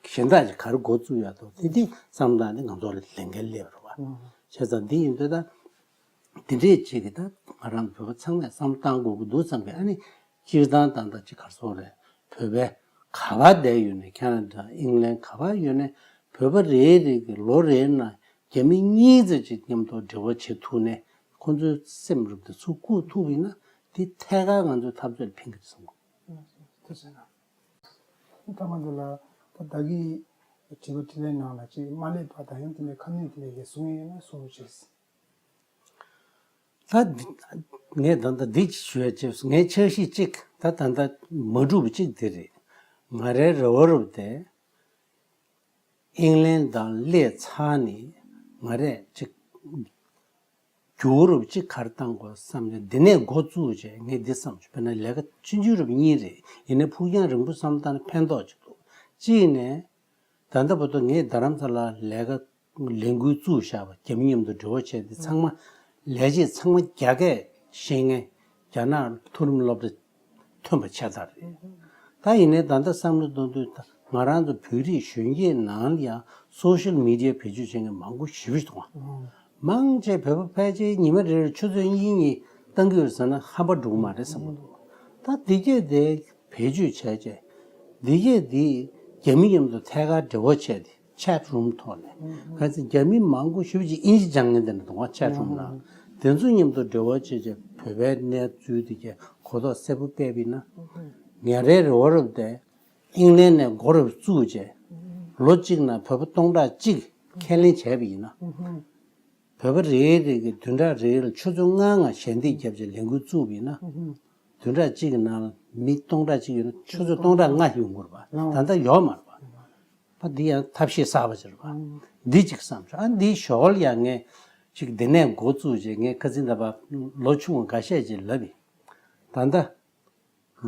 གཞན་དག་ཅིག་ག་རེ་འགོ་བཙུགས་ཡག་འདུག་དེ་དེ་བསམ་སྟངས་དེ་ང་ཚོ་ལ་ལས་འགན་སླེབས་རེད་པ། བྱས་ཙང་འདི་ཡིན་དུས་ད། དེ་འདྲས་ཅིག་གིས་ད་ང་རང་བོད་པ་ཚང་མས་བསམ་བཏང་དགོས་ཀྱི་འདུག་བསམ་པའི། ཨ་ནི་སྤྱིར་བཏང་ད་ལྟ་ཅིག་ག་རེ་ཟེར་དགོས་རེད། བོད་པའི་ག་པར་བསྡད་ཡོད་ནའི་ཁེ་ན་ཌ་ཨིང་ལན་ག་པར་ཡོད་ནའི་བོད་པ་རེ་རེ་གིས་ལོ་རེའི་ནང་རྒྱ་མི་གཉིས་ཙམ་ཅིག་མཉམ་དུ་འབྲེལ་བ་བྱེད་ཐུབ་ནའི་ཁོང་ཚོའི་སེམས་རུབ་དེ་ཚུར་བཀུག་ཐུབ་ཡིན་ན་དེ་ཐད་ཀར་ང་ཚོའི་འཐབ་རྩོད་ལ་ཕན་གྱི་རེད་བསམ་གྱི། ཐུགས་རྗེ་གནང་། ཐ་མ་འདི་ལ་ད་བདག་གིས་དྲི་བ་དྲིས་ལན་ནང་ལ་ཅིག་མ་སླེབས་པ་དང་ཡང་དེ་ནས་ཁ་སྣོན་དེ་ལས་ཀྱི་གསུང་ཡས་ཡོད་ན་གསུང་རོགས་བྱེད། ད་འདི་ངས་ད་ལྟ་འདི་ཞུ་ཡ་བྱས་སོང་། ངའི་འཆར་གཞི་གཅིག་ད་ད་ལྟ་མ་འགྲུབ་པ་གཅིག་འདི་རེད། ང་རའི་རེ་བ་རུ་དེ་ཨིང་ལན་དང་སླེབས་ཚར་ནས་ང་རས་གཅིག་འགྱུར་རུ་གཅིག་ག་རེ་བཏང་དགོས་བསམ་ནས་འདི་ནས་འགོ་བཙུགས་བྱས་ངས་འདི་བསམ་བྱུང་། དཔེར་ན་ལས་ཀ་ཆུང་ཆུང་རུ་གཉིས་རེད། ཡིན་ནའི་ཕུགས་རྒྱང་རིང་པོ་བསམ་བཏང་ན་ཕན་ཐོགས་གཅིག་འདུག་གཅིག་ནས། ད་ལྟ་བར་དུ་ངས་རྡ་རམ་ས་ལར་ལས་ཀ་ལས་འགུལ་བཙུགས་བཞག་པ། རྒྱ་མི་མཉམ་དུ་འབྲེལ་བ་བྱས་ཏེ་ཚང་མ་ལས་བྱེད་ཚང་མ་རྒྱ་སྐད་ཤེས་མཁན་རྒྱ་ནག་མཐོ་རིམ་སློབ་གྲྭ་ཐོན་པ་ཆགས་ཚར་རེད། ད་ཡིན་ནའི་ད་ལྟ་བསམ་བློ་གཏོང་དུས་ད་ང་རང་ཚོ་བོད་རིགས་གཞོན་སྐྱེས་ནང་ལ་ཡང་སོ་ཤལ་མི་ཌི་ཡ་བེད་སྤྱོད་བྱེད་མཁན་མང་པོ་ཞེ་པོ་ཞིག་འདུག་ག་མང་ཆེ་བོད་པ་ཕལ་ཆེར་ཉི་མ་རེ་རེར་ཆུ་ཚོད་གཉིས་གཉིས་བཏང་གི་ཡོད་ཟེར་ན་ཧམ་པ་འགྲོ་གི་མ་རེད་བསམ་གྱི་འདུག་ད་འདི་སྐད་དེ་བེད་སྤྱོད་བྱས་རྗེས་འདི་སྐད་འདི་རྒྱ་མི་མཉམ་དུ་ཐད་ཀར་འབྲེལ་བ་བྱས་ཏེ་ཆེ་ཊི་རུམ་ཐོག་ནས་ག་ཚོད་རྒྱ་མི་མང་པོ་ཞེ་པོ་ཅིག་དབྱིན་ཇི་སྦྱང་མཁན་དེ་འདྲ་འདུག་ག་ཆེ་ཊི་རུམ་ནང་དེ་ཚོ་མཉམ་དུ་འབྲེལ་བ་བྱས་རྗེས་བོད་པའི་གནས་ཚུལ་དེ་གའི་གོ་རྟོགས་གསལ་པོ་སྤེལ་བ་ཡིན་ན། ངའི་རེ་བ་རུ་དེ་ཨིང་ལན་ནས་འགོ་རུ་བཙུགས་རྗེས་ལོ་གཅིག་ནང་བོད་པ་སྟོང་ཕྲག་གཅིག་ཁས་ལེན་བྱས་པ་ཡིན་ན། བོད་པ་རེ་རེ་གིས་བདུན་ཕྲག་རེ་རེ་ལ་ཆུ་ཚོད་ལྔ་ལྔ་ཞལ་འདེབས་བརྒྱབ་བྱས་ལས་འགུལ་བཙུགས་པ་ཡིན་ན། བདུན་ཕྲག་གཅིག་གི་ནང་ལ་མི་སྟོང་ཕྲག་གཅིག་ཡོད་ན་ཆུ་ཚོད་སྟོང་ཕྲག་ལྔ་ཡོང་གི་རེད་པ། ད་ལྟ་ཡོད་མ་རེད་པ། ད་འདི་ཡང་ཐབས་ཤེས་གསར་པ་ཅིག་རེད་པ། འདི་གཅིག་བསམ་བྱུང་། ཨ་འདིའི་ཞོར་ལ་ཡང་ངས་ཅིག་འདི་ནས་འགོ་བཙུགས་བྱས་ངས་ཁ་སང་ད་བར་ལོ་ཆུང་བ་འགའ་ཤས་ཅིག་ལབ་ཡིན། ད་ལྟ་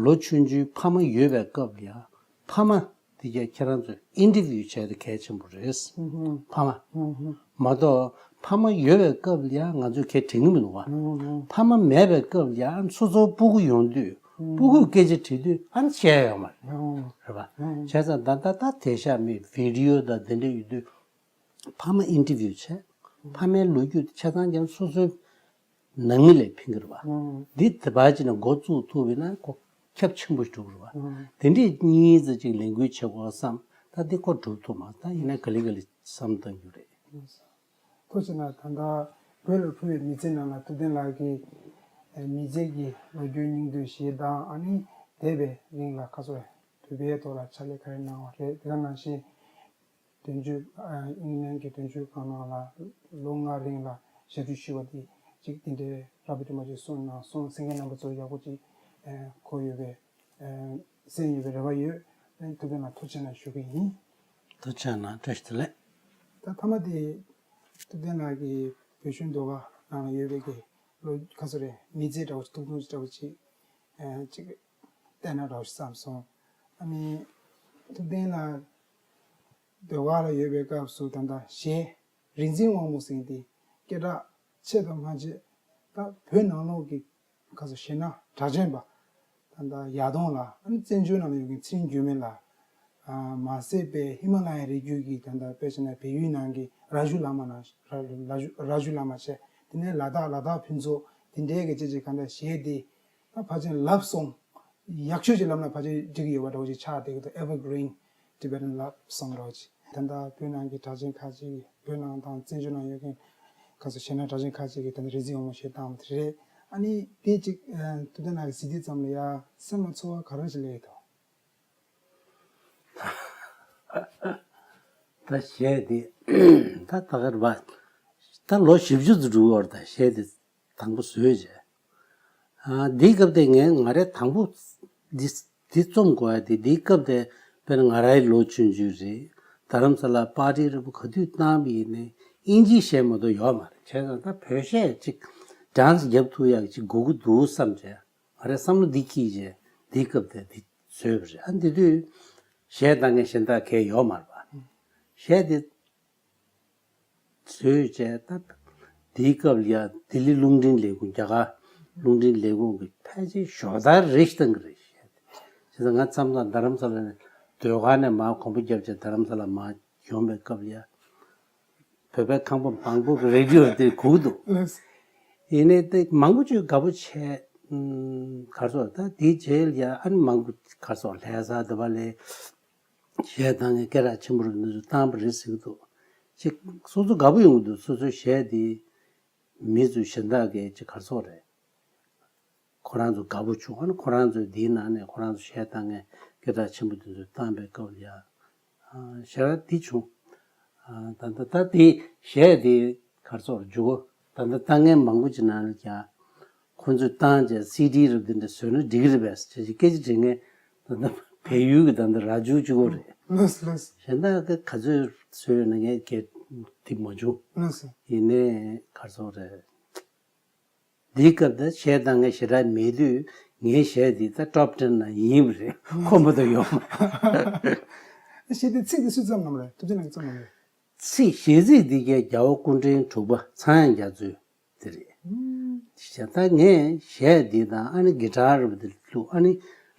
ལོ་ཆུང་ཆུང་ཕ་མ་ཡོད་པའི་སྐབས་ལ་ཡང་ཕ་མ་དེ་གས་ཁྱེད་རང་ཚོས་ཨིན་ཊར་བིའུ་བྱས་ཏེ་གལ་ཆེན་པོ་རེད། ཕ་མ། མ་གཏོགས་ཕ་མ་ཡོད་པའི་སྐབས་ལ་ཡང་ང་ཚོས་གལ་དྲན་གྱི་མི་འདུག་ག་ཕ་མ་མེད་པའི་སྐབས་ལ་ཡང་སོ་སོའི་སྤུ་གུ་ཡོང་དུས་སྤུ་གུས་སྐད་ཆ་དྲིས་དུས་ཨ་ནི་བཤད་ཡོད་མ་རེད། རེད་པ། བྱས་ཙང་ད་ལྟ་ད་དེང་སང་མི་བི་ཌི་ཡོ་དང་དེ་འདྲ་ཡོད་དུས་ཕ་མ་ཨིན་ཊར་བིའུ་བྱས། ཕ་མའི་ལོ་རྒྱུས་དེ་ཆ་ཚང་ཀྱང་སོ་སོའི་ནང་མི་ལ་ཕན་གྱི་རེད་པ། འདི་དེ་བར་ཅིག་ནས་འགོ་བཙུགས་ཐུབ་པ་ཡིན་ན་ཁོ་ཁྱབ་ཆེན་པོ་ཞིག་འགྲོ་གི་རེད་པ། དེ་འདྲས་གཉིས་ཙམ་ཅིག་ལས་འགུལ་བྱེད་དགོས་བསམ། ད་འདི་ཁོ་འགྲུབ་ཐུབ་མ་སོང་། ད་ཡིན་ན་ག་ལེ་ག་ལེ་བསམ་བཏང་རྒྱུ་རེད། ཐུགས་རྗེ་གནང་། ད་ལྟ་བོད་ལ་འཕུར་བའི་མི་ཚེ་ནང་ལ་ཐུབ་བསྟན་ལགས་ཀྱིས་མི་ཚེ་གི་ལོ་རྒྱུས་སྙིང་བསྡུས་ཤིག་དང་ཨ་ནི་འདས་པའི་རིང་ལ་ཁ་སོ་བོད་པའི་ཐོག་ལ་ཕྱག་ལས་ག་རེ་གནང་བ་རེད། དེ་ག་ནང་བཞིན་དོན་གཅོད་ཨ་ཨིང་ལན་གྱི་དོན་གཅོད་ཁང་ནང་ལ་ལོ་ལྔ་རིང་ལ་ཞབས་ཞུ་ཞུས་པ་དེ་ཅིག་དེ་འདྲའི་རགས་པ་དེ་མ་ཅིག་གསུངས་གནང་སོང་། གསན་མཁན་རྣམ་པ་ཚོར་ཡག་པོ་ཅིག་ཨ་གོ་ཡོད་པའི་ཨ་གསན་ཡོད་པའི་རེ་བ་ཡོད། ཨ་ཐུབ་བསྟན་ལགས་ཐུགས་རྗེ་གནང་ཞུ་གི་ཡིན། ཐུགས་རྗེ་གནང་། བཀྲ་ཤིས་བདེ་ལེགས། ད་མཐའ་མ་དེ་ཐུབ་བསྟན་ལགས་ཀྱི་བོད་གཞུང་ཟློས་གར་ནང་ལ་ཡོད་པའི་གི་ལོ་ག་ཚོད་རེད། མི་ཚེ་འདྲ་བོ་ཐུང་ཐུང་ཅིག་འདྲ་བོ་ཅིག་ཨ་ཅིག་བལྟས་ན་འདྲ་བོ་ཞིག་བསམ་སོང་། ཨ་ནི་ཐུབ་བསྟན་ལགས་ཟློས་གར་ལ་ཡོད་པའི་སྐབས་སུ་ད་ལྟ་གཞས་རིག་འཛིན་དབང་མོ་ཟེར་མཁན་དེ་སྐད་གྲགས་ཆེ་ཙམ་མ་ཆེ་ད་བོད་ནང་ལོགས་ཀྱི་ཁ་སོ་གཞས་སྣ་གྲགས་ཅན་པ་ད་ལྟ་ཡར་ལུང་ལ་ཨ་ནི་བཙན་བྱོལ་ནང་ལ་ཡོད་མཁན་ཚེ་རིང་འགྱུར་མེད་ལགས། ཨ་མ་ཟད་པའི་ཧི་མ་ལ་ཡའི་རི་རྒྱུད་ཀྱི་ད་ལྟ་དཔེ་བྱས་ན་བལ་ཡུལ་ནང་གི་ར་ཞུ་བླ་མ་ནང་ར་ར་ཞུ་ར་ཞུ་བླ་མ་བྱས། དེ་ནས་ལ་དྭགས་ལ་དྭགས་ཕུན་ཚོགས་དེ་འདྲའི་གི་ཅིག་ཅིག་ག་འདྲ་གཞས་དེ་ད་ཕལ་ཆེར་ལབ་སོང་། ཡག་ཤོས་ཅིག་ལབ་ན་ཕལ་ཆེར་འགྲིག་གི་ཡོད་པ་འདྲ་བོ་ཅིག་ཆགས་བསྡད་ཀྱི་འདུག Evergreen Tibetan Love Song་འདྲ་བོ་ཅིག་ད་ལྟ་བོད་ནང་གི་གྲགས་ཅན་ཁག་ཅིག་གིས། བོད་ནང་དང་བཙན་བྱོལ་ནང་ཡོད་མཁན་ཁ་སོ་གཞན་པ་གྲགས་ཅན་ཁག་ཅིག་གིས་ད་ལྟ་རིག་འཛིན་དབང་མོ་གཞས་བཏང་བ་དེ་རེད། ཨ་ནི་དེ་ཅིག་ཐུབ་བསྟན་ལགས་ཀྱིས་གཟིགས་དུས་ཙམ་ལ་ཡ་སེམས་ལ་ཚོར་བ་ག་རེ་ཞིག་སླེབས་ཡོད་དོ། ད་གཞས་དེ་ད་ད་གར་བ་ད་ལོ་བཞི་བཅུ་ཙམ་འགྲོ་བར་ད་གཞས་དེ་དང་པོ་བཟོས་བྱས། ཨ་འདིའི་སྐབས་དེ་ངས་ང་རའི་དང་པོ་འདི་འདི་རྩོམ་དགོས་ཡ་དེ། འདིའི་སྐབས་དེ་དཔེར་ན་ང་རའི་ལོ་ཆུང་ཆུང་རེད། རྡ་རམ་ས་ལ་པར་ཊི་རེད་པོ་ག་དུས་བཏང་བ་ཡིན་ནའི་ཨིན་ཇིའི་གཞས་མ་གཏོགས་ཡོད་མ་རེད། བྱས་ཙང་ད་བོད་གཞས་ཅིག་ཌན་སི་རྒྱབ་ཐུབ་ཡག་ཅིག་དགོས་ཀྱི་འདུག་བསམ་བྱས། ང་རའི་བསམ་བློ་འདི་འཁྱེར་བྱས་འདིའི་སྐབས་དེ་འདི་བཟོས་པ་རེད། ཨ་འདི་དུས་གཞས་བཏང་མཁན་གཞན་དག་གས་ཡོད་མ་རེད་པ། གཞས་དེ་བཟོས་བྱས་ད་དེའི་སྐབས་ལ་ཡ་ལྡི་ལི་རླུང་འཕྲིན་ལས་ཁུངས། རྒྱ་གར་རླུང་འཕྲིན་ལས་ཁུངས་ཀྱི་ཕལ་ཆེར་ཞོགས་ཟླ་རེ་ཞིག་བཏང་གི་རེད། བྱས་ཙང་ང་མཚམས་མཚམས་རྡ་རམ་ས་ལ་ནས་ཟློས་གར་ནས་མར་གོམ་པ་བརྒྱབ་བྱས་རྡ་རམ་ས་ལ་མར་ཡོང་པའི་སྐབས་ལ་ཡ་བོད་པའི་ཁང་པ་མང་པོ་གི་རེ་ཌི་ཡོ་དེ་གུག་འདུག་ལགས། ཡིན་ནའི་དེ་མང་པོ་ཅིག་དགའ་པོ་བྱས། ཨམ་ག་རེ་ཟེར། ད་དེའི་རྗེས་ལ་ཡ་ཨ་ནི་མང་པོ་ག་རེ་ཟེར། ལྷ་ས་དེ་པ་ལ་གཞས་བཏང་མཁན་སྐད་གྲགས་ཆེན་པོ་རུ་འདི་ཚོ་བཏང་པ་རེད་ཟེར་གྱི་འདུག་ཅིག་སོ་སོ་དགའ་པོ་ཡོང་གི་འདུག་སོ་སོའི་གཞས་དེ་མི་ཚོ་གཞན་དག་གིས་ཅིག་ག་རེ་ཟེར་རེད། ཁོ་རང་ཚོ་དགའ་པོ་བྱུང་། ཨ་ནི་ཁོ་རང་ཚོའི་འདིའི་ནང་ནས་ཁོ་རང་ཚོ་གཞས་བཏང་མཁན་སྐད་གྲགས་ཆེན་པོ་དེ་ཚོ་བཏང་པའི་སྐབས་ལ་ཡ། ཨ་ཞེ་དྲག་འདི་བྱུང་། ཨ་ད་ལྟ་ད་དེ་གཞས་དེ་ག་རེ་ཟེར། འཇུག་སྒོ་ད་ལྟ་བཏང་མཁན་མང་པོ་ཅིག་ནང་ལ་ཀྱང་ཁོ་ཚོས་བཏང་བྱས་སི་ཌི་རབ་འདི་འདྲ་བཟོས་ན་འགྲིག་གི་རེད་པས་ཟེར་ཅིག་སྐད་ཆ་དྲིས་མཁན་ད་ལྟ་བལ་ཡུལ་གྱི་ད་ལྟ་ར་ཇུ་གཅིག་པོ་རེད། ལགས་ལགས། གཞན་དག་གིས་ག་ཚོད་བཟོས་ཡོད་ན་ངས་སྐད་འདི་མ་བྱུང་། ལགས། ཡིན་ནའི་ག་རེ་ཟེར་རེད། འདིའི་སྐབས་དེར་གཞས་བཏང་མཁན་ཞེ་དྲག་མེད་དུས་ངའི་གཞས་འདི་ད་ཊོབ་ཊེན་ནང་ཡིན་པ་རེད། ཁོམ་པ་དང་ཡོང་། གཞས་དེ་ཚིག་དེ་སུས་བརྩམས་གནང་བ་རེད། ཐུབ་བསྟན་ལགས་ཀྱིས་བརྩམས་གནང་བ་རེད། ཚིག་གཞས་ཚིག་འདི་གའི་རྒྱལ་བ་སྐུ་ཕྲེང་དྲུག་པ་ཚངས་དབྱངས་རྒྱ་མཚོའི་དེ་རེད། ཨུམ། བྱས་ཙང་ངས་གཞས་འདི་དང་ཨ་ནི་གི་ཊར་རུ་འདི་བླུགས། ཨ་ནི་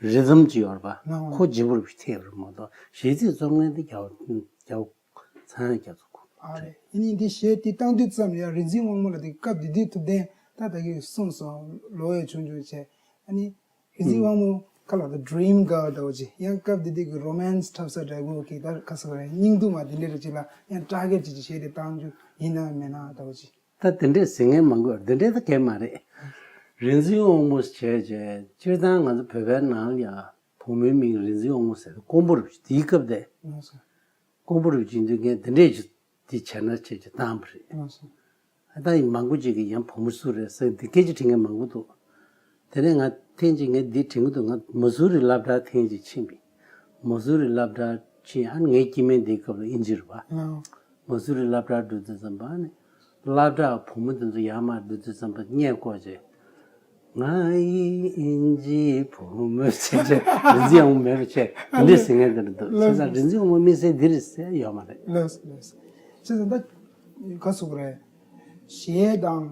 རི་དམ་ཅིག་ཡོད་རེད་པ། ལགས། ཁོ་ལྗིད་པོ་རུ་ཐེབས་རེད་མ་གཏོགས་གཞས་ཚིག་རྩོམ་མཁན་དེ་རྒྱལ་བ་རྒྱལ་བ་ཚངས་དབྱངས་རྒྱ་མཚོ་ཁོ་ཨ་རེད། རེད། ཨ་ནི་འདི་གཞས་འདི་བཏང་དུས་ཙམ་ཡང་རིག་འཛིན་དབང་མོ་ལགས་དེ་སྐབས་དེ་དུས་ཐུབ་བསྟན་ད་ད་གིན་གསུངས་སོང་། ལོ་ཡང་ཆུང་ཆུང་བྱས། ཨ་ནི་རིག་འཛིན་དབང་མོ་ཁ་ལ་ད་ཌི་རིམ་གརལ་ལྟ་བུ་ཅིག་ཡང་སྐབས་དེ་དུས་ཀྱི་རོ་མན་སི་འཁྲབ་ས་འདྲ་བོ་གི་ད་ག་ཟེར་བ་རེད། སྙིང་སྡུག་མ་དེ་འདྲ་རེ་ཅིག་ལ་ཡང་ཊར་གེཊ་ཅིག་ཅིག་གཞས་དེ་བཏང་རྒྱུ་ཡིན་ན་མིན་ན་ལྟ་བུ་ཅིག་ད་དེ་འདྲས་ཟེར་མཁན་མང་པོ་ཡོད་རེད། དེ་འདྲས་ད་གང་ཡང་མ་རེད། རིག་འཛིན་དབང་མོ་བྱས་བྱས་སྤྱིར་བཏང་ང་ཚོ་བོད་པའི་ནང་ལ་ཡང་བུ་མོའི་མིང་རིག་འཛིན་དབང་མོ་ཟེར་དེ་དཀོན་པོ་རེད། དེའི་སྐབས་དེ་ལགས་སོ། དཀོན་པོ་རེད་བྱེད་དུས་ངས་དེ་འདྲས་ཅིག་དེ་བྱས་ན་བྱས་ཅིག་བཏང་བ་རེད། ལགས་སོ། ད་ཡིན་མང་པོ་ཅིག་གིས་ཡང་བུ་མོ་སུ་རེད་ཟེར་འདི་སྐད་ཆ་དྲི་མཁན་མང་པོ་འདུག་དེ་ནས་ང་ཐེངས་གཅིག་ངས་འདི་དྲི་གི་འདུག་ང་མ་སུ་རི་སློབ་གྲྭར་ཐེངས་གཅིག་ཕྱིན་པ་ཡིན། མ་སུ་རི་སློབ་གྲྭར་ཕྱིན། ཨ་ནི་ངའི་སྐྱེ་དམན་དེའི་སྐབས་ལ་ཨིན་ཇི་རེད་པ། ལགས། མ་སུ་རི་སློབ་གྲྭར་འགྲོ་དུས་ཙམ་པ་ཨ་ནི་སློབ་གྲྭ་བུ་མོ་དེ་ཚོ་ཡར་མར་འགྲོ་དུས་ཙམ་པ་སྙད་བཀོད་བྱས། ང་ཡི་ཨིན་ཇིའི་བུ་མོ་ཟེར་བྱས་རིག་འཛིན་དབང་མོ་མེད་པ་བྱས་འདི་འདྲས་ཟེར་མཁན་དེ་འདྲ་འདུག་ལགས། བྱས་ཙང་རིག་འཛིན་དབང་མོ་དམིགས་བསལ་འདི་རེད་ཟེར་ཡོད་མ་རེད། ལགས་ལགས། བྱས་ཙང་ད་ག་ཟེར་དགོས་རེད། གཞས་དང་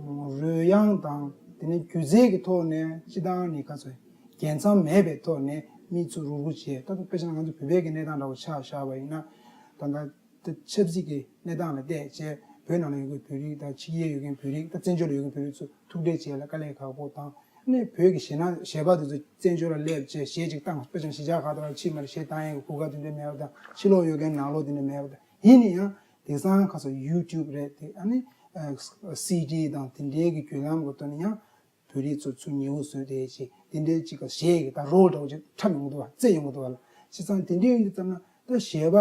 རོལ་དབྱངས་དང་དེ་ནས་སྒྱུ་རྩལ་གྱི་ཐོག་ནས་སྤྱིར་བཏང་ནི་ག་ཚོད་རྒྱལ་མཚམས་མེད་པའི་ཐོག་ནས་མི་ཚོ་རུག་རུག་བྱས། ད་དཔེ་ཆ་ནང་ང་ཚོ་བོད་པའི་གི་གནས་སྟངས་འདྲ་བོ་ཆ་བཞག་པ་ཡིན་ན་ད་ལྟ་ད་ཆབ་སྲིད་ཀྱི་གནས་སྟངས་ལ་བལྟས་བྱས་བོད་ནང་ལ་ཡོད་མཁན་བོད་རིགས་དང་ཕྱི་རྒྱལ་ཡོད་མཁན་བོད་རིགས་དང་བཙན་བྱོལ་ལ་ཡོད་མཁན་བོད་རིགས་ཚོ་ཐུག་འཕྲད་བྱས་ལ་དཀའ་ལས་ཁག་པོ་དང་། ཨ་ནི་བོད་ཀྱི་གཞས་ནང་གཞས་པ་དེ་ཚོ་བཙན་བྱོལ་ལ་སླེབས་བྱས་གཞས་ཅིག་བཏང་། དཔེ་ཆ་གཞིས་ཆགས་ཁག་དང་ཕྱི་མར་གཞས་བཏང་ཡས་ཀྱི་གོ་སྐབས་དེ་འདྲ་མེད་པ་དང་། ཕྱི་ལོགས་ཡོད་མཁན་ནང་ལོགས་དེ་འདྲ་མེད་པ་དང་། ཡིན་ན་ཡང་དེང་སང་ཁ་སང་ཡུ་ཊུབ་རེད་དེ། ཨ་ནི་སི་ཌི་དང་དེ་འདྲའི་གི་བརྒྱུད་ལམ་གྱི་ཐོག་ནས་ཡང་བོད་རིགས་ཚོ་ཚུར་ཉེ་བོ་བཟོས་ཏེ་ཅིག་དེ་འདྲའི་ཅིག་ག་གཞས་ཀྱི་ད་རོལ་འདྲ་བོ་ཅིག་འཁྲབ་ཡོང་གི་འདུག་བ། རྩེད་ཡོང་གི་འདུག་བ་ལ། བྱས་ཙང་དེ་འདྲའི་ཡོང་དུས་ཙམ་ན་ད་གཞས་པ་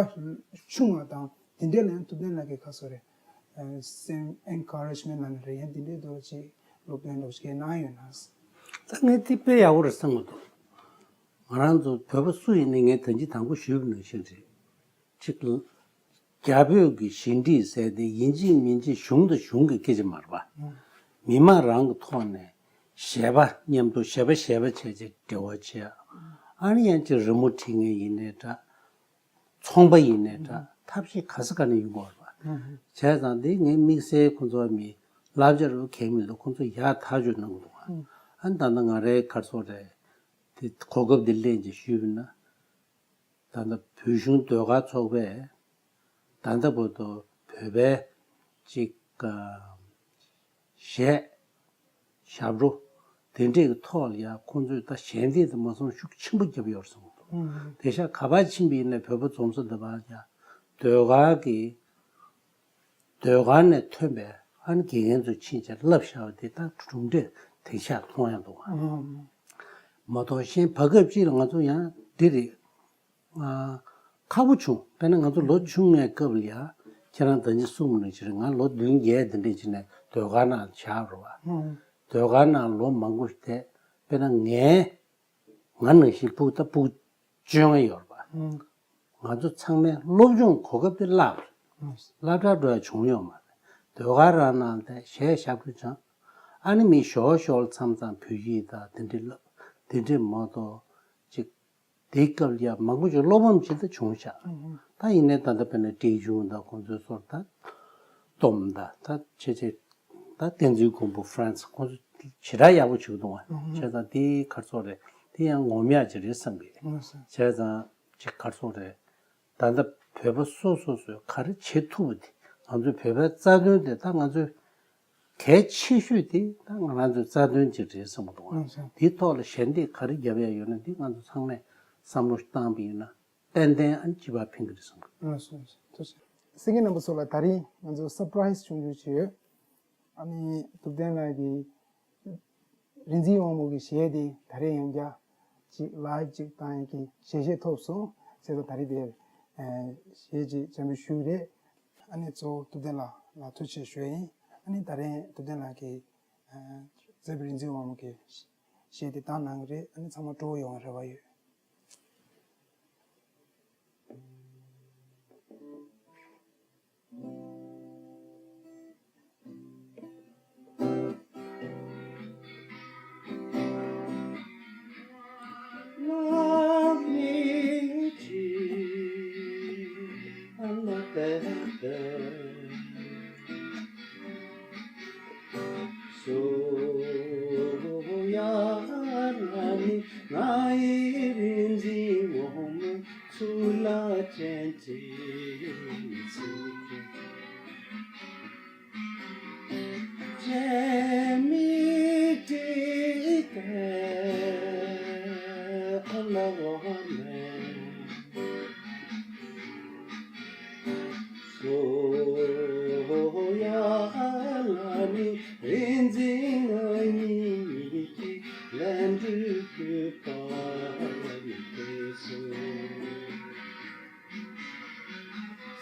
ཆུང་བ་དང་དེ་འདྲའི་ལ་ཡང་ཐུབ་བསྟན་ལགས་ཀྱིས་ཁ་སོ་རེད། སེམས་ཨེན་ཁ་རེཇ་མེན་ཊི་ལབ་ན་རེད། ཡང་དེ་འདྲའི་འདྲ་བོ་ཅིག་སློབ་སྟོན་འདྲ་བོ་ཅིག་གནང་ཡོད་ན། ད་ངས་དེ་དཔེ་ཡག་པོ་རེད་བསམ་གྱི་འདུག་ང་རང་ཚོ་བོད་པ་སུ་ཡིན་ནའི་ངས་ད་ཅི་དང་པོ་ཞུས་པ་ནང་བཞིན་རེད། གཅིག་རྒྱ་བོད་ཀྱི་གཞས་འགྲིག་ཟེར་དེ་ཡིན་གཅིག་མིན་གཅིག་གཞུང་དང་གཞུང་གི་སྐད་ཆ་མ་རེད་པ། མི་མང་རང་གི་ཐོག་ནས་གཞས་པ་མཉམ་དུ་གཞས་པ་གཞས་པ་བྱས་ཅིག་འབྲེལ་བ་བྱས། ཨ་ནི་ཡང་ཅིག་རི་མོ་བྲིས་མཁན་ཡིན་ནའི་འདྲ། ཚོང་པ་ཡིན་ནའི་འདྲ། ཐབས་ཤེས་ག་ས་ག་ནས་ཡོང་གི་ཡོད་རེད་པ། བྱས་ཙང་དེ་ངས་དམིགས་བསལ་ཁོང་ཚོ་མི་བསླབ་བྱ་རུ་གལ་མི་འདུག་ཁོང་ཚོ་ཡག་ཐག་ཆོད་གནང་གི་འདུག་ཨ་ནི་ད་ལྟ་ང་རའི་ག་རེ་ཟེར་དགོས་རེད། དེ་གོ་སྐབས་འདི་ལེན་ཅིག་ཞུས་པ་ན། ད་ལྟ་བོད་གཞུང་ཟློས་གར་ཚོགས་པས་ད་ལྟ་བར་དུ་བོད་པའི་ཅིག་ཨ་གཞས་ཞབས་བྲོ་དེ་འདྲས་ཀྱི་ཐོག་ལ་ཡང་ཁོང་ཚོས་ད་ཞལ་འདེབས་དེ་མ་སོང་ཤུགས་ཆེན་པོ་བརྒྱབ་ཡོད་རེད་བསམ་གྱི་འདུག་དེང་སང་ག་པར་ཕྱིན་པ་ཡིན་ནའི་བོད་པ་འཛོམས་ས་འདི་པར་ཡང་ ཟློས་གར་གྱི་ཟློས་གར་ནས་ཐོན་པའི་ཨ་ནི་དགེ་རྒན་ཚོ་ཕྱིན་བྱས་བསླབ་བཞག་པ་དེ་ད་གྲུབ་འབྲས་དེང་ཞག་མཐོང་ཡག་འདུག་ག་ཨང་། མ་གཏོགས་གཞན་བར་སྐབས་ཅིག་ལ་ང་ཚོ་ཡང་འདི་རེད། ཨ། ཁག་པོ་བྱུང་། དཔེར་ན་ང་ཚོ་ལོ་ཆུང་ངའི་སྐབས་ལ་ཡ། ཁྱེད་རང་ད་ནི་གསུངས་པ་ནང་བཞིན་རེད། ང་ལོ་བདུན་བརྒྱད་དེ་འདྲས་ཅིག་ནས་ཟློས་གར་ནང་བཞག་རོགས་པ། ཨང་། ཟློས་གར་ནང་ལོ་མང་པོ་ཞིག་བསྡད། དཔེར་ན་ངའི་ང་ནང་བཞིན་ཕྲུ་གུ་ད་ཕྲུ་གུ་བཅོ་ལྔ་ཡོད་རེད་པ། ཨང་། ང་ཚོ་ཚང་མས་སློབ་སྦྱོང་གོ་སྐབས་དེ་བརླག་རེད། ཨང་། སློབ་གྲྭ་འགྲོ་ཡ་བྱུང་ཡོད་མ་རེད། ཟློས་གར་རང་ནང་དེ་གཞས་ཞབས་བྲོ་སྦྱངས། ཨ་ནི་མི་ཞོར་ཞོར་མཚམས་མཚམས་བོད་ཡིག་དང་དེ་འདྲས་བསླབ། དེ་འདྲས་མ་གཏོགས་ཅིག་དེའི་སྐབས་ལ་ཡ་མང་པོ་ཞིག་བློ་ཕམ་ཅིག་ད་བྱུང་ཤག་ཨང་། ད་ཡིན་ནའི་ད་ལྟ་དཔེར་ན་ཀྲིག་ཆུང་དང་ཁོང་ཚོའི་སོར་ད་སྟོམ་ད་ད་ཆེ་ཆེ་ད་བསྟན་འཛིན་མགོན་པོ་ཧྥ་རན་སི་ཁོང་ཚོ་ཞེ་དྲག་ཡག་པོ་བྱེད་ཀྱི་འདུག་ཨང་། བྱས་ཙང་དེ་ག་རེ་ཟེར་དགོས་རེད། དེ་ཡང་ངོམ་ཡག་ཅིག་རེད་བསམ་གི། ཨང་། བྱས་ཙང་ཅིག་ག་རེ་ཟེར་དགོས་རེད། ད་ལྟ་བོད་པ་སོ་སོ་སོས་ག་རེ་བྱེད་ཐུབ་པ་དེ། ང་ཚོའི་བོད་པའི་རྩ་དོན་དེ་ད་ང་ཚོའི་གལ་ཆེ་ཤོས་དེ་ད་ང་རང་ཚོའི་རྩ་དོན་ཅིག་རེད་བསམ་གྱི་འདུག་ཨང་། ཨང་། དེའི་ཐོག་ལ་ཞལ་འདེབས་ག་རེ་རྒྱབ་ཡ་ཡོད་ན། འདི་ང་ཚོ་ཚང་མས་བསམ་བློ་བཏང་པ་ཡིན་ན་ཏན་ཏན་ཨ་ནི་སྤྱི་པ་ཕན་གྱི་རེད་བསམ་གྱི། ཨང་། ཐུགས་རྗེ་ཆེ། གསན་མཁན་རྣམ་པ་ཚོ་ལ་ད་རིང་ང་ཚོ་སར་པ་རའི་སི་ཆུང་ཆུང་ཅིག་ཡོད། ཨ་ནི་ཐུབ་བསྟན་ལགས་ཀྱིས་རིག་འཛིན་དབང་མོ་གི་གཞས་དེ་ད་རེས་ཡང་བསྐྱར་ཅིག་ལའེབ་ཅིག་བཏང་ཡག་གི་ཞལ་བཞེས་ཐོབ་སོང་། བྱས་ཙང་ད་རེས་དེར་གཞས་ཅིག་འཇམ་པོ་ཞུ་གི་རེད། ཨ་ནི་གཙོ་བོ་ཐུབ་བསྟན་ལགས་ལ་ཐུགས་རྗེ་ཆེ་ཞུ་ཡ་ཡིན། ཨ་ནི་ད་རེས་ཐུབ་བསྟན་ལགས་ཀྱིས་མཛད་པའི་རིག་འཛིན་དབང་མོ་གི་གཞས་དེ་བཏང་གནང་གི་རེད། ཨ་ནི་ཚང་མ་སྤྲོ་པོ་ཡོང་བའི་རེ་བ་ཡོད།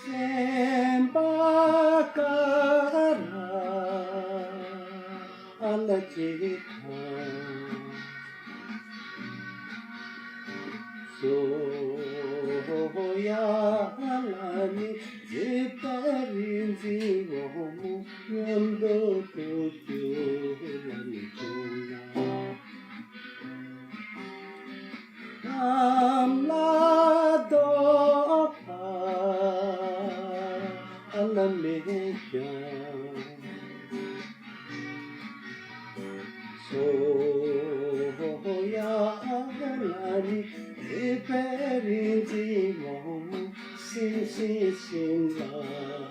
སེམས་པ་དཀར་ཨ་ལ་ཅིག་དང་། སོ་ཡ་ལ་ནི་མཛེས་པ་རིག་འཛིན་དབང་མོ་མཉམ་དུ་འགྲོ་རྒྱུ་ལ་ནི་བྱུང་ན། གཏམ་ལ་རྡོ་ཕ་ལ་མེད་ཀྱང་། སོ་ཡ་ལ་ནི་མཛེས་པའི་རིག་འཛིན་དབང་མོ་སིང་སིང་སིང་ལ།